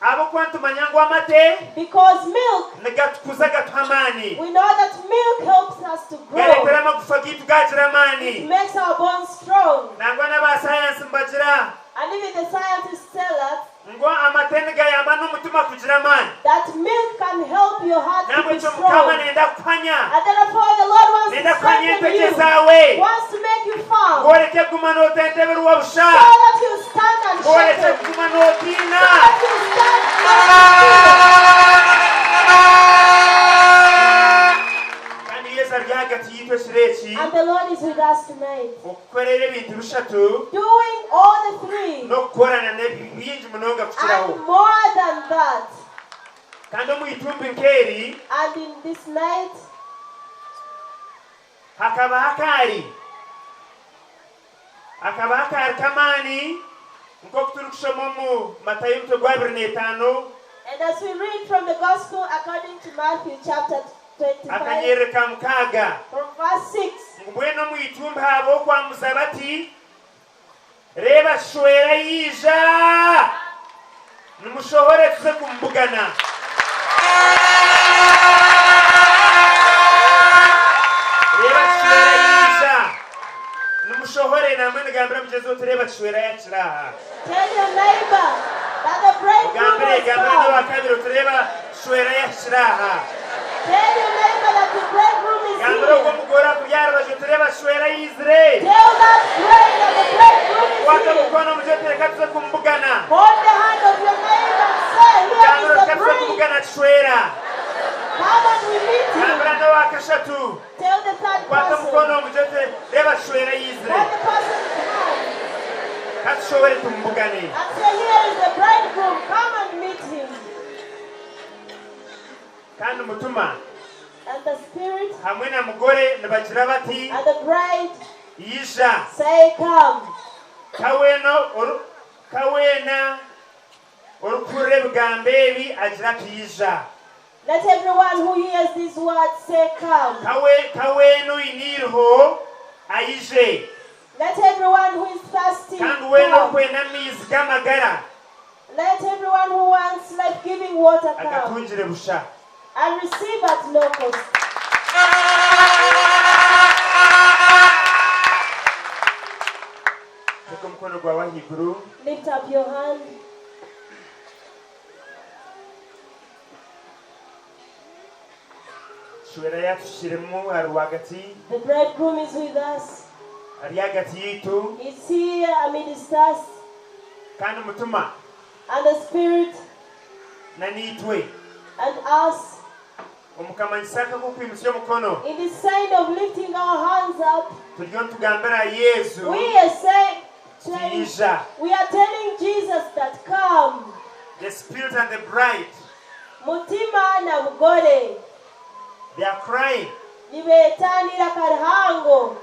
Ahabw'okuba nitumanya ngu amate because milk, nigatukuza gatuha amaani, we know that milk helps us to grow. gareetera amagufa gaitu gagira It amaani. makes our bones strong. Nangwa n'abasayansi nibagira And even the scientists tell us ngu amate nigayamba n'omutima kugira amaani. that milk can help your heart to be Nabwekyo Mukama strong. nenda kukuhamya, And therefore the Lord wants to nenda kuhamya strengthen empeke you, zaawe, wants to make you firm, ngu oreke kuguma nootenteberwa busha, so that you stand ngu oreke unshaken, kuguma nootiina. so that you stand unshaken. Kandi Yesu ari ahagati yaitu ekiro eki, And the Lord is with us tonight, okukorera ebintu bishatu doing all the three n'okukorana n'ebingi munonga kukiraho. and more than that. Kandi omu itumbi nk'eri And in this night, hakaba hakaari hakaba hakaari k'amaani nk'oku turikushoma omu Matayo omutwe gwa abiri n'etaano and as we read from the Gospel according to Matthew chapter 25, akanyerere ka mukaaga from Verse 6. Ngu mbwenu omu itumbi haaba okwamuza bati, Reeba kishwera yaija! Nimushohore tuze kumubugana. Reeba kishwera yaija! Nimushohore! Nambwenu gambira mugyenzi we oti, Reeba kishwera yakira aha. Tell your neighbor that the bridegroom Mugambire, has gambira come. n'owakabiri oti, Reeba kishwera yahikire aha. Tell your neighbor that the bridegroom is Gambira ogwo here. mugore akuri aha rubaju oti, Reeba kishwera yaizire. Tell that bride that the bridegroom is Kwata here. omukono omugye oti, Reka tuze kumubugana. Hold the hand of your neighbor and say, Here Gambira is oti, the Reka tuze bride. kubugana kishwera. Come and we meet him. Gambira n'owakashatu. Tell the third Kwata person. omukono omugye oti, Reeba kishwera yaizire. Hold the person's hand Ka tushohore tumubugane. and say, Here is the bridegroom. Come and meet him. Kandi Mutuma And the spirit hamwe na mugore nibagira bati, and the bride Ija. say, Come. Ka weena oru, ka weena orikuhurira ebigambo ebi agira ati, Ija. Let everyone who hears these words say, Come. Ka we, ka weena oine eiriho aije. Let everyone who is thirsty Kandi weena come. orikwenda amaizi g'amagara Let everyone who wants life giving water come agatungire busha. and receive at no cost. Teka omukono gwawe ahaiguru. Lift up your hand. Kishwera yaatuhikiremu ari rwagati. The bridegroom is with us. Ari ahagati yaitu. He's here amidst us. Kandi Mutima. And the Spirit. Na naitwe. And us. Omu kamanyiso aka ak'okwimutsya omukono. In the sign of lifting our hands up. Turiyo nitugambira Yesu. We are saying, Tuti ija. we are telling Jesus that come. The Spirit and the bride. Mutima na mugore. They are crying. Nibeetanira karihango.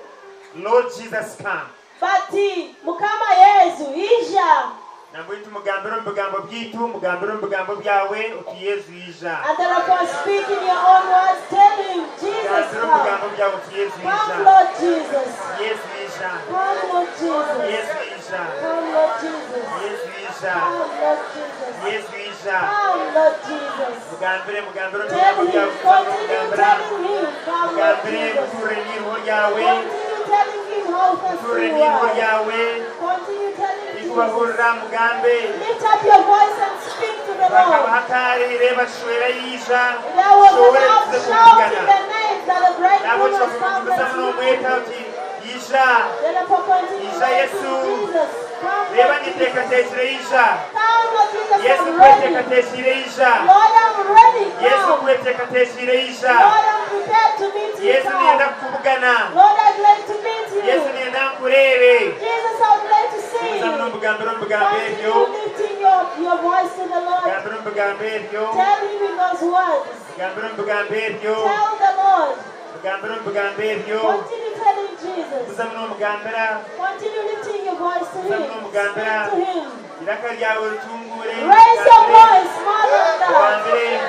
Lord Jesus come. Bati, Mukama Yesu, ija. Nambwenu tumugambire omu bigambo byaitu, mugambire omu bigambo byawe oti Yesu ija. And therefore speak in your own words, tell him, Jesus Mugambire omu come. bigambo byawe oti Yesu Come, ija. Lord Jesus. Yesu ija. Come, Lord Jesus. Yesu ija. Come, Lord Jesus. Yesu ija. Come, Lord Jesus. Yesu ija. Come, Lord Jesus. Mugambire, mugambire omu Tell bigambo him, byawe, continue mugambira. telling him, come, Lord Mugambire, Jesus. muture n'iriho ryawe. Continue telling him how thirsty Muture you n'iriho are. ryawe. Continue telling Jesus. Nikubahurira mugambe. Lift up your voice and speak to the Lord. Bakabaha akari, reba kishwera yiija. There was a Tushobore loud tuze shout in kumugana. the night that the bridegroom Nabwo has come. kyokugumizamu Let's meet n'omweta him. oti ija. Therefore continue Ija writing, Yesu. Jesus. Come, Reba Lord Jesus. niteekateekire ija. Come, Lord Jesus, Yesu I'm ready. nkweteekateekire ija. Lord, I'm ready. Yesu Come. nkweteekateekire ija. Lord, I'm prepared to meet you. Yesu niinyenda Come. kukubugana. Lord, I'd like to meet you. Yesu niinyenda nkureebe. Jesus, I would like to see Gumizamu you. n'omugambire omu bigambo ebyo. Continue lifting your voice to the Lord. Gambira omu bigambo ebyo. Tell him in those words. Gambira omu bigambo ebyo. Tell the Lord. Mugambire omu bigambo ebyo. Continue telling Jesus. Gumizamu n'omugambira. Continue lifting your voice to Gumizamu him. n'omugambira. Speak to him. Iraka ryawe ritungure. Raise your voice more than that. Mugambire.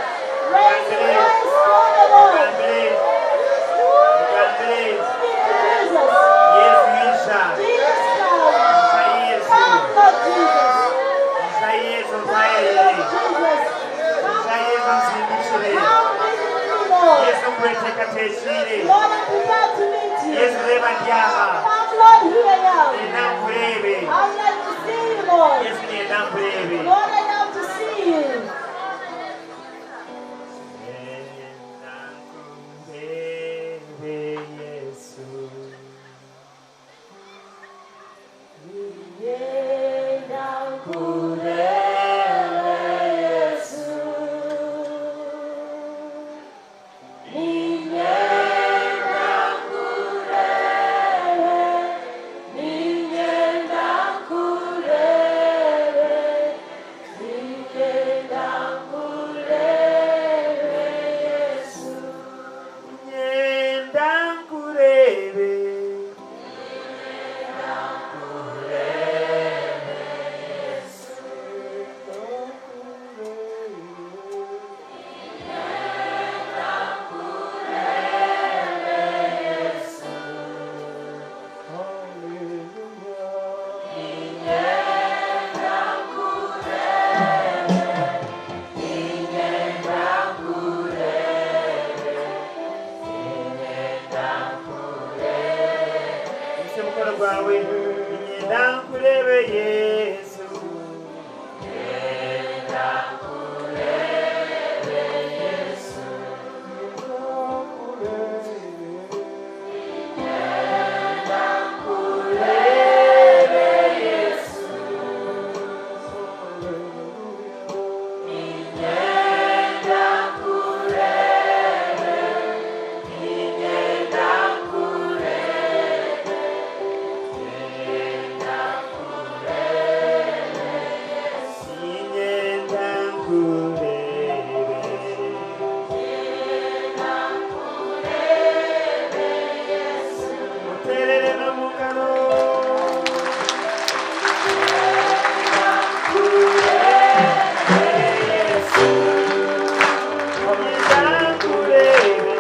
Raise your voice for the Lord. Mugambire. Mugambire. Speak to Jesus. Yesu ija. Jesus come. Ija Yesu. Come, Lord Jesus. Ija Yesu Come, mpaye. Lord Jesus. Ija Yesu nsimbikire. Come visit me, Lord. Yesu nkweteekateekire. Lord, I'm prepared to meet you. Yesu reeba ndi aha. Come, Lord, here I am. Niinyenda nkureebe. I'd like to see you, Lord. Yesu niinyenda nkureebe. Lord, I love to see you. Nkureebe Yesu. Nienda nkurebe Yesu. Nienda nkurebe, nienda nkurebe, omukono gwawe. Niinyenda nkureebe Yesu. Niinyenda nkureebe. Muterere n'omu ngaro. Niinyenda nkureebe.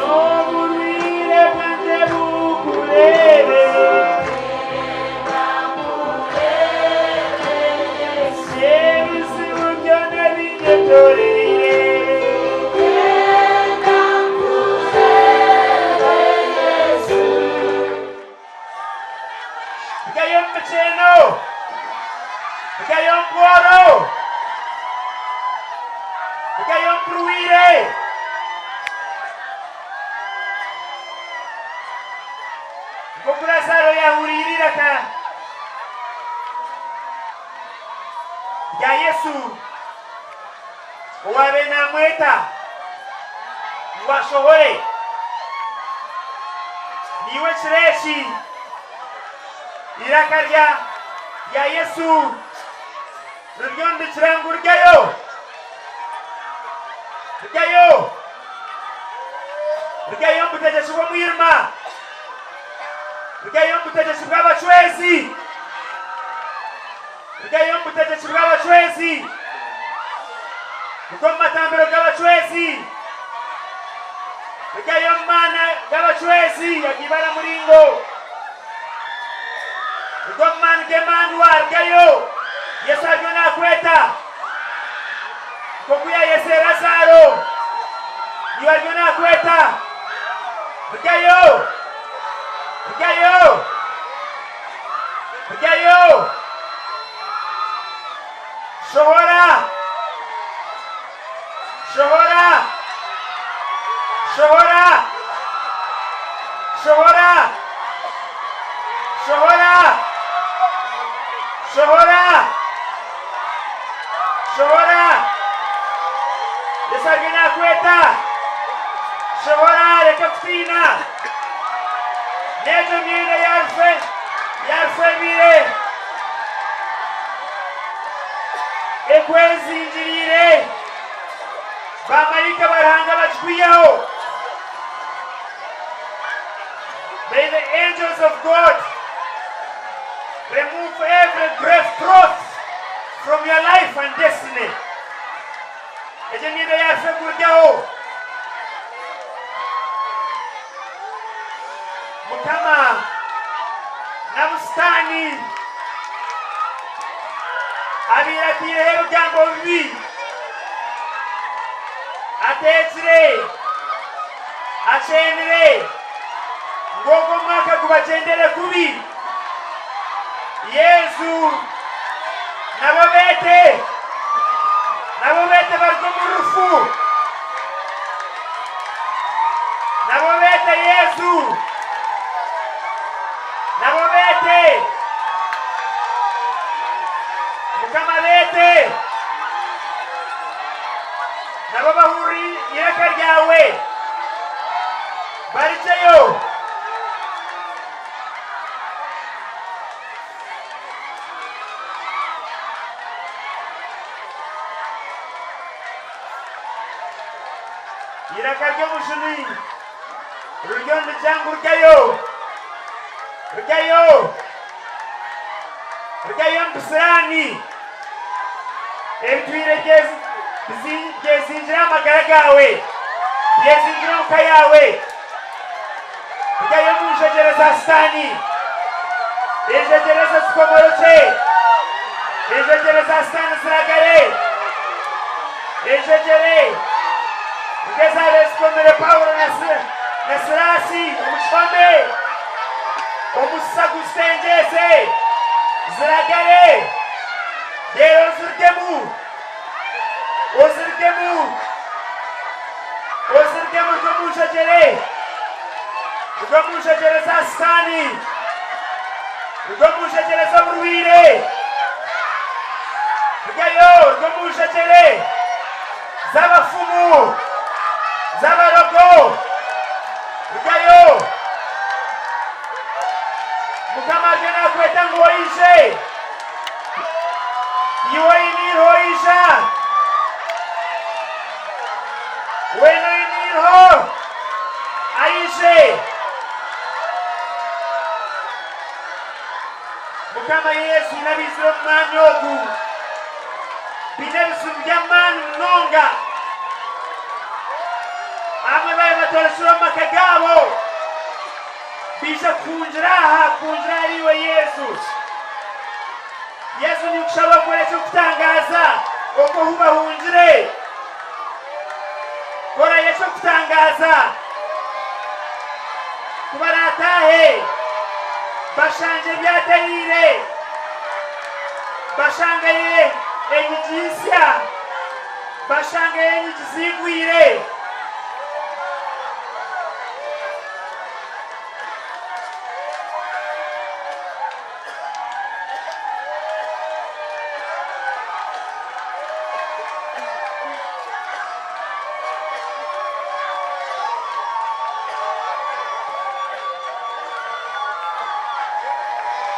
N'oburwire bwange bukurebe. Ebizibu byona binyetoreire. Bigayo omu mikyeno. Bigayo omu bworo. Bigayo omu burwire. Nk'oku Lazaaro yaahuriire eiraka rya Yesu owaabaire naamweta ngu ashohore, naiwe ekiro eki eiraka rya rya Yesu riri omu bikira ngu rugayo, rugayo, rugayo omu butegyeki bw'omwirima. Rugayo omu butegyeki bw'abacwezi. Rugayo omu butegyeki bw'abacwezi. Ruga omu matambiro g'abacwezi. Rugayo omu maana g'abacwezi ag'ibara muringo. Ruga omu maani g'emandwa. Rugayo. Yesu ariyo naakweta. Nk'oku yaayesire Lazaaro, naiwe ariyo naakweta. Rugayo! Rugayo! Rugayo! Shohora! Shohora! Shohora! Shohora! Shohora! Shohora! Shohora! Yesu ariyo naakweta. Shohora, reka kutiina. N'egyo myenda ya rufe, ya rufebire. Ekwezingiriire. Baamaraika ba Ruhanga bagikwiheho. May the angels of God remove every grave cloth from your life and destiny. Egyo emyenda yaafa ekurugeho. Mukama n'abu Sitaani abaire ataireho ebigambo bibi, ateekire, akyeenire ngu ogu omwaka gubagyendere kubi. Yesu nabo beete, nabo beete baruge omu rufu. Nabo beete Yesu. Nabo beete. Mukama beete. Nabo bahurire eiraka ryawe. Barugyeyo. Eiraka ry'omujuni riri omu miryango rugayo, rugayo, rugayo omu bisiraani ebitwire byezingire aha magara gaawe, byezingire omu ka yaawe. Rugayo omu njegyere za Sitaani, enjegyere ezo zikomorokye, enjegyere za Sitaani ziragare. Enjegyere nk'ezaabaire zikomire Paulo na Silaasi omu kihome, omusisa guzitengyeeze, ziragare, reero ozirugemu, ozirugemu, ozirugemu ruga omu njegyere, ruga omu njegyere za Sitaani, ruga omu njegyere z'oburwaire. Rugayo ruga omu njegyere z'abafumu, z'abarogo. Rugayo. Mukama ariyo naakweta ngu oije. Iwe oine eiriho oija. Weena oine eiriho aije. Mukama Yesu, haine abaizire omu mwanya ogu baine ebizibu by'amaani munonga. Abamwe baabe batorekire omu maka gaabo, baija kuhungira aha, kuhungira ahari iwe Yesu. Yesu, ninkushaba okore eky'okutangaaza okwo ohu bahungire. Korayo eky'okutangaaza. Ku baraataahe, bashangye ebyatereire, bashangeyo enyigi nsya, bashangeyo enyigi ziigwire.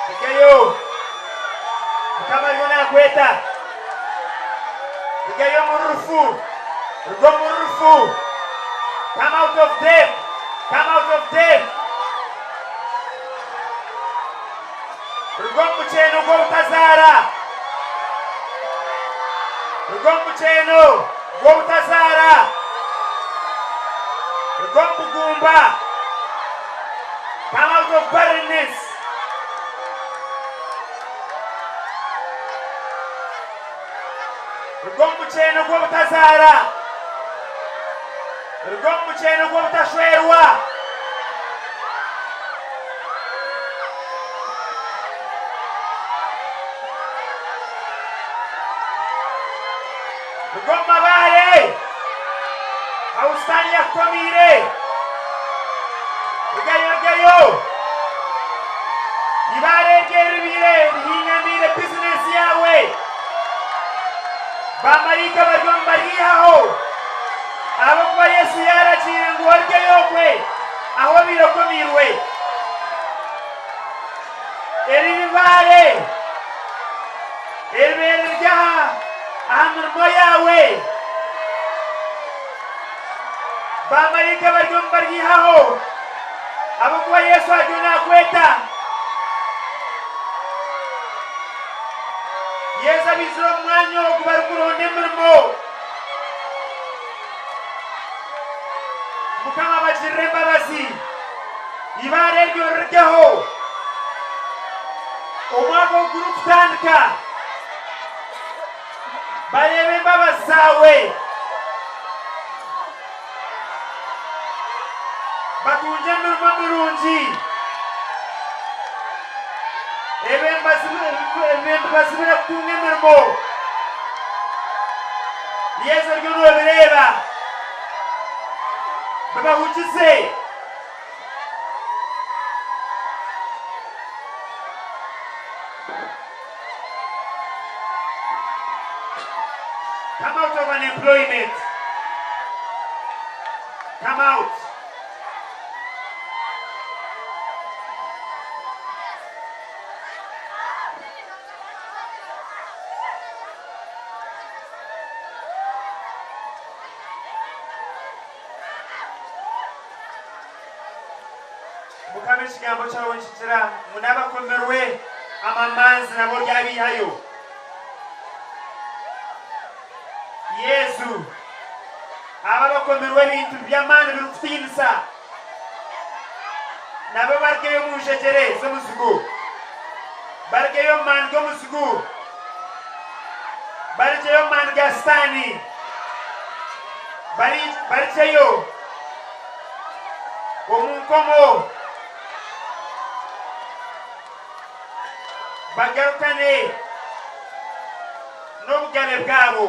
Rugayo. Mukama ariyo nakweta. Rugayo omu rufu. Ruga omu rufu. Come out of death. Come out of death. Ruga omu mukyeeno gw'obutazaara. Ruga omu mukyeeno gw'obutazaara. Ruga omu bugumba. Come out of barrenness. Ruga omu mukyeeno gw'obutazaara. Ruga omu mukyeeno gw'obutashwerwa. Ruga omu mabaare ahu Sitaane yakukomiire. Rugayo, rugayo. Eibaare eryo eribaire rihingamiire bizinesi yaawe, baamaraika bari omu bariihaho. Ahabw'okuba Yesu yaaragiire ngu orugeyo okwe ahu obaire okomiirwe. Eri ribaare eribaire riri aha. Aha mirimo yaawe. Baamaraika bari omu baryihaho, ahabw'okuba Yesu ariyo naakweta. Yesu abaizire omu mwanya ogu barikuronda emirimo. Mukama abagirire embabazi. Eibaare eryo rirugeho. Omwaka ogu gurikutandika, bareebe embabazi zaawe. Batungye emirimo mirungi. Ebembe bazibire kutunga emirimo. Yesu oriyo noobireeba. Bibahugize. Come out of unemployment. Come out. Mukama ekigambo kyawe nikigira ngu n'abakomirwe amamanzi nabo oryabaihayo. Yesu, abo abakomirwe ebintu by'amaani birikutiinisa nabo barugeyo omu njegyere z'omuzigu, barugeyo omu maani g'omuzigu, barugyeyo omu maani ga Sitaani, barugyeyo omu nkomo, bagarukane n'obugabe bwabo.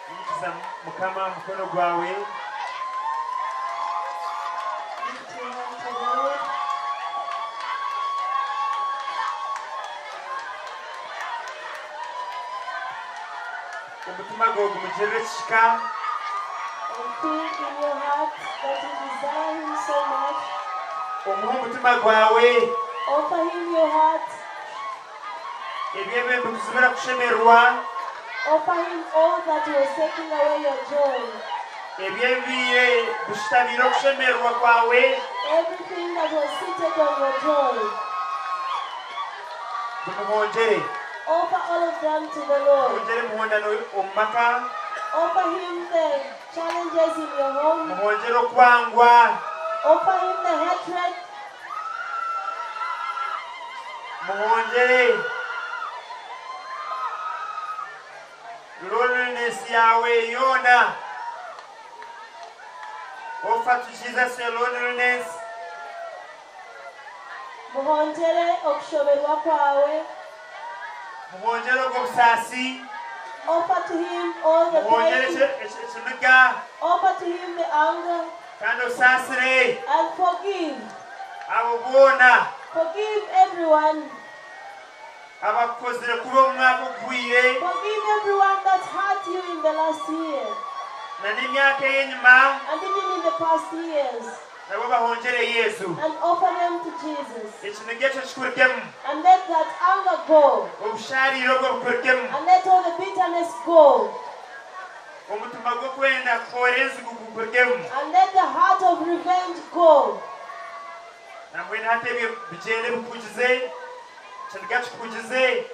Yimukiza Mukama omukono gwawe. Lift your hand to the Lord. Omutima gwawe gumugirire ekihika. And feel in your heart that you desire Him so much. Omuhe omutima gwawe. Offer Him your heart. Ebyo ebikuzibira kushemererwa. Offer Him all that was taking away your joy. Ebyo ebibaire bishutamiire okushemererwa kwawe. Everything that was seated on your joy. Bimuhongyere. Offer all of them to the Lord. Muhongyere emihondano omu maka. Offer Him the challenges in your home. Muhongyere okwangwa. Offer Him the hatred. Muhongyere loneliness yaawe yoona. Offer to Jesus your loneliness. Muhongyere okushoberwa kwawe. Muhongyere obwo busaasi. Offer to Him all the Muhongyere pain. ekiniga. Offer to Him the anger. Kandi osaasire. And forgive. Abo boona. Forgive everyone. Abakukozire kubi omu mwaka oguhweire. Forgive everyone that hurt you in the last year. Na n'emyaka ey'enyima. And even in the past years. Nabo bahongyere Yesu. And offer them to Jesus. Ekiniga ekyo kikurugemu. And let that anger go. Obushaariire obwo bukurugemu. And let all the bitterness go. Omutima gw'okwenda kuhoora enzigu gukurugemu. And let the heart of revenge go. Nambwenu hati ebyo bigyende bikuhugize, ekiniga kikuhugize,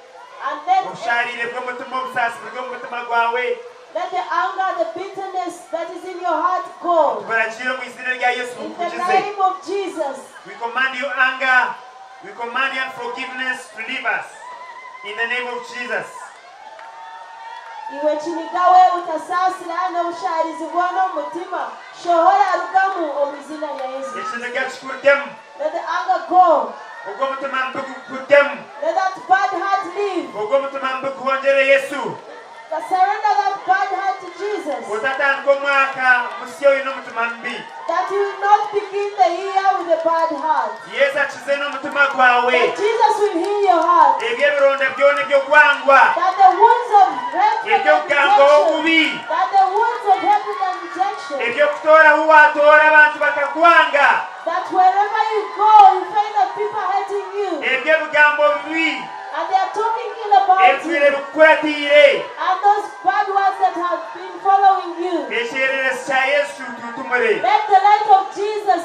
And let obushaariire bw'omutima, obusaasi buruge omu mutima gwawe. Let the anger, the bitterness that is in your heart go. Tubaragiire omu iziina rya Yesu In the bukuhugize. name of Jesus. We command you anger, we command you unforgiveness to leave us. In the name of Jesus. Iwe kiniga we utasaasira n'obushaarizi bwona omu mutima, shohora rugamu omu iziina rya Yesu. Ekiniga kikurugemu. Let the anger go. Ogwo omutima mubi gukurugemu. Let that bad heart leave. Ogwo omutima mubi guhongyere Yesu. Surrender that bad heart to Jesus. Otatandika omwaka musya oine omutima mubi. That you will not begin the year with a bad heart. Yesu akize n'omutima gwawe. That Jesus will heal your heart. Ebyo ebironda byona eby'okwangwa. That the wounds of hatred and Eby'okugambwaho obubi. rejection. That the wounds of hatred and rejection. Eby'okutoora ahu waatoora abantu bakakwanga. That wherever you go, you find that people are hating you. Ebyo ebigambo bibi. And they are talking ill about Ebitwire you. bikukuratiire. And those bad words that have been following you. Ekyererezi kya Yesu kitutumure. Let the light of Jesus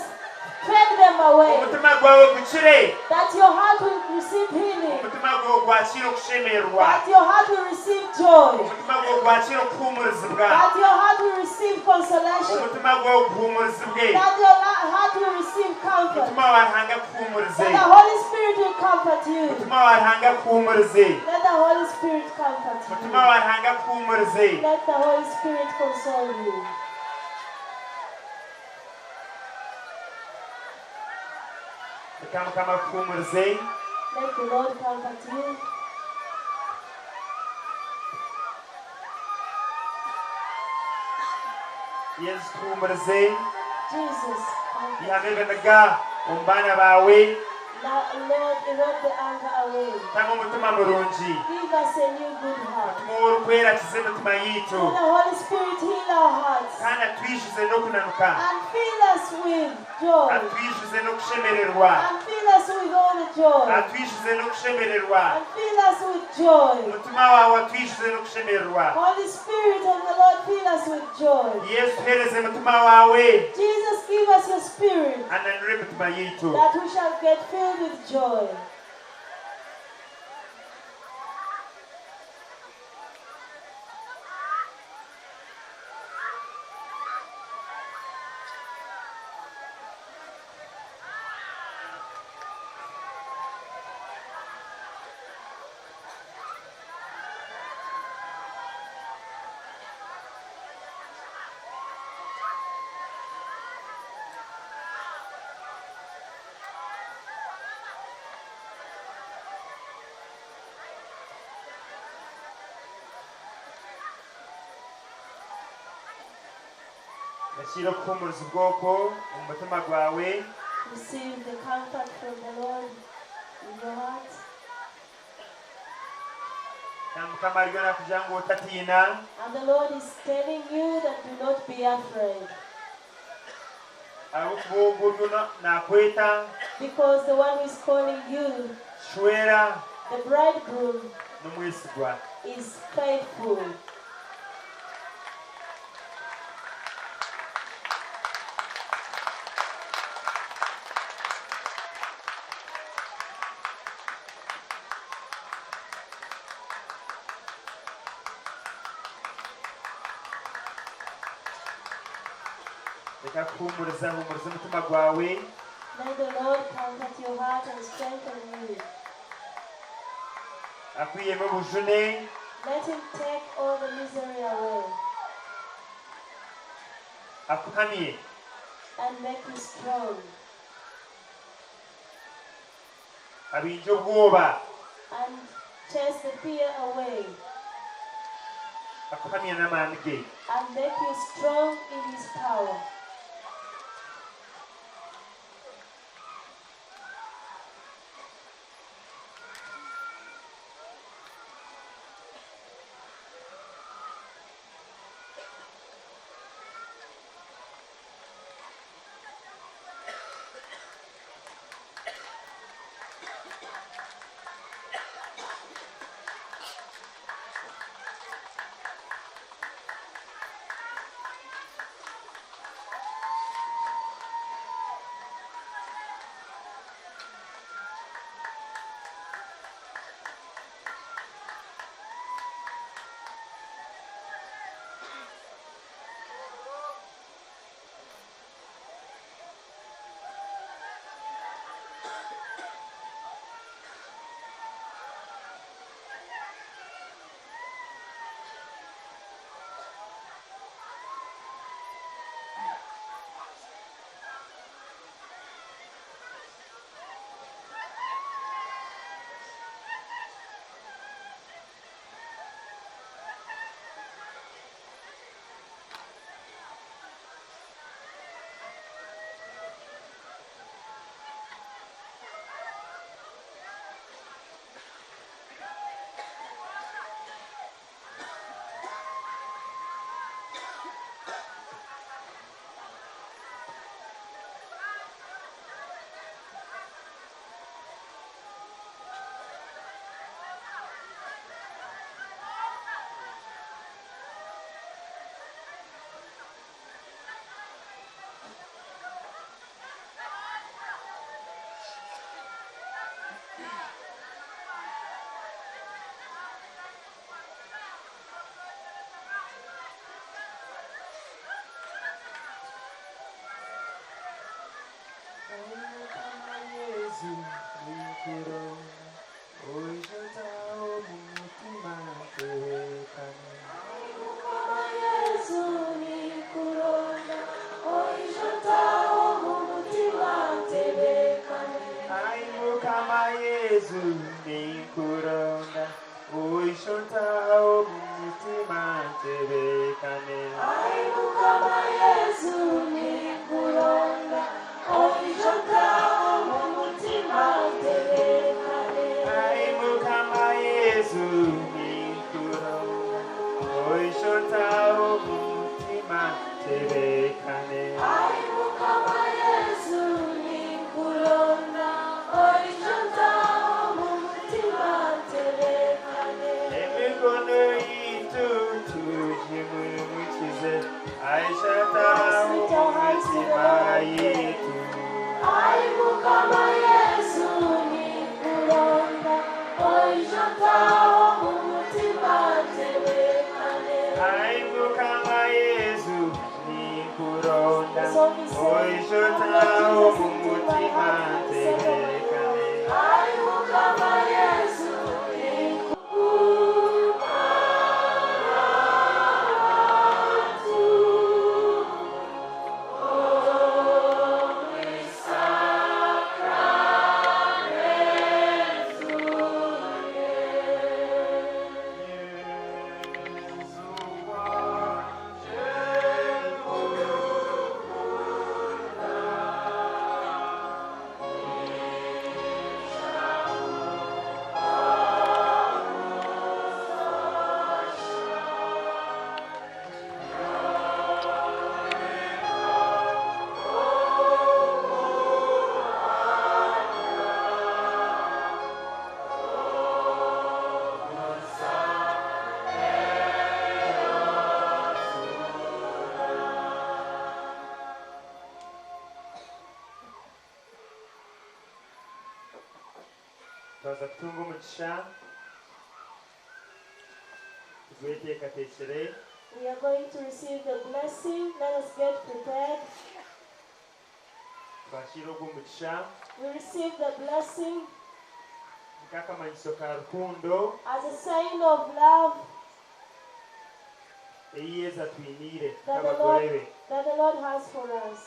fade them away. Omutima gwawe gukire. That your heart will receive healing. Omutima gwawe gwakire okushemererwa. That your heart will receive joy. Omutima gwawe gwakire okuhuumurizibwa. That your heart will receive consolation. Omutima gwawe guhuumurizibwe. That your heart will receive comfort. Omutima wa Ruhanga akuhuumurize. That the Holy Spirit will comfort you. Omutima wa Ruhanga akuhuumurize. Let the Holy Spirit comfort you. Omutima wa Ruhanga akuhuumurize. Let the Holy Spirit console you. Reka Mukama akuhuumurize. Let the Lord comfort you. Yesu tuhuumurize. Jesus, comfort Ihamu you. ebiniga omu baana baawe. Now, Lord, erode the anger away. Tamu omutima murungi. Give us a new good heart. Omutima orikwera akize emitima yaitu. Let the Holy Spirit heal our hearts Kandi atwijuze n'okunanuka. and fill us with joy. Atwijuze n'okushemererwa. And fill us with all the joy. Atwijuze n'okushemererwa. And fill us with joy. Omutima waawe atwijuze n'okushemererwa. Holy Spirit of the Lord, fill us with joy. Yesu tuheereze omutima waawe. Jesus, give us your spirit Ananure emitima yaitu. that we shall get filled with joy. Yakira okuhuumuriza obwoko omu mutima gwawe. Receive the comfort from the Lord in your heart. Na Mukama ariyo nakugira ngu otatiina. And the Lord is telling you that do not be afraid. Ahabw'okuba ogwo oriyo nakweta. Because the one who is calling you, Shwera the bridegroom, n'omwesigwa. is faithful. Reka kuhuumuriza huumuriza omutima gwawe. Let the Lord comfort your heart and strengthen you. Akwihemu obujune. Let him take all the misery away Akuhamye. and make you strong Abinje obwoba. and chase the fear away Akuhamye n'amaani ge. and make you strong in his power. Yesu ninkuronda oishontaho mu mutima ntebekane. Ai Mukama Yesu ninkuronda oijotaho mu mutima ntebekane. Ai Mukama Yesu ninkuronda oishontaho mu mutima ntebekane. Ai Mukama Yesu ninkuronda oijotaho mu mutima ntebekane. Emikono yitu tugimwimukize aishataho mu mutima yitu. Ai Mukama Yesu ninkuronda oijotaho mu mutima ntebekane. Ai Mukama Yesu ninkuronda oishotaho mu mutima ntebekane. Ai Mukama Yesu Twaza kutunga omugisha tugweteekateekere. We are going to receive the blessing. Let us get prepared. Twakiire ogwo mugisha We receive the blessing nk'akamanyiso ka rukundo as a sign of love ei Yesu atwiniire that the nk'abagore Lord, be. that the Lord has for us.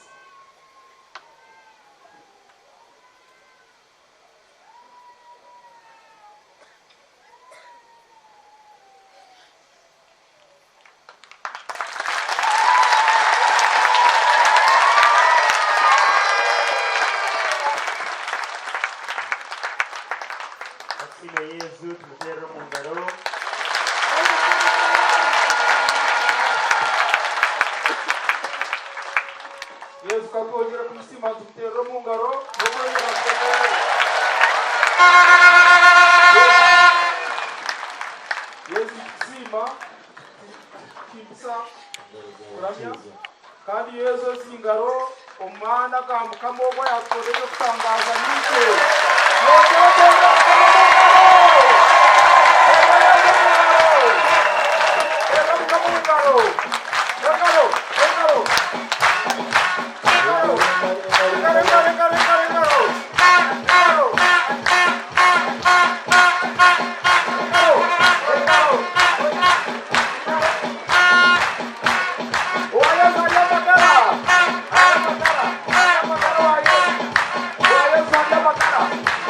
Tusiime Yesu tumuteerere omu ngaro. Yesu katwongera kumusima tumuterere omu ngaro n'omwongera kukomera. Yesu tusiima tukimbisa kuramya kandi Yesu ezi ngaro omwana ga Mukama ogwo yatukorera okutangaza nyingi.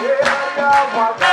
Yeah.